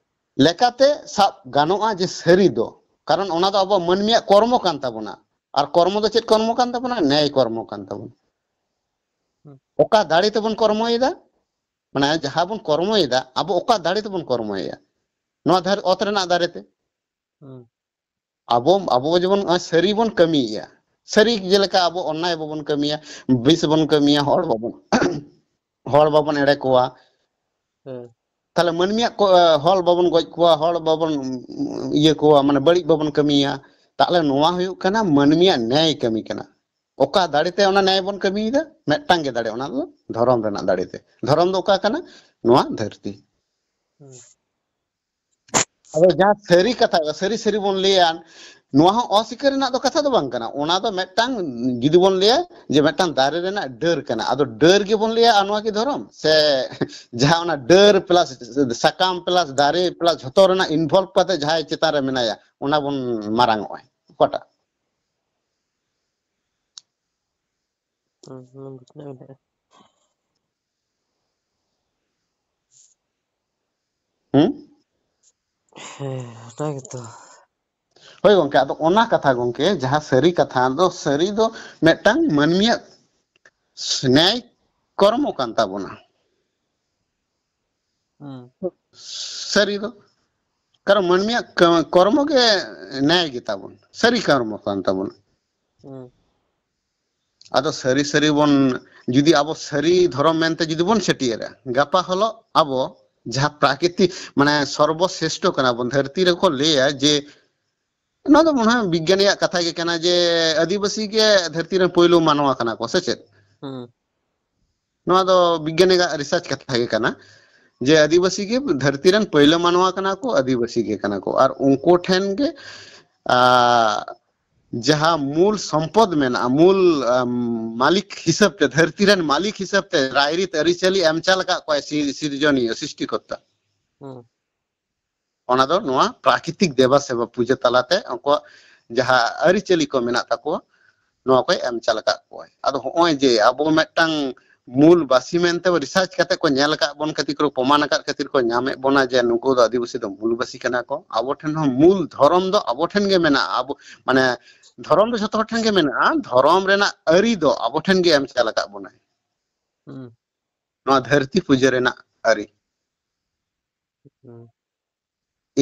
ᱞᱮᱠᱟᱛᱮ ᱥᱟᱵ ᱜᱟᱱᱚᱜᱼᱟ ᱡᱮ ᱥᱟᱹᱨᱤ ᱫᱚ, ᱠᱟᱨᱚᱱ ᱚᱱᱟ ᱫᱚ ᱟᱵᱚᱣᱟᱜ ᱢᱟᱹᱱᱢᱤᱭᱟᱜ ᱠᱚᱨᱢᱚ ᱠᱟᱱ ᱛᱟᱵᱚᱱᱟ᱾ ᱟᱨ ᱠᱚᱨᱢᱚ ᱫᱚ ᱪᱮᱫ ᱠᱚᱨᱢᱚ ᱠᱟᱱ ᱛᱟᱵᱚᱱᱟ? ᱱᱮᱭ ᱠᱚᱨᱢᱚ ᱠᱟᱱ ᱛᱟᱵᱚᱱᱟ᱾ ᱦᱩᱸ᱾ ᱚᱠᱟ ᱫᱟᱲᱮ ᱛᱮᱵᱚᱱ ᱠᱚᱨᱢᱚᱭᱮᱫᱟ? ᱢᱟᱱᱮ ᱡᱟᱦᱟᱸ ᱵᱚᱱ ᱠᱚᱨᱢᱚᱭᱮᱫᱟ, ᱟᱵᱚ ᱚᱠᱟ ᱫᱟᱲᱮ ᱛᱮᱵᱚᱱ ᱠᱚᱨᱢᱚᱭᱮᱫᱟ? ᱱᱚᱣᱟ ᱫᱷᱟᱨ-, ᱚᱛ ᱨᱮᱱᱟᱜ ᱫᱟᱲᱮ ᱛᱮ᱾ ᱦᱩᱸ᱾ ᱟᱵᱚ, ᱟᱵᱚ ᱡᱮᱢᱚᱱ ᱱᱚᱜᱼᱚᱭ ᱥᱟᱹᱨᱤ ᱵᱚᱱ ᱠᱟᱹᱢᱤᱭᱮᱫᱼᱟ, ᱥᱟᱹᱨᱤ ᱡᱮᱞᱮᱠᱟ ᱟᱵᱚ ᱚᱱᱱᱟᱭ ᱵᱟᱵᱚᱱ ᱠᱟᱹᱢᱤᱭᱟ, ᱵᱤᱥ ᱵᱚᱱ ᱠᱟᱹᱢᱤᱭᱟ, ᱦᱚᱲ ᱵᱟᱵᱚᱱ, ᱦᱚᱲ ᱵᱟᱵᱚᱱ ᱮᱲᱮ ᱠᱚᱣᱟ᱾ ᱦᱮᱸ᱾ ᱛᱟᱦᱞᱮ ᱢᱟᱹᱱᱢᱤᱭᱟᱜ ᱠᱚ, ᱦᱚᱲ ᱵᱟᱵᱚᱱ ᱜᱚᱡ ᱠᱚᱣᱟ, ᱦᱚᱲ ᱵᱟᱵᱚᱱ ᱤᱭᱟᱹ ᱠᱚᱣᱟ, ᱢᱟᱱᱮ ᱵᱟᱹᱲᱤᱡ ᱵᱟᱵᱚᱱ ᱠᱟᱹᱢᱤᱭᱟ᱾ ᱛᱟᱦᱞᱮ ᱱᱚᱣᱟ ᱦᱩᱭᱩᱜ ᱠᱟᱱᱟ ᱢᱟᱹᱱᱢᱤᱭᱟᱜ ᱱᱮᱭ ᱠᱟᱹᱢᱤ ᱠᱟᱱᱟ᱾ ᱚᱠᱟ ᱫᱟᱲᱮ ᱛᱮ ᱚᱱᱟ ᱱᱮᱭ ᱵᱚᱱ ᱠᱟᱹᱢᱤᱭᱮᱫᱟ? ᱢᱤᱫᱴᱟᱝ ᱜᱮ ᱫᱟᱲᱮ, ᱚᱱᱟ ᱫᱚ ᱫᱷᱚᱨᱚᱢ ᱨᱮᱱᱟᱜ ᱫᱟᱲᱮ ᱛᱮ᱾ ᱫᱷᱚᱨᱚᱢ ᱫᱚ ᱚᱠᱟ ᱠᱟᱱᱟ? ᱱᱚᱣᱟ ᱫᱷᱟᱹᱨᱛᱤ᱾ ᱦᱩᱸ᱾ ᱟᱫᱚ ᱡᱟᱦᱟᱸ ᱥᱟᱹᱨᱤ ᱠᱟᱛᱷᱟ, ᱥᱟᱹᱨᱤ ᱥᱟᱹᱨᱤ ᱵᱚᱱ ᱞᱟᱹᱭᱟ, ᱱᱚᱣᱟ ᱦᱚᱸ ᱚᱥᱤᱠᱟᱹᱨ ᱨᱮᱱᱟᱜ ᱫᱚ ᱠᱟᱛᱷᱟ ᱫᱚ ᱵᱟᱝ ᱠᱟᱱᱟ᱾ ᱚᱱᱟ ᱫᱚ ᱢᱤᱫᱴᱟᱝ, ᱡᱩᱫᱤ ᱵᱚᱱ ᱞᱟᱹᱭᱟ ᱡᱮ ᱢᱤᱫᱴᱟᱝ ᱫᱟᱨᱮ ᱨᱮᱱᱟᱜ ᱰᱟᱹᱨ ᱠᱟᱱᱟ, ᱟᱫᱚ ᱰᱟᱹᱨ ᱜᱮᱵᱚᱱ ᱞᱟᱹᱭᱟ, ᱟᱨ ᱱᱚᱣᱟ ᱠᱤ ᱫᱷᱚᱨᱚᱢ? ᱥᱮ ᱡᱟᱦᱟᱸ ᱚᱱᱟ ᱰᱟᱹᱨ ᱯᱞᱟᱥ ᱥᱟᱠᱟᱢ ᱯᱞᱟᱥ ᱫᱟᱨᱮ ᱯᱞᱟᱥ ᱡᱷᱚᱛᱚ ᱨᱮᱱᱟᱜ ᱤᱱᱵᱷᱚᱞᱵᱷ ᱠᱟᱛᱮ ᱡᱟᱦᱟᱸᱭ ᱪᱮᱛᱟᱱ ᱨᱮ ᱢᱮᱱᱟᱭᱟ, ᱚᱱᱟ ᱵᱚᱱ ᱢᱟᱨᱟᱝ ᱚᱜᱼᱟ? ᱚᱠᱟᱴᱟᱜ? ᱦᱩᱸ, ᱦᱩᱸ, ᱵᱩᱡᱷᱟᱹᱣ ᱠᱮᱫᱟ᱾ ᱦᱩᱸ? ᱦᱮᱸ, ᱚᱱᱟ ᱜᱮᱛᱚ᱾ ᱦᱳᱭ ᱜᱚᱝᱠᱮ, ᱟᱫᱚ ᱚᱱᱟ ᱠᱟᱛᱷᱟ ᱜᱚᱝᱠᱮ, ᱡᱟᱦᱟᱸ ᱥᱟᱹᱨᱤ ᱠᱟᱛᱷᱟ ᱫᱚ, ᱥᱟᱹᱨᱤ ᱫᱚ ᱢᱤᱫᱴᱟᱝ ᱢᱟᱹᱱᱢᱤᱭᱟᱜ ᱱᱮᱭ ᱠᱚᱨᱢᱚ ᱠᱟᱱ ᱛᱟᱵᱚᱱᱟ᱾ ᱦᱩᱸ᱾ ᱥᱟᱹᱨᱤ ᱫᱚ, ᱠᱟᱨᱚᱱ ᱢᱟᱹᱱᱢᱤᱭᱟᱜ ᱠᱟ-, ᱠᱚᱨᱢᱚ ᱜᱮ ᱱᱮᱭ ᱜᱮ ᱛᱟᱵᱚᱱ, ᱥᱟᱹᱨᱤ ᱠᱚᱨᱢᱚ ᱠᱟᱱ ᱛᱟᱵᱚᱱᱟ᱾ ᱦᱩᱸ᱾ ᱟᱫᱚ ᱥᱟᱹᱨᱤ ᱥᱟᱹᱨᱤ ᱵᱚᱱ, ᱡᱩᱫᱤ ᱟᱵᱚ ᱥᱟᱹᱨᱤ ᱫᱷᱚᱨᱚᱢ ᱢᱮᱱᱛᱮ ᱡᱩᱫᱤ ᱵᱚᱱ ᱥᱮᱴᱤᱭᱟᱹᱨᱟ, ᱜᱟᱯᱟ ᱦᱤᱞᱳᱜ ᱟᱵᱚ ᱡᱟᱦᱟᱸ ᱯᱨᱟᱠᱨᱤᱛᱤᱠ, ᱢᱟᱱᱮ ᱥᱚᱨᱵᱚ ᱥᱨᱮᱥᱴᱷᱚ ᱠᱟᱱᱟ ᱵᱚᱱ, ᱫᱷᱟᱹᱨᱛᱤ ᱨᱮᱠᱚ ᱞᱟᱹᱭᱟ ᱡᱮ, ᱱᱚᱣᱟ ᱫᱚ ᱢᱚᱱᱮ ᱦᱚᱭ ᱵᱤᱜᱽᱜᱟᱱᱤᱭᱟᱜ ᱠᱟᱛᱷᱟ ᱜᱮ ᱠᱟᱱᱟ ᱡᱮ ᱟᱹᱫᱤᱵᱟᱹᱥᱤ ᱜᱮ ᱫᱷᱟᱹᱨᱛᱤ ᱨᱮᱱ ᱯᱳᱭᱞᱳ ᱢᱟᱱᱣᱟ ᱠᱟᱱᱟ ᱠᱚ, ᱥᱮ ᱪᱮᱫ? ᱦᱩᱸ᱾ ᱱᱚᱣᱟ ᱫᱚ ᱵᱤᱜᱽᱜᱟᱱᱤᱭᱟᱜ ᱨᱤᱥᱟᱨᱪ ᱠᱟᱛᱷᱟ ᱜᱮ ᱠᱟᱱᱟ ᱡᱮ ᱟᱹᱫᱤᱵᱟᱹᱥᱤ ᱜᱮ ᱫᱷᱟᱹᱨᱛᱤ ᱨᱮᱱ ᱯᱳᱭᱞᱳ ᱢᱟᱱᱣᱟ ᱠᱟᱱᱟ ᱠᱚ, ᱟᱹᱫᱤᱵᱟᱹᱥᱤ ᱜᱮ ᱠᱟᱱᱟ ᱠᱚ᱾ ᱟᱨ ᱩᱱᱠᱩ ᱴᱷᱮᱱ ᱜᱮ, ᱟ, ᱡᱟᱦᱟᱸ ᱢᱩᱞ ᱥᱚᱢᱯᱚᱫ ᱢᱮᱱᱟᱜᱼᱟ, ᱢᱩᱞ, ᱟᱢ, ᱢᱟᱞᱤᱠ ᱦᱤᱥᱟᱹᱵ ᱛᱮ, ᱫᱷᱟᱹᱨᱛᱤ ᱨᱮᱱ ᱢᱟᱞᱤᱠ ᱦᱤᱥᱟᱹᱵ ᱛᱮ ᱨᱟᱭᱨᱤᱛ ᱟᱹᱨᱤᱪᱟᱹᱞᱤ ᱮᱢ ᱪᱟᱞ ᱟᱠᱟᱫ ᱠᱚᱣᱟᱭ ᱥᱤ-, ᱥᱤᱨᱡᱚᱱᱤᱭᱟᱹ, ᱥᱨᱤᱥᱴᱤᱠᱚᱨᱛᱟ᱾ ᱦᱩᱸ᱾ ᱚᱱᱟ ᱫᱚ ᱱᱚᱣᱟ ᱯᱨᱟᱠᱨᱤᱛᱤᱠ ᱫᱮᱵᱟ ᱥᱮᱵᱟ ᱯᱩᱡᱟᱹ ᱛᱟᱞᱟᱛᱮ ᱩᱱᱠᱩᱣᱟᱜ ᱡᱟᱦᱟᱸ ᱟᱹᱨᱤᱪᱟᱹᱞᱤ ᱠᱚ ᱢᱮᱱᱟᱜ ᱛᱟᱠᱚᱣᱟ, ᱱᱚᱣᱟ ᱠᱚᱭ ᱮᱢ ᱪᱟᱞ ᱟᱠᱟᱫ ᱠᱚᱣᱟᱭ᱾ ᱟᱫᱚ ᱦᱚᱸᱜᱼᱚᱭ ᱡᱮ ᱟᱵᱚ ᱢᱤᱫᱴᱟᱝ ᱢᱩᱞ ᱵᱟᱥᱤ ᱢᱮᱱᱛᱮ ᱨᱤᱥᱟᱨᱪ ᱠᱟᱛᱮ ᱠᱚ ᱧᱮᱞ ᱟᱠᱟᱫ ᱵᱚᱱ ᱠᱷᱟᱹᱛᱤᱨ ᱠᱚ ᱯᱨᱚᱢᱟᱱ ᱟᱠᱟᱫ ᱠᱷᱟᱹᱛᱤᱨ ᱠᱚ ᱧᱟᱢᱮᱫ ᱵᱚᱱᱟ ᱡᱮ ᱱᱩᱠᱩ ᱫᱚ ᱟᱹᱫᱤᱵᱟᱹᱥᱤ ᱫᱚ ᱢᱩᱞ ᱵᱟᱥᱤ ᱠᱟᱱᱟ ᱠᱚ᱾ ᱟᱵᱚ ᱴᱷᱮᱱ ᱦᱚᱸ ᱢᱩᱞ ᱫᱷᱚᱨᱚᱢ ᱫᱚ ᱟᱵᱚ ᱴᱷᱮᱱ ᱜᱮ ᱢᱮᱱᱟᱜᱼᱟ᱾ ᱟᱵᱚ, ᱢᱟᱱᱮ, ᱫᱷᱚᱨᱚᱢ ᱫᱚ ᱡᱷᱚᱛᱚ ᱦᱚᱲ ᱴᱷᱮᱱ ᱜᱮ ᱢᱮᱱᱟᱜᱼᱟ, ᱫᱷᱚᱨᱚᱢ ᱨᱮᱱᱟᱜ ᱟᱹᱨᱤ ᱫᱚ ᱟᱵᱚ ᱴᱷᱮᱱ ᱜᱮ ᱮᱢ ᱪᱟᱞ ᱟᱠᱟᱫ ᱵᱚᱱᱟᱭ᱾ ᱦᱩᱸ᱾ ᱱᱚᱣᱟ ᱫᱷᱟᱹᱨᱛᱤ ᱯᱩᱡᱟᱹ ᱨᱮᱱᱟᱜ ᱟᱹᱨᱤ᱾ ᱦᱩᱸ᱾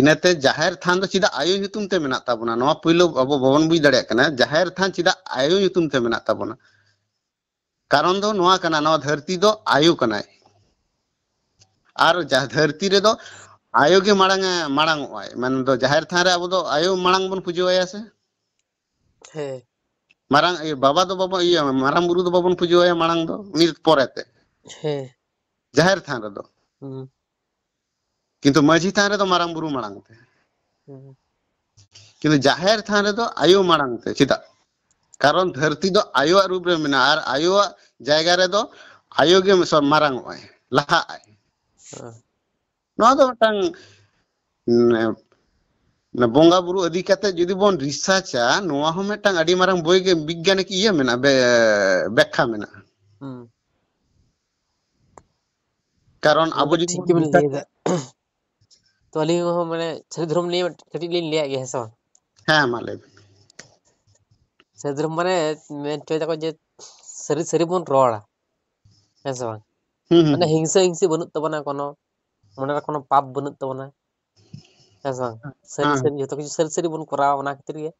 ᱤᱱᱟᱹᱛᱮ ᱡᱟᱦᱮᱨ ᱛᱷᱟᱱ ᱫᱚ ᱪᱮᱫᱟᱜ ᱟᱭᱳ ᱧᱩᱛᱩᱢ ᱛᱮ ᱢᱮᱱᱟᱜ ᱛᱟᱵᱚᱱᱟ? ᱱᱚᱣᱟ ᱯᱳᱭᱞᱳ ᱟᱵᱚ ᱵᱟᱵᱚᱱ ᱵᱩᱡᱽ ᱫᱟᱲᱮᱭᱟᱜ ᱠᱟᱱᱟ, ᱡᱟᱦᱮᱨ ᱛᱷᱟᱱ ᱪᱮᱫᱟᱜ ᱟᱭᱳ ᱧᱩᱛᱩᱢ ᱛᱮ ᱢᱮᱱᱟᱜ ᱛᱟᱵᱚᱱᱟ? ᱠᱟᱨᱚᱱ ᱫᱚ ᱱᱚᱣᱟ ᱠᱟᱱᱟ, ᱱᱚᱣᱟ ᱫᱷᱟᱹᱨᱛᱤ ᱫᱚ ᱟᱭᱳ ᱠᱟᱱᱟᱭ᱾ ᱟᱨ ᱡᱟ-, ᱫᱷᱟᱹᱨᱛᱤ ᱨᱮᱫᱚ ᱟᱭᱳ ᱜᱮ ᱢᱟᱲᱟᱝ ᱮ, ᱢᱟᱲᱟᱝ ᱚᱜ ᱟᱭ᱾ ᱢᱮᱱᱫᱚ ᱡᱟᱦᱮᱨ ᱛᱷᱟᱱ ᱨᱮ ᱟᱵᱚ ᱫᱚ ᱟᱭᱳ ᱢᱟᱲᱟᱝ ᱵᱚᱱ ᱯᱩᱡᱟᱹ ᱟᱭᱟ ᱥᱮ? ᱦᱮᱸ᱾ ᱢᱟᱨᱟᱝ, ᱤᱭᱟᱹ, ᱵᱟᱵᱟ ᱫᱚ ᱵᱟᱵᱚ, ᱤᱭᱟᱹ, ᱢᱟᱨᱟᱝ ᱵᱩᱨᱩ ᱫᱚ ᱵᱟᱵᱚᱱ ᱯᱩᱡᱟᱹ ᱟᱭᱟ ᱢᱟᱲᱟᱝ ᱫᱚ, ᱩᱱᱤ ᱯᱚᱨᱮᱛᱮ᱾ ᱦᱮᱸ᱾ ᱡᱟᱦᱮᱨ ᱛᱷᱟᱱ ᱨᱮᱫᱚ᱾ ᱦᱩᱸ᱾ ᱠᱤᱱᱛᱩ ᱢᱟᱹᱡᱷᱤ ᱛᱷᱟᱱ ᱨᱮᱫᱚ ᱢᱟᱨᱟᱝ ᱵᱩᱨᱩ ᱢᱟᱲᱟᱝ ᱛᱮ᱾ ᱦᱩᱸ᱾ ᱠᱤᱱᱛᱩ ᱡᱟᱦᱮᱨ ᱛᱷᱟᱱ ᱨᱮᱫᱚ ᱟᱭᱳ ᱢᱟᱲᱟᱝ ᱛᱮ᱾ ᱪᱮᱫᱟᱜ? ᱠᱟᱨᱚᱱ ᱫᱷᱟᱹᱨᱛᱤ ᱫᱚ ᱟᱭᱳᱣᱟᱜ ᱨᱩᱯ ᱨᱮ ᱢᱮᱱᱟᱜᱼᱟ, ᱟᱨ ᱟᱭᱳᱣᱟᱜ ᱡᱟᱭᱜᱟ ᱨᱮᱫᱚ ᱟᱭᱳ ᱜᱮ ᱢᱟᱨᱟᱝ ᱚᱜ ᱟᱭ, ᱞᱟᱦᱟᱜ ᱟᱭ᱾ ᱦᱮᱸ᱾ ᱱᱚᱣᱟ ᱫᱚ ᱢᱤᱫᱴᱟᱝ, ᱢᱟᱱᱮ, ᱢᱟᱱᱮ ᱵᱚᱸᱜᱟ ᱵᱩᱨᱩ ᱤᱫᱤ ᱠᱟᱛᱮ ᱡᱩᱫᱤ ᱵᱚᱱ ᱨᱤᱥᱟᱨᱪᱟ, ᱱᱚᱣᱟ ᱦᱚᱸ ᱢᱤᱫᱴᱟᱝ ᱟᱹᱰᱤ ᱢᱟᱨᱟᱝ ᱵᱳᱭᱜᱟᱱᱤᱠ ᱤᱭᱟᱹ ᱢᱮᱱᱟᱜᱼᱟ, ᱵᱮ-, ᱵᱮᱠᱠᱷᱟ ᱢᱮᱱᱟᱜᱼᱟ᱾ ᱦᱩᱸ᱾ ᱠᱟᱨᱚᱱ ᱚᱱᱟ ᱟᱵᱚ ᱫᱚ ᱡᱩᱫᱤ ᱴᱷᱤᱠ ᱵᱚᱱ ᱜᱮᱵᱮᱱ ᱨᱤᱥᱟᱨᱪ ᱞᱟᱹᱭᱫᱟ᱾ ᱛᱚ ᱟᱹᱞᱤᱧ ᱦᱚᱸ ᱢᱟᱱᱮ ᱥᱟᱹᱨᱤ ᱫᱷᱚᱨᱚᱢ ᱱᱤᱭᱮ ᱠᱟᱹᱴᱤᱡ ᱞᱤᱧ ᱞᱟᱹᱭᱟᱜ ᱜᱮᱭᱟ, ᱦᱮᱸ ᱥᱮ ᱵᱟᱝ? ᱦᱮᱸ, ᱢᱟ ᱞᱟᱹᱭ ᱵᱤᱱ᱾ ᱥᱟᱹᱨᱤ ᱫᱷᱚᱨᱚᱢ ᱢᱟᱱᱮ ᱢᱮᱱ ᱦᱚᱪᱚᱭ ᱫᱟᱠᱚ ᱡᱮ ᱥᱟᱹᱨᱤ ᱥᱟᱹᱨᱤ ᱵᱚᱱ ᱨᱚᱲᱟ, ᱦᱮᱸ ᱥᱮ ᱵᱟᱝ? ᱦᱩᱸ, ᱦᱩᱸ, ᱢᱟᱱᱮ ᱦᱩᱸ᱾ ᱦᱤᱝᱥᱟᱹ ᱦᱤᱝᱥᱤ ᱵᱟᱹᱱᱩᱜ ᱛᱟᱵᱚᱱᱟ, ᱠᱳᱱᱳ ᱢᱚᱱᱮ ᱨᱮ ᱠᱳᱱᱳ ᱯᱟᱯ ᱵᱟᱹᱱᱩᱜ ᱛᱟᱵᱚᱱᱟ, ᱦᱮᱸ ᱥᱮ ᱵᱟᱝ? ᱥᱟᱹᱨᱤ ᱦᱮᱸ᱾ ᱥᱟᱹᱨᱤ ᱡᱚᱛᱚ ᱠᱤᱪᱷᱩ ᱥᱟᱹᱨᱤ ᱥᱟᱹᱨᱤ ᱵᱚᱱ ᱠᱚᱨᱟᱣᱟ, ᱚᱱᱟ ᱠᱷᱟᱹᱛᱤᱨ ᱜᱮ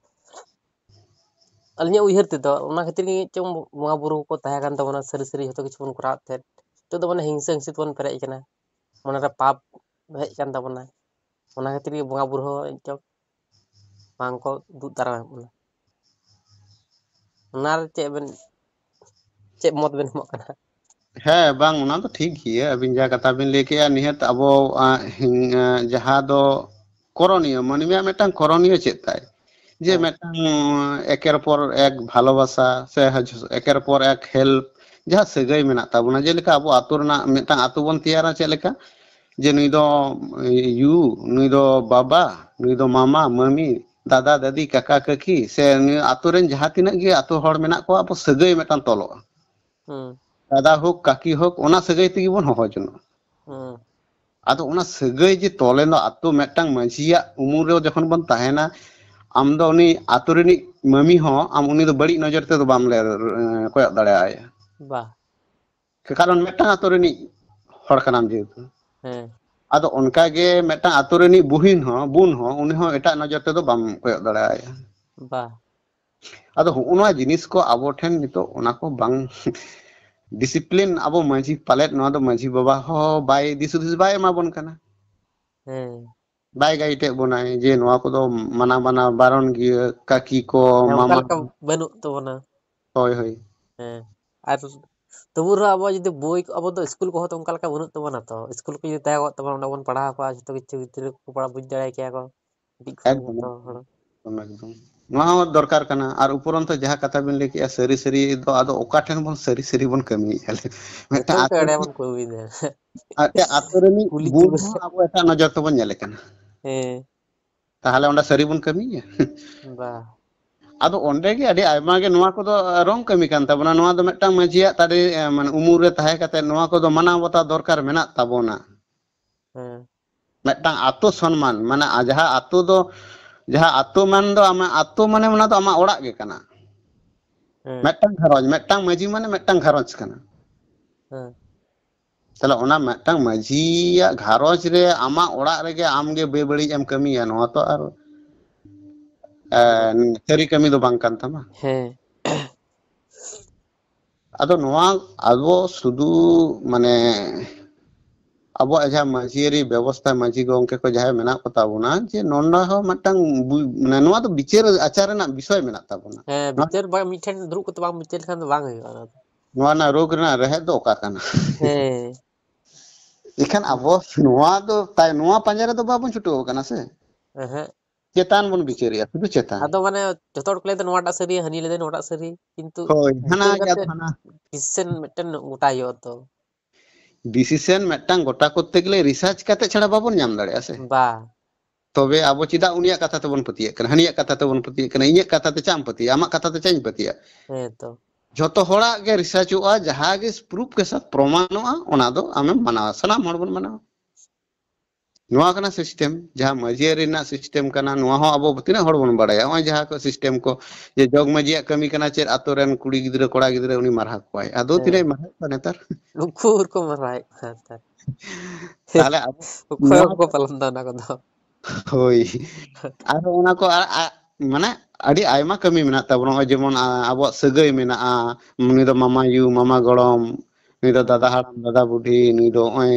ᱟᱹᱞᱤᱧᱟᱜ ᱩᱭᱦᱟᱹᱨ ᱛᱮᱫᱚ, ᱚᱱᱟ ᱠᱷᱟᱹᱛᱤᱨ ᱜᱮ ᱪᱚᱝ ᱵᱚᱸᱜᱟ ᱵᱩᱨᱩ ᱠᱚ ᱛᱟᱦᱮᱸ ᱠᱟᱱ ᱛᱟᱵᱚᱱᱟ, ᱥᱟᱹᱨᱤ ᱥᱟᱹᱨᱤ ᱡᱚᱛᱚ ᱠᱤᱪᱷᱩ ᱵᱚᱱ ᱠᱚᱨᱟᱣᱮᱫ ᱛᱟᱦᱮᱸᱫ᱾ ᱱᱤᱛᱚᱜ ᱫᱚ ᱢᱟᱱᱮ ᱦᱤᱝᱥᱟᱹ ᱦᱤᱝᱥᱤ ᱛᱮᱵᱚᱱ ᱯᱮᱨᱮᱡ ᱟᱠᱟᱱᱟ, ᱢᱚᱱᱮᱨᱮ ᱯᱟᱯ ᱦᱮᱡ ᱟᱠᱟᱱ ᱛᱟᱵᱚᱱᱟ, ᱚᱱᱟ ᱠᱷᱟᱹᱛᱤᱨ ᱜᱮ ᱵᱚᱸᱜᱟ ᱵᱩᱨᱩ ᱦᱚᱸ ᱪᱚᱝ ᱵᱟᱝ ᱠᱚ ᱫᱩᱜ ᱫᱟᱨᱟᱢ ᱵᱚᱱᱟ᱾ ᱚᱱᱟ ᱨᱮ ᱪᱮᱫ ᱵᱮᱱ, ᱪᱮᱫ ᱢᱚᱛ ᱵᱮᱱ ᱮᱢᱚᱜ ᱠᱟᱱᱟ? ᱦᱮᱸ, ᱵᱟᱝ, ᱚᱱᱟ ᱫᱚ ᱴᱷᱤᱠ ᱜᱮᱭᱟ, ᱟᱹᱵᱤᱱ ᱡᱟᱦᱟᱸ ᱠᱟᱛᱷᱟ ᱵᱤᱱ ᱞᱟᱹᱭ ᱠᱮᱜᱼᱟ, ᱱᱤᱦᱟᱹᱛ ᱟᱵᱚ, ᱟᱸ, ᱦᱤᱝ-, ᱟᱸ, ᱡᱟᱦᱟᱸ ᱫᱚ ᱠᱚᱨᱚᱱᱤᱭᱚ, ᱢᱟᱹᱱᱢᱤᱭᱟᱜ ᱢᱤᱫᱴᱟᱝ ᱠᱚᱨᱚᱱᱤᱭᱚ ᱪᱮᱫ ᱛᱟᱭ? ᱡᱮ ᱦᱮᱸ᱾ ᱢᱤᱫᱴᱟᱝ, ᱩᱸ, ᱮᱠᱮᱨ ᱯᱚᱨ ᱮᱠ ᱵᱷᱟᱞᱚᱵᱟᱥᱟ ᱥᱮ ᱦᱟᱡ-, ᱮᱠᱮᱨ ᱯᱚᱨ ᱮᱠ ᱦᱮᱞᱯ, ᱡᱟᱦᱟᱸ ᱥᱟᱹᱜᱟᱹᱭ ᱢᱮᱱᱟᱜ ᱛᱟᱵᱚᱱᱟ, ᱡᱮᱞᱮᱠᱟ ᱟᱵᱚ ᱟᱛᱳ ᱨᱮᱱᱟᱜ ᱢᱤᱫᱴᱟᱝ ᱟᱛᱳ ᱵᱚᱱ ᱛᱮᱭᱟᱨᱟ ᱪᱮᱫ ᱞᱮᱠᱟ? ᱡᱮ ᱱᱩᱭ ᱫᱚ ᱭᱩ, ᱱᱩᱭ ᱫᱚ ᱵᱟᱵᱟ, ᱱᱩᱭ ᱫᱚ ᱢᱟᱢᱟ, ᱢᱟᱹᱢᱤ, ᱫᱟᱫᱟ, ᱫᱟᱫᱤ, ᱠᱟᱠᱟ, ᱠᱟᱹᱠᱤ, ᱥᱮ ᱱᱩᱭ ᱟᱛᱳ ᱨᱮᱱ ᱡᱟᱦᱟᱸ ᱛᱤᱱᱟᱹᱜ ᱜᱮ ᱟᱛᱳ ᱦᱚᱲ ᱢᱮᱱᱟᱜ ᱠᱚᱣᱟ, ᱟᱵᱚ ᱥᱟᱹᱜᱟᱹᱭ ᱢᱤᱫᱴᱟᱝ ᱛᱚᱞᱚᱜᱼᱟ᱾ ᱦᱩᱸ᱾ ᱫᱟᱫᱟ ᱦᱳᱠ, ᱠᱟᱹᱠᱤ ᱦᱳᱠ, ᱚᱱᱟ ᱥᱟᱹᱜᱟᱹᱭ ᱛᱮᱜᱮ ᱵᱚᱱ ᱦᱚᱦᱚ ᱡᱚᱱᱚᱜᱼᱟ᱾ ᱦᱩᱸ᱾ ᱟᱫᱚ ᱚᱱᱟ ᱥᱟᱹᱜᱟᱹᱭ ᱡᱮ ᱛᱚᱞᱮᱱ ᱫᱚ ᱟᱛᱳ ᱢᱤᱫᱴᱟᱝ ᱢᱟᱹᱡᱷᱤᱭᱟᱜ ᱩᱢᱩᱞ ᱨᱮ ᱡᱚᱠᱷᱚᱱ ᱵᱚᱱ ᱛᱟᱦᱮᱱᱟ, ᱟᱢ ᱫᱚ ᱩᱱᱤ ᱟᱛᱳ ᱨᱤᱱᱤᱡ ᱢᱟᱹᱢᱤ ᱦᱚᱸ ᱟᱢ ᱩᱱᱤ ᱫᱚ ᱵᱟᱹᱲᱤᱡ ᱱᱚᱡᱚᱨ ᱛᱮᱫᱚ ᱵᱟᱢ ᱞᱮ-, ᱠᱚᱭᱚᱜ ᱫᱟᱲᱮᱭᱟᱭᱟ᱾ ᱵᱟ᱾ ᱠᱟᱨᱚᱱ ᱢᱤᱫᱴᱟᱝ ᱟᱛᱳ ᱨᱤᱱᱤᱡ ᱦᱚᱲ ᱠᱟᱱᱟᱢ ᱡᱮᱦᱮᱛᱩ᱾ ᱦᱮᱸ᱾ ᱟᱫᱚ ᱚᱱᱠᱟ ᱜᱮ ᱢᱤᱫᱴᱟᱝ ᱟᱛᱳ ᱨᱤᱱᱤᱡ ᱵᱩᱦᱤᱱ ᱦᱚᱸ, ᱵᱩᱱ ᱦᱚᱸ, ᱩᱱᱤ ᱦᱚᱸ ᱮᱴᱟᱜ ᱱᱚᱡᱚᱨ ᱛᱮᱫᱚ ᱵᱟᱢ ᱠᱚᱭᱚᱜ ᱫᱟᱲᱮᱭᱟᱭᱟ᱾ ᱵᱟ᱾ ᱟᱫᱚ ᱦᱚᱸᱜᱼᱚ ᱱᱚᱣᱟ ᱡᱤᱱᱤᱥ ᱠᱚ ᱟᱵᱚ ᱴᱷᱮᱱ ᱱᱤᱛᱚᱜ ᱚᱱᱟ ᱠᱚ ᱵᱟᱝ ᱰᱤᱥᱤᱯᱞᱤᱱ, ᱟᱵᱚ ᱢᱟᱺᱡᱷᱤ, ᱯᱟᱞᱮᱫ ᱱᱚᱣᱟ ᱫᱚ ᱢᱟᱺᱡᱷᱤ ᱵᱟᱵᱟ ᱦᱚᱸ ᱵᱟᱭ ᱫᱤᱥ ᱦᱩᱫᱤᱥ ᱵᱟᱭ ᱮᱢᱟ ᱵᱚᱱ ᱠᱟᱱᱟ᱾ ᱦᱮᱸ᱾ ᱵᱟᱭ ᱜᱟᱭᱤᱰ ᱮᱫ ᱵᱚᱱᱟᱭ ᱡᱮ ᱱᱚᱣᱟ ᱠᱚᱫᱚ ᱢᱟᱱᱟ ᱵᱟᱱᱟ ᱵᱟᱨᱚᱱ ᱜᱮᱭᱟ, ᱠᱟᱹᱠᱤ ᱠᱚ, ᱦᱮᱸ, ᱚᱱᱠᱟ ᱢᱟᱢᱟ᱾ ᱞᱮᱠᱟ ᱵᱟᱹᱱᱩᱜ ᱛᱟᱵᱚᱱᱟ᱾ ᱦᱳᱭ, ᱦᱳᱭ᱾ ᱦᱮᱸ᱾ ᱟᱨ ᱛᱚᱵᱩ ᱨᱮᱦᱚᱸ ᱟᱵᱚ ᱡᱩᱫᱤ ᱵᱳᱭ ᱠᱚ, ᱟᱵᱚ ᱫᱚ ᱥᱠᱩᱞ ᱠᱚᱦᱚᱸ ᱛᱚ ᱚᱱᱠᱟ ᱞᱮᱠᱟ ᱵᱟᱹᱱᱩᱜ ᱛᱟᱵᱚᱱᱟ ᱛᱚ᱾ ᱥᱠᱩᱞ ᱠᱚ ᱡᱩᱫᱤ ᱛᱟᱦᱮᱸ ᱠᱚᱜ ᱛᱟᱵᱚᱱᱟ, ᱚᱸᱰᱮ ᱵᱚᱱ ᱯᱟᱲᱦᱟᱣ ᱠᱚᱜᱼᱟ, ᱡᱚᱛᱚ ᱠᱤᱪᱷᱩ ᱜᱤᱫᱽᱨᱟᱹ ᱠᱚ ᱯᱟᱲᱦᱟᱣ ᱵᱩᱡᱽ ᱫᱟᱲᱮ ᱠᱮᱭᱟ ᱠᱚ᱾ ᱢᱤᱫ ᱠᱷᱚᱱ ᱮᱠᱫᱚᱢ, ᱡᱚᱛᱚ ᱦᱚᱲ᱾ ᱮᱠᱫᱚᱢ, ᱮᱠᱫᱚᱢ᱾ ᱱᱚᱣᱟ ᱦᱚᱸ ᱫᱚᱨᱠᱟᱨ ᱠᱟᱱᱟ᱾ ᱟᱨ ᱩᱯᱚᱨᱚᱱᱛᱚ ᱡᱟᱦᱟᱸ ᱠᱟᱛᱷᱟ ᱵᱤᱱ ᱞᱟᱹᱭ ᱠᱮᱜᱼᱟ, ᱥᱟᱹᱨᱤ ᱥᱟᱹᱨᱤ ᱫᱚ ᱟᱫᱚ ᱚᱠᱟ ᱴᱷᱮᱱ ᱵᱚᱱ ᱥᱟᱹᱨᱤ ᱥᱟᱹᱨᱤ ᱵᱚᱱ ᱠᱟᱹᱢᱤᱭᱮᱫᱼᱟ? ᱞᱟᱹᱭ? ᱢᱤᱫᱴᱟᱝ ᱡᱚᱛᱚ ᱟᱛᱳ ᱮᱲᱮ ᱨᱤᱱᱤᱡ, ᱵᱚᱱ ᱠᱟᱹᱢᱤᱭᱮᱫᱟ᱾ ᱟᱨ ᱢᱤᱫᱴᱟᱝ ᱟᱛᱳ ᱨᱤᱱᱤᱡ ᱠᱩᱞᱤ ᱵᱩᱱ ᱛᱩᱞᱟᱹ᱾ ᱦᱚᱸ ᱟᱵᱚ ᱮᱴᱟᱜ ᱱᱚᱡᱚᱨ ᱛᱮᱵᱚᱱ ᱧᱮᱞᱮ ᱠᱟᱱᱟ᱾ ᱦᱮᱸ᱾ ᱛᱟᱦᱚᱞᱮ ᱚᱸᱰᱮ ᱥᱟᱹᱨᱤ ᱵᱚᱱ ᱠᱟᱹᱢᱤᱭᱮᱫᱼᱟ? ᱵᱟ᱾ ᱟᱫᱚ ᱚᱸᱰᱮ ᱜᱮ ᱟᱹᱰᱤ ᱟᱭᱢᱟ ᱜᱮ ᱱᱚᱣᱟ ᱠᱚᱫᱚ ᱨᱚᱝ ᱠᱟᱹᱢᱤ ᱠᱟᱱ ᱛᱟᱵᱚᱱᱟ᱾ ᱱᱚᱣᱟ ᱫᱚ ᱢᱤᱫᱴᱟᱝ ᱢᱟᱹᱡᱷᱤᱭᱟᱜ ᱛᱟᱲᱮ, ᱮ, ᱢᱟᱱᱮ ᱩᱢᱩᱞ ᱨᱮ ᱛᱟᱦᱮᱸ ᱠᱟᱛᱮ ᱱᱚᱣᱟ ᱠᱚᱫᱚ ᱢᱟᱱᱟᱣ ᱵᱟᱛᱟᱣ ᱫᱚᱨᱠᱟᱨ ᱢᱮᱱᱟᱜ ᱛᱟᱵᱚᱱᱟ᱾ ᱦᱮᱸ᱾ ᱢᱤᱫᱴᱟᱝ ᱟᱛᱳ ᱥᱚᱱᱢᱟᱱ, ᱢᱟᱱᱮ ᱟ-, ᱡᱟᱦᱟᱸ ᱟᱛᱳ ᱫᱚ, ᱡᱟᱦᱟᱸ ᱟᱛᱳ ᱢᱟᱱ ᱫᱚ ᱟᱢᱟᱜ ᱟᱛᱳ ᱢᱟᱱᱮ ᱚᱱᱟ ᱫᱚ ᱟᱢᱟᱜ ᱚᱲᱟᱜ ᱜᱮ ᱠᱟᱱᱟ᱾ ᱦᱮᱸ᱾ ᱢᱤᱫᱴᱟᱝ ᱜᱷᱟᱨᱚᱸᱡᱽ, ᱢᱤᱫᱴᱟᱝ ᱢᱟᱹᱡᱷᱤ ᱢᱟᱱᱮ ᱢᱤᱫᱴᱟᱝ ᱜᱷᱟᱨᱚᱸᱡᱽ ᱠᱟᱱᱟ᱾ ᱦᱮᱸ᱾ ᱛᱟᱦᱞᱮ ᱚᱱᱟ ᱢᱤᱫᱴᱟᱝ ᱢᱟᱹᱡᱷᱤᱭᱟᱜ ᱜᱷᱟᱨᱚᱸᱡᱽ ᱨᱮ ᱟᱢᱟᱜ ᱚᱲᱟᱜ ᱨᱮᱜᱮ ᱟᱢᱜᱮ ᱵᱮᱵᱟᱹᱲᱤᱡ ᱮᱢ ᱠᱟᱹᱢᱤᱭᱟ, ᱱᱚᱣᱟ ᱛᱚ ᱟᱨ, ᱮ, ᱥᱟᱹᱨᱤ ᱠᱟᱹᱢᱤ ᱫᱚ ᱵᱟᱝ ᱠᱟᱱ ᱛᱟᱢᱟ᱾ ᱦᱮᱸ᱾ ᱟᱫᱚ ᱱᱚᱣᱟ ᱟᱵᱚ ᱥᱩᱫᱷᱩ ᱢᱟᱱᱮ ᱟᱵᱚᱣᱟᱜ ᱡᱟᱦᱟᱸ ᱢᱟᱹᱡᱷᱤᱭᱟᱹᱨᱤ ᱵᱮᱵᱚᱥᱛᱷᱟ, ᱢᱟᱹᱡᱷᱤ ᱜᱚᱢᱠᱮ ᱠᱚ ᱡᱟᱦᱟᱸᱭ ᱢᱮᱱᱟᱜ ᱠᱚ ᱛᱟᱵᱚᱱᱟ, ᱡᱮ ᱱᱚᱰᱮ ᱦᱚᱸ ᱢᱤᱫᱴᱟᱝ ᱵᱩ-, ᱢᱟᱱᱮ ᱱᱚᱣᱟ ᱫᱚ ᱵᱤᱪᱟᱹᱨ ᱟᱪᱟᱨ ᱨᱮᱱᱟᱜ ᱵᱤᱥᱚᱭ ᱢᱮᱱᱟᱜ ᱛᱟᱵᱚᱱᱟ᱾ ᱦᱮᱸ, ᱱᱚᱣᱟ, ᱵᱤᱪᱟᱹᱨ ᱵᱟᱝ, ᱢᱤᱫᱴᱷᱮᱱ ᱫᱩᱲᱩᱵ ᱠᱟᱛᱮ ᱵᱟᱝ ᱵᱤᱪᱟᱹᱨ ᱞᱮᱠᱷᱟᱱ ᱫᱚ ᱵᱟᱝ ᱦᱩᱭᱩᱜᱼᱟ ᱚᱱᱟ ᱫᱚ᱾ ᱱᱚᱣᱟ ᱨᱮᱱᱟᱜ ᱨᱳᱜᱽ ᱨᱮᱱᱟᱜ ᱨᱮᱦᱮᱫ ᱫᱚ ᱚᱠᱟ ᱠᱟᱱᱟ? ᱦᱮᱸ᱾ ᱮᱱᱠᱷᱟᱱ ᱟᱵᱚ ᱱᱚᱣᱟ ᱫᱚ ᱛᱟᱭ-, ᱱᱚᱣᱟ ᱯᱟᱸᱡᱟ ᱨᱮᱫᱚ ᱵᱟᱵᱚᱱ ᱪᱷᱩᱴᱟᱹᱣ ᱟᱠᱟᱱᱟ ᱥᱮ᱾ ᱮᱦᱮᱸ᱾ ᱪᱮᱛᱟᱱ ᱵᱚᱱ ᱵᱤᱪᱟᱹᱨᱮᱜᱼᱟ, ᱥᱩᱫᱷᱩ ᱪᱮᱛᱟᱱ᱾ ᱟᱫᱚ ᱢᱟᱱᱮ ᱡᱚᱛᱚ ᱦᱚᱲ ᱠᱚ ᱞᱟᱹᱭᱫᱟ ᱱᱚᱣᱟᱴᱟᱜ ᱥᱟᱹᱨᱤ, ᱦᱟᱹᱱᱤ ᱞᱟᱹᱭᱫᱟ ᱱᱚᱣᱟᱴᱟᱜ ᱥᱟᱹᱨᱤ, ᱠᱤᱱᱛᱩ ᱦᱳᱭ, ᱦᱟᱱᱟ ᱵᱤᱪᱟᱹᱨ ᱜᱮ ᱠᱟᱛᱮ ᱦᱟᱱᱟ᱾ ᱰᱤᱥᱤᱥᱮᱱ ᱢᱤᱫᱴᱮᱱ ᱜᱚᱴᱟ ᱦᱩᱭᱩᱜᱼᱟ ᱛᱚ᱾ ᱰᱤᱥᱤᱥᱮᱱ ᱢᱤᱫᱴᱟᱝ ᱜᱚᱴᱟ ᱠᱚᱨᱛᱮ ᱜᱮᱞᱮ ᱨᱤᱥᱟᱨᱪ ᱠᱟᱛᱮ ᱪᱷᱟᱲᱟ ᱵᱟᱵᱚᱱ ᱧᱟᱢ ᱫᱟᱲᱮᱭᱟᱜᱼᱟ ᱥᱮ᱾ ᱵᱟ᱾ ᱛᱚᱵᱮ ᱟᱵᱚ ᱪᱮᱫᱟᱜ ᱩᱱᱤᱭᱟᱜ ᱠᱟᱛᱷᱟ ᱛᱮᱵᱚᱱ ᱯᱟᱹᱛᱭᱟᱹᱜ ᱠᱟᱱᱟ, ᱦᱟᱹᱱᱤᱭᱟᱜ ᱠᱟᱛᱷᱟ ᱛᱮᱵᱚᱱ ᱯᱟᱹᱛᱭᱟᱹᱜ ᱠᱟᱱᱟ, ᱤᱧᱟᱹᱜ ᱠᱟᱛᱷᱟ ᱛᱮ ᱪᱟᱜ ᱮᱢ ᱯᱟᱹᱛᱭᱟᱹᱜᱼᱟ, ᱟᱢᱟᱜ ᱠᱟᱛᱷᱟ ᱛᱮ ᱪᱟᱜ ᱤᱧ ᱯᱟᱹᱛᱭᱟᱹᱜᱼᱟ? ᱦᱮᱸ ᱛᱚ᱾ ᱡᱷᱚᱛᱚ ᱦᱚᱲᱟᱜ ᱜᱮ ᱨᱤᱥᱟᱨᱪᱚᱜᱼᱟ, ᱡᱟᱦᱟᱸ ᱜᱮ ᱯᱨᱩᱯ ᱠᱮ ᱥᱟᱛ ᱯᱨᱚᱢᱟᱱᱚᱜᱼᱟ, ᱚᱱᱟ ᱫᱚ ᱟᱢᱮᱢ ᱢᱟᱱᱟᱣᱟ, ᱥᱟᱱᱟᱢ ᱦᱚᱲ ᱵᱚᱱ ᱢᱟᱱᱟᱣᱟ᱾ ᱱᱚᱣᱟ ᱠᱟᱱᱟ ᱥᱤᱥᱴᱮᱢ, ᱡᱟᱦᱟᱸ ᱢᱟᱹᱡᱷᱤ ᱟᱹᱨᱤ ᱨᱮᱱᱟᱜ ᱥᱤᱥᱴᱮᱢ ᱠᱟᱱᱟ᱾ ᱱᱚᱣᱟ ᱦᱚᱸ ᱟᱵᱚ ᱛᱤᱱᱟᱹᱜ ᱦᱚᱲ ᱵᱚᱱ ᱵᱟᱲᱟᱭᱟ? ᱱᱚᱜᱼᱚᱭ ᱡᱟᱦᱟᱸ ᱠᱚ ᱥᱤᱥᱴᱮᱢ ᱠᱚ, ᱡᱮ ᱡᱚᱜᱽ ᱢᱟᱹᱡᱷᱤᱭᱟᱜ ᱠᱟᱹᱢᱤ ᱠᱟᱱᱟ ᱪᱮᱫ? ᱟᱛᱳ ᱨᱮᱱ ᱠᱩᱲᱤ ᱜᱤᱫᱽᱨᱟᱹ, ᱠᱚᱲᱟ ᱜᱤᱫᱽᱨᱟᱹ ᱩᱱᱤ ᱢᱟᱨᱦᱟ ᱠᱚᱣᱟᱭ᱾ ᱟᱫᱚ ᱦᱮᱸ᱾ ᱛᱤᱱᱟᱹᱜ ᱢᱟᱨᱦᱟ ᱠᱚᱣᱟ ᱱᱮᱛᱟᱨ? ᱩᱱᱠᱩ ᱠᱚ ᱢᱟᱨᱦᱟᱭᱮᱫ ᱠᱚᱣᱟ ᱱᱮᱛᱟᱨ᱾ ᱛᱟᱦᱚᱞᱮ ᱟᱵᱚ ᱚᱠᱚᱭ ᱱᱚᱣᱟ ᱵᱟᱠᱚ ᱯᱟᱞᱚᱱ ᱫᱟ ᱚᱱᱟ ᱠᱚᱫᱚ᱾ ᱦᱳᱭ᱾ ᱟᱨ ᱚᱱᱟ ᱠᱚ ᱟ-, ᱟ-, ᱢᱟᱱᱮ ᱟᱹᱰᱤ ᱟᱭᱢᱟ ᱠᱟᱹᱢᱤ ᱢᱮᱱᱟᱜ ᱛᱟᱵᱚᱱᱟ᱾ ᱱᱚᱜᱼᱚᱭ ᱡᱮᱢᱚᱱ, ᱟ-, ᱟᱵᱚᱣᱟᱜ ᱥᱟᱹᱜᱟᱹᱭ ᱢᱮᱱᱟᱜᱼᱟ, ᱱᱩᱭ ᱫᱚ ᱢᱟᱢᱟᱭᱩ, ᱢᱟᱢᱟ ᱜᱚᱲᱚᱢ, ᱱᱩᱭ ᱫᱚ ᱦᱩᱸ᱾ ᱫᱟᱫᱟ ᱦᱟᱲᱟᱢ, ᱫᱟᱫᱟ ᱵᱩᱰᱷᱤ, ᱱᱩᱭ ᱫᱚ ᱱᱚᱜᱼᱚᱭ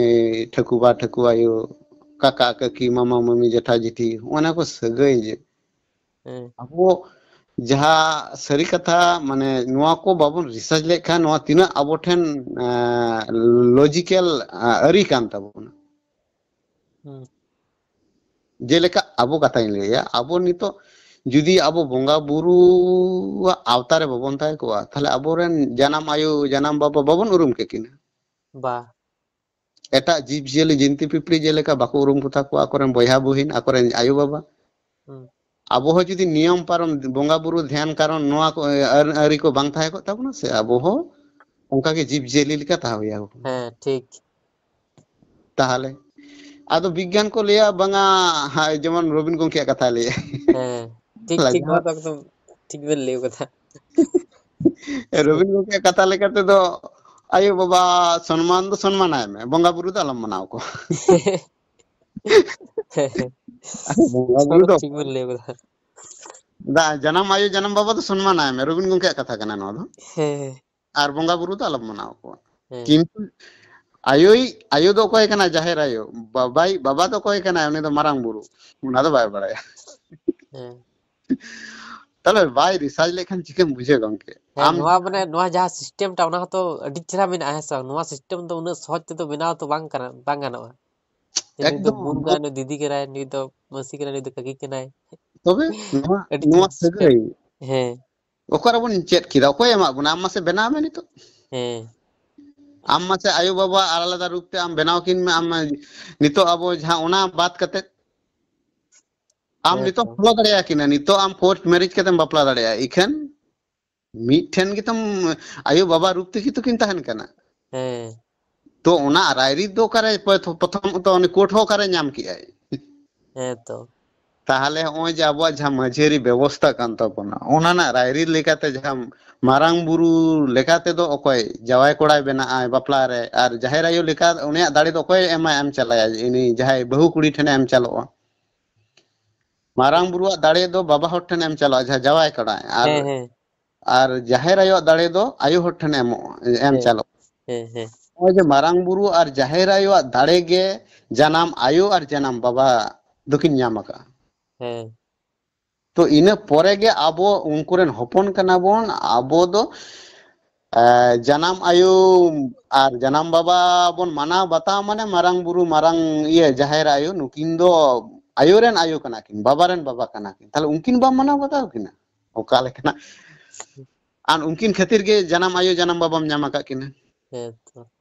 ᱴᱷᱟᱹᱠᱩᱵᱟ, ᱴᱷᱟᱹᱠᱩ ᱟᱭᱳ, ᱠᱟᱠᱟ, ᱠᱟᱹᱠᱤ, ᱢᱟᱢᱟ, ᱢᱟᱹᱢᱤ, ᱡᱮᱴᱷᱟ, ᱡᱮᱴᱷᱤ, ᱚᱱᱟ ᱠᱚ ᱥᱟᱹᱜᱟᱹᱭ ᱡᱮ ᱦᱮᱸ᱾ ᱟᱵᱚ ᱡᱟᱦᱟᱸ ᱥᱟᱹᱨᱤ ᱠᱟᱛᱷᱟ, ᱢᱟᱱᱮ ᱱᱚᱣᱟ ᱠᱚ ᱵᱟᱵᱚᱱ ᱨᱤᱥᱟᱨᱪ ᱞᱮᱠᱷᱟᱱ ᱱᱚᱣᱟ ᱛᱤᱱᱟᱹᱜ ᱟᱵᱚ ᱴᱷᱮᱱ, ᱮᱸ, ᱞᱚᱡᱤᱠᱮᱞ, ᱮᱸ, ᱟᱹᱨᱤ ᱠᱟᱱ ᱛᱟᱵᱚᱱᱟ᱾ ᱦᱩᱸ᱾ ᱡᱮᱞᱮᱠᱟ ᱟᱵᱚ ᱠᱟᱛᱷᱟᱧ ᱞᱟᱹᱭᱟ, ᱟᱵᱚ ᱱᱤᱛᱚᱜ ᱡᱩᱫᱤ ᱟᱵᱚ ᱵᱚᱸᱜᱟ ᱵᱩᱨᱩᱣᱟᱜ ᱟᱣᱛᱟ ᱨᱮ ᱵᱟᱵᱚᱱ ᱛᱟᱦᱮᱸ ᱠᱚᱜᱼᱟ, ᱛᱟᱦᱞᱮ ᱟᱵᱚᱨᱮᱱ ᱡᱟᱱᱟᱢ ᱟᱭᱳ, ᱡᱟᱱᱟᱢ ᱵᱟᱵᱟ ᱵᱟᱵᱚᱱ ᱩᱨᱩᱢ ᱠᱮᱠᱤᱱᱟ᱾ ᱵᱟ᱾ ᱮᱴᱟᱜ ᱡᱤᱵᱽ ᱡᱤᱭᱟᱹᱞᱤ, ᱡᱤᱱᱛᱤ ᱯᱤᱯᱤᱲᱤ ᱡᱮᱞᱮᱠᱟ ᱵᱟᱠᱚ ᱩᱨᱩᱢ ᱠᱚᱛᱟ ᱠᱚᱣᱟ ᱟᱠᱚᱨᱮᱱ ᱵᱚᱭᱦᱟ ᱵᱩᱦᱤᱱ, ᱟᱠᱚᱨᱮᱱ ᱟᱭᱳ ᱵᱟᱵᱟ᱾ ᱦᱩᱸ᱾ ᱟᱵᱚ ᱦᱚᱸ ᱡᱩᱫᱤ ᱱᱤᱭᱚᱢ ᱯᱟᱨᱚᱢ ᱵᱚᱸᱜᱟ ᱵᱩᱨᱩ ᱫᱷᱮᱭᱟᱱ ᱠᱟᱨᱚᱱ ᱱᱚᱣᱟ ᱠᱚ ᱟᱹᱨ-, ᱟᱹᱨᱤ ᱠᱚ ᱵᱟᱝ ᱛᱟᱦᱮᱸ ᱠᱚᱜ ᱛᱟᱵᱚᱱᱟ ᱥᱮ, ᱟᱵᱚ ᱦᱚᱸ ᱚᱱᱠᱟ ᱜᱮ ᱡᱤᱵᱽ ᱡᱤᱭᱟᱹᱞᱤ ᱞᱮᱠᱟ ᱛᱟᱦᱮᱸ ᱦᱩᱭ ᱟᱵᱚ ᱠᱟᱱᱟ᱾ ᱦᱮᱸ, ᱴᱷᱤᱠ᱾ ᱛᱟᱦᱚᱞᱮ ᱟᱫᱚ ᱵᱤᱜᱽᱜᱟᱱ ᱠᱚ ᱞᱟᱹᱭᱟ ᱵᱟᱝᱟ, ᱦᱟᱭ, ᱡᱮᱢᱚᱱ ᱨᱚᱵᱤᱱ ᱜᱚᱢᱠᱮᱭᱟᱜ ᱠᱟᱛᱷᱟᱭ ᱞᱟᱹᱭᱟ᱾ ᱦᱮᱸ, ᱴᱷᱤᱠ, ᱴᱷᱤᱠ, ᱞᱟᱡᱟᱣ᱾ ᱱᱚᱣᱟ ᱫᱚ ᱮᱠᱫᱚᱢ ᱴᱷᱤᱠ ᱵᱮᱱ ᱞᱟᱹᱭ ᱠᱟᱫᱟ᱾ ᱨᱚᱵᱤᱱ ᱜᱚᱢᱠᱮᱭᱟᱜ ᱠᱟᱛᱷᱟ ᱞᱮᱠᱟ ᱛᱮᱫᱚ ᱟᱭᱳ ᱵᱟᱵᱟ ᱥᱚᱱᱢᱟᱱ ᱫᱚ ᱥᱚᱱᱢᱟᱱᱟᱭ ᱢᱮ, ᱵᱚᱸᱜᱟ ᱵᱩᱨᱩ ᱫᱚ ᱟᱞᱚᱢ ᱢᱟᱱᱟᱣ ᱠᱚᱣᱟ᱾ ᱵᱚᱸᱜᱟ ᱱᱚᱣᱟ ᱵᱩᱨᱩ ᱫᱚ ᱫᱚ ᱴᱷᱤᱠ ᱵᱮᱱ ᱞᱟᱹᱭ ᱠᱟᱫᱟ᱾ ᱫᱟ, ᱡᱟᱱᱟᱢ ᱟᱭᱳ ᱡᱟᱱᱟᱢ ᱵᱟᱵᱟ ᱫᱚ ᱥᱚᱱᱢᱟᱱᱟᱭ ᱢᱮ, ᱨᱚᱵᱤᱱ ᱜᱚᱢᱠᱮᱭᱟᱜ ᱠᱟᱛᱷᱟ ᱠᱟᱱᱟ ᱱᱚᱣᱟ ᱫᱚ᱾ ᱦᱮᱸ᱾ ᱟᱨ ᱵᱚᱸᱜᱟ ᱵᱩᱨᱩ ᱫᱚ ᱟᱞᱚᱢ ᱢᱟᱱᱟᱣ ᱠᱚᱣᱟ᱾ ᱦᱮᱸ᱾ ᱠᱤᱱᱛᱩ ᱟᱭᱳᱭ, ᱟᱭᱳ ᱫᱚ ᱚᱠᱚᱭ ᱠᱟᱱᱟᱭ? ᱡᱟᱦᱮᱨ ᱟᱭᱳ᱾ ᱵᱟᱵᱟᱭ, ᱵᱟᱵᱟ ᱫᱚ ᱚᱠᱚᱭ ᱠᱟᱱᱟᱭ? ᱩᱱᱤ ᱫᱚ ᱢᱟᱨᱟᱝ ᱵᱩᱨᱩ᱾ ᱚᱱᱟ ᱫᱚ ᱵᱟᱭ ᱵᱟᱲᱟᱭᱟ᱾ ᱦᱮᱸ᱾ ᱛᱟᱦᱞᱮ ᱵᱟᱭ ᱨᱤᱥᱟᱨᱪ ᱞᱮᱠᱷᱟᱱ ᱪᱤᱠᱟᱹᱢ ᱵᱩᱡᱷᱟᱹᱣᱟ ᱜᱚᱢᱠᱮ? ᱦᱮᱸ, ᱟᱢ ᱱᱚᱣᱟ ᱢᱟᱱᱮ, ᱱᱚᱣᱟ ᱡᱟᱦᱟᱸ ᱥᱤᱥᱴᱮᱢ ᱴᱟ, ᱚᱱᱟ ᱦᱚᱸᱛᱚ ᱟᱹᱰᱤ ᱪᱮᱦᱨᱟ ᱢᱮᱱᱟᱜᱼᱟ, ᱦᱮᱸ ᱥᱮ ᱵᱟᱝ? ᱱᱚᱣᱟ ᱥᱤᱥᱴᱮᱢ ᱫᱚ ᱩᱱᱟᱹᱜ ᱥᱚᱦᱚᱡ ᱛᱮᱫᱚ ᱵᱮᱱᱟᱣ ᱛᱚ ᱵᱟᱝ ᱠᱟᱱᱟ, ᱵᱟᱝ ᱜᱟᱱᱚᱜᱼᱟ᱾ ᱡᱮ ᱱᱩᱭ ᱫᱚ ᱮᱠᱫᱚᱢ᱾ ᱵᱩᱱ ᱠᱟᱱᱟᱭ, ᱱᱩᱭ ᱫᱤᱫᱤ ᱠᱟᱱᱟᱭ, ᱱᱩᱭ ᱫᱚ ᱢᱟᱹᱥᱤ ᱠᱟᱱᱟᱭ, ᱱᱩᱭ ᱫᱚ ᱠᱟᱠᱤ ᱠᱟᱱᱟᱭ᱾ ᱛᱚᱵᱮ ᱱᱚᱣᱟ, ᱟᱹᱰᱤ ᱱᱚᱣᱟ ᱪᱮᱦᱨᱟ ᱥᱤᱥᱴᱮᱢ᱾ ᱥᱟᱹᱜᱟᱹᱭ ᱦᱮᱸ᱾ ᱚᱠᱟ ᱨᱮᱵᱚᱱ ᱪᱮᱫ ᱠᱮᱫᱟ? ᱚᱠᱚᱭ ᱮᱢᱟᱜ ᱵᱚᱱᱟ? ᱟᱢ ᱢᱟᱥᱮ ᱵᱮᱱᱟᱣ ᱢᱮ ᱱᱤᱛᱚᱜ᱾ ᱦᱮᱸ᱾ ᱟᱢ ᱢᱟᱥᱮ ᱟᱭᱳ ᱵᱟᱵᱟ ᱟᱞᱟᱫᱟ ᱨᱩᱯ ᱛᱮ ᱟᱢ ᱵᱮᱱᱟᱣ ᱠᱤᱱ ᱢᱮ᱾ ᱟᱢ ᱱᱤᱛᱚᱜ ᱟᱵᱚ ᱡᱟᱦᱟᱸ ᱚᱱᱟ ᱵᱟᱫ ᱠᱟᱛᱮ ᱟᱢ ᱦᱮᱸ ᱱᱤᱛᱚᱜ ᱛᱚ᱾ ᱯᱷᱚᱞᱳ ᱫᱟᱲᱮᱭᱟᱠᱤᱱᱟ, ᱱᱤᱛᱚᱜ ᱟᱢ ᱯᱳᱥᱴ ᱢᱮᱨᱤᱡᱽ ᱠᱟᱛᱮᱢ ᱵᱟᱯᱞᱟ ᱫᱟᱲᱮᱭᱟᱜᱼᱟ, ᱤᱠᱷᱟᱹᱱ ᱢᱤᱫᱴᱷᱮᱱ ᱜᱮᱛᱚᱢ ᱟᱭᱳ ᱵᱟᱵᱟ ᱨᱩᱯ ᱛᱮᱜᱮ ᱛᱚ ᱠᱤᱱ ᱛᱟᱦᱮᱱ ᱠᱟᱱᱟ᱾ ᱦᱮᱸ᱾ ᱛᱚ ᱚᱱᱟ ᱨᱟᱭᱨᱤᱛ ᱫᱚ ᱚᱠᱟᱨᱮ ᱯᱨᱚᱛᱷᱚᱢ ᱛᱚ ᱩᱱᱤ ᱠᱳᱨᱴ ᱦᱚᱸ ᱚᱠᱟᱨᱮ ᱧᱟᱢ ᱠᱮᱜᱼᱟᱭ? ᱦᱮᱸ ᱛᱚ᱾ ᱛᱟᱦᱚᱞᱮ ᱦᱚᱸᱜᱼᱚᱭ ᱡᱮ ᱟᱵᱚᱣᱟᱜ ᱡᱟᱦᱟᱸ ᱢᱟᱹᱡᱷᱤᱭᱟᱹᱨᱤ ᱵᱮᱵᱚᱥᱛᱟ ᱠᱟᱱ ᱛᱟᱵᱚᱱᱟ, ᱚᱱᱟ ᱨᱮᱱᱟᱜ ᱨᱟᱭᱨᱤᱛ ᱞᱮᱠᱟᱛᱮ ᱡᱟᱦᱟᱸ ᱢᱟᱨᱟᱝ ᱵᱩᱨᱩ ᱞᱮᱠᱟ ᱛᱮᱫᱚ ᱚᱠᱚᱭ ᱡᱟᱶᱟᱭ ᱠᱚᱲᱟᱭ ᱵᱮᱱᱟᱜᱼᱟᱭ ᱵᱟᱯᱞᱟ ᱨᱮ, ᱟᱨ ᱡᱟᱦᱮᱨ ᱟᱭᱳ ᱞᱮᱠᱟ ᱩᱱᱤᱭᱟᱜ ᱫᱟᱲᱮ ᱫᱚ ᱚᱠᱚᱭ ᱮᱢᱟᱭ, ᱮᱢ ᱪᱟᱞᱟᱭᱟ? ᱩᱱᱤ ᱡᱟᱦᱟᱸᱭ ᱵᱟᱹᱦᱩ ᱠᱩᱲᱤ ᱴᱷᱮᱱᱮ ᱮᱢ ᱪᱟᱞᱚᱜᱼᱟ᱾ ᱢᱟᱨᱟᱝ ᱵᱩᱨᱩᱣᱟᱜ ᱫᱟᱲᱮ ᱫᱚ ᱵᱟᱵᱟ ᱦᱚᱲ ᱴᱷᱮᱱ ᱮᱢ ᱪᱟᱞᱟᱜᱼᱟ, ᱡᱟᱦᱟᱸ ᱡᱟᱶᱟᱭ ᱠᱚᱲᱟ, ᱟᱨ ᱦᱮᱸ ᱦᱮᱸ ᱟᱨ ᱡᱟᱦᱮᱨ ᱟᱭᱳᱣᱟᱜ ᱫᱟᱲᱮ ᱫᱚ ᱟᱭᱳ ᱦᱚᱲ ᱴᱷᱮᱱ ᱮᱢᱚᱜᱼᱟ, ᱮᱢ ᱦᱮᱸ ᱪᱟᱞᱚᱜᱼᱟ᱾ ᱦᱮᱸ ᱦᱮᱸ᱾ ᱱᱚᱜᱼᱚᱭ ᱡᱮ ᱢᱟᱨᱟᱝ ᱵᱩᱨᱩ ᱟᱨ ᱡᱟᱦᱮᱨ ᱟᱭᱳᱣᱟᱜ ᱫᱟᱲᱮ ᱜᱮ ᱡᱟᱱᱟᱢ ᱟᱭᱳ ᱟᱨ ᱡᱟᱱᱟᱢ ᱵᱟᱵᱟ ᱫᱚᱠᱤᱱ ᱧᱟᱢ ᱟᱠᱟᱫᱼᱟ᱾ ᱦᱮᱸ᱾ ᱛᱚ ᱤᱱᱟᱹ ᱯᱚᱨᱮ ᱜᱮ ᱟᱵᱚ ᱩᱱᱠᱩ ᱨᱮᱱ ᱦᱚᱯᱚᱱ ᱠᱟᱱᱟ ᱵᱚᱱ, ᱟᱵᱚ ᱫᱚ ᱮ, ᱡᱟᱱᱟᱢ ᱟᱭᱳ ᱟᱨ ᱡᱟᱱᱟᱢ ᱵᱟᱵᱟ ᱵᱚᱱ ᱢᱟᱱᱟᱣ ᱵᱟᱛᱟᱣ, ᱢᱟᱱᱮ ᱢᱟᱨᱟᱝ ᱵᱩᱨᱩ, ᱢᱟᱨᱟᱝ ᱤᱭᱟᱹ ᱡᱟᱦᱮᱨ ᱟᱭᱳ, ᱱᱩᱠᱤᱱ ᱫᱚ ᱟᱭᱳ ᱨᱮᱱ ᱟᱭᱳ ᱠᱟᱱᱟ ᱠᱤᱱ, ᱵᱟᱵᱟ ᱨᱮᱱ ᱵᱟᱵᱟ ᱠᱟᱱᱟ ᱠᱤᱱ, ᱛᱟᱦᱞᱮ ᱩᱱᱠᱤᱱ ᱵᱟᱢ ᱢᱟᱱᱟᱣ ᱵᱟᱛᱟᱣ ᱠᱤᱱᱟ? ᱚᱠᱟ ᱞᱮᱠᱟᱱᱟᱜ? ᱟᱨ ᱩᱱᱠᱤᱱ ᱠᱷᱟᱹᱛᱤᱨ ᱜᱮ ᱡᱟᱱᱟᱢ ᱟᱭᱳ ᱡᱟᱱᱟᱢ ᱵᱟᱵᱟᱢ ᱧᱟᱢ ᱟᱠᱟᱫ ᱠᱤᱱᱟ᱾ ᱦᱮᱸ ᱛᱚ᱾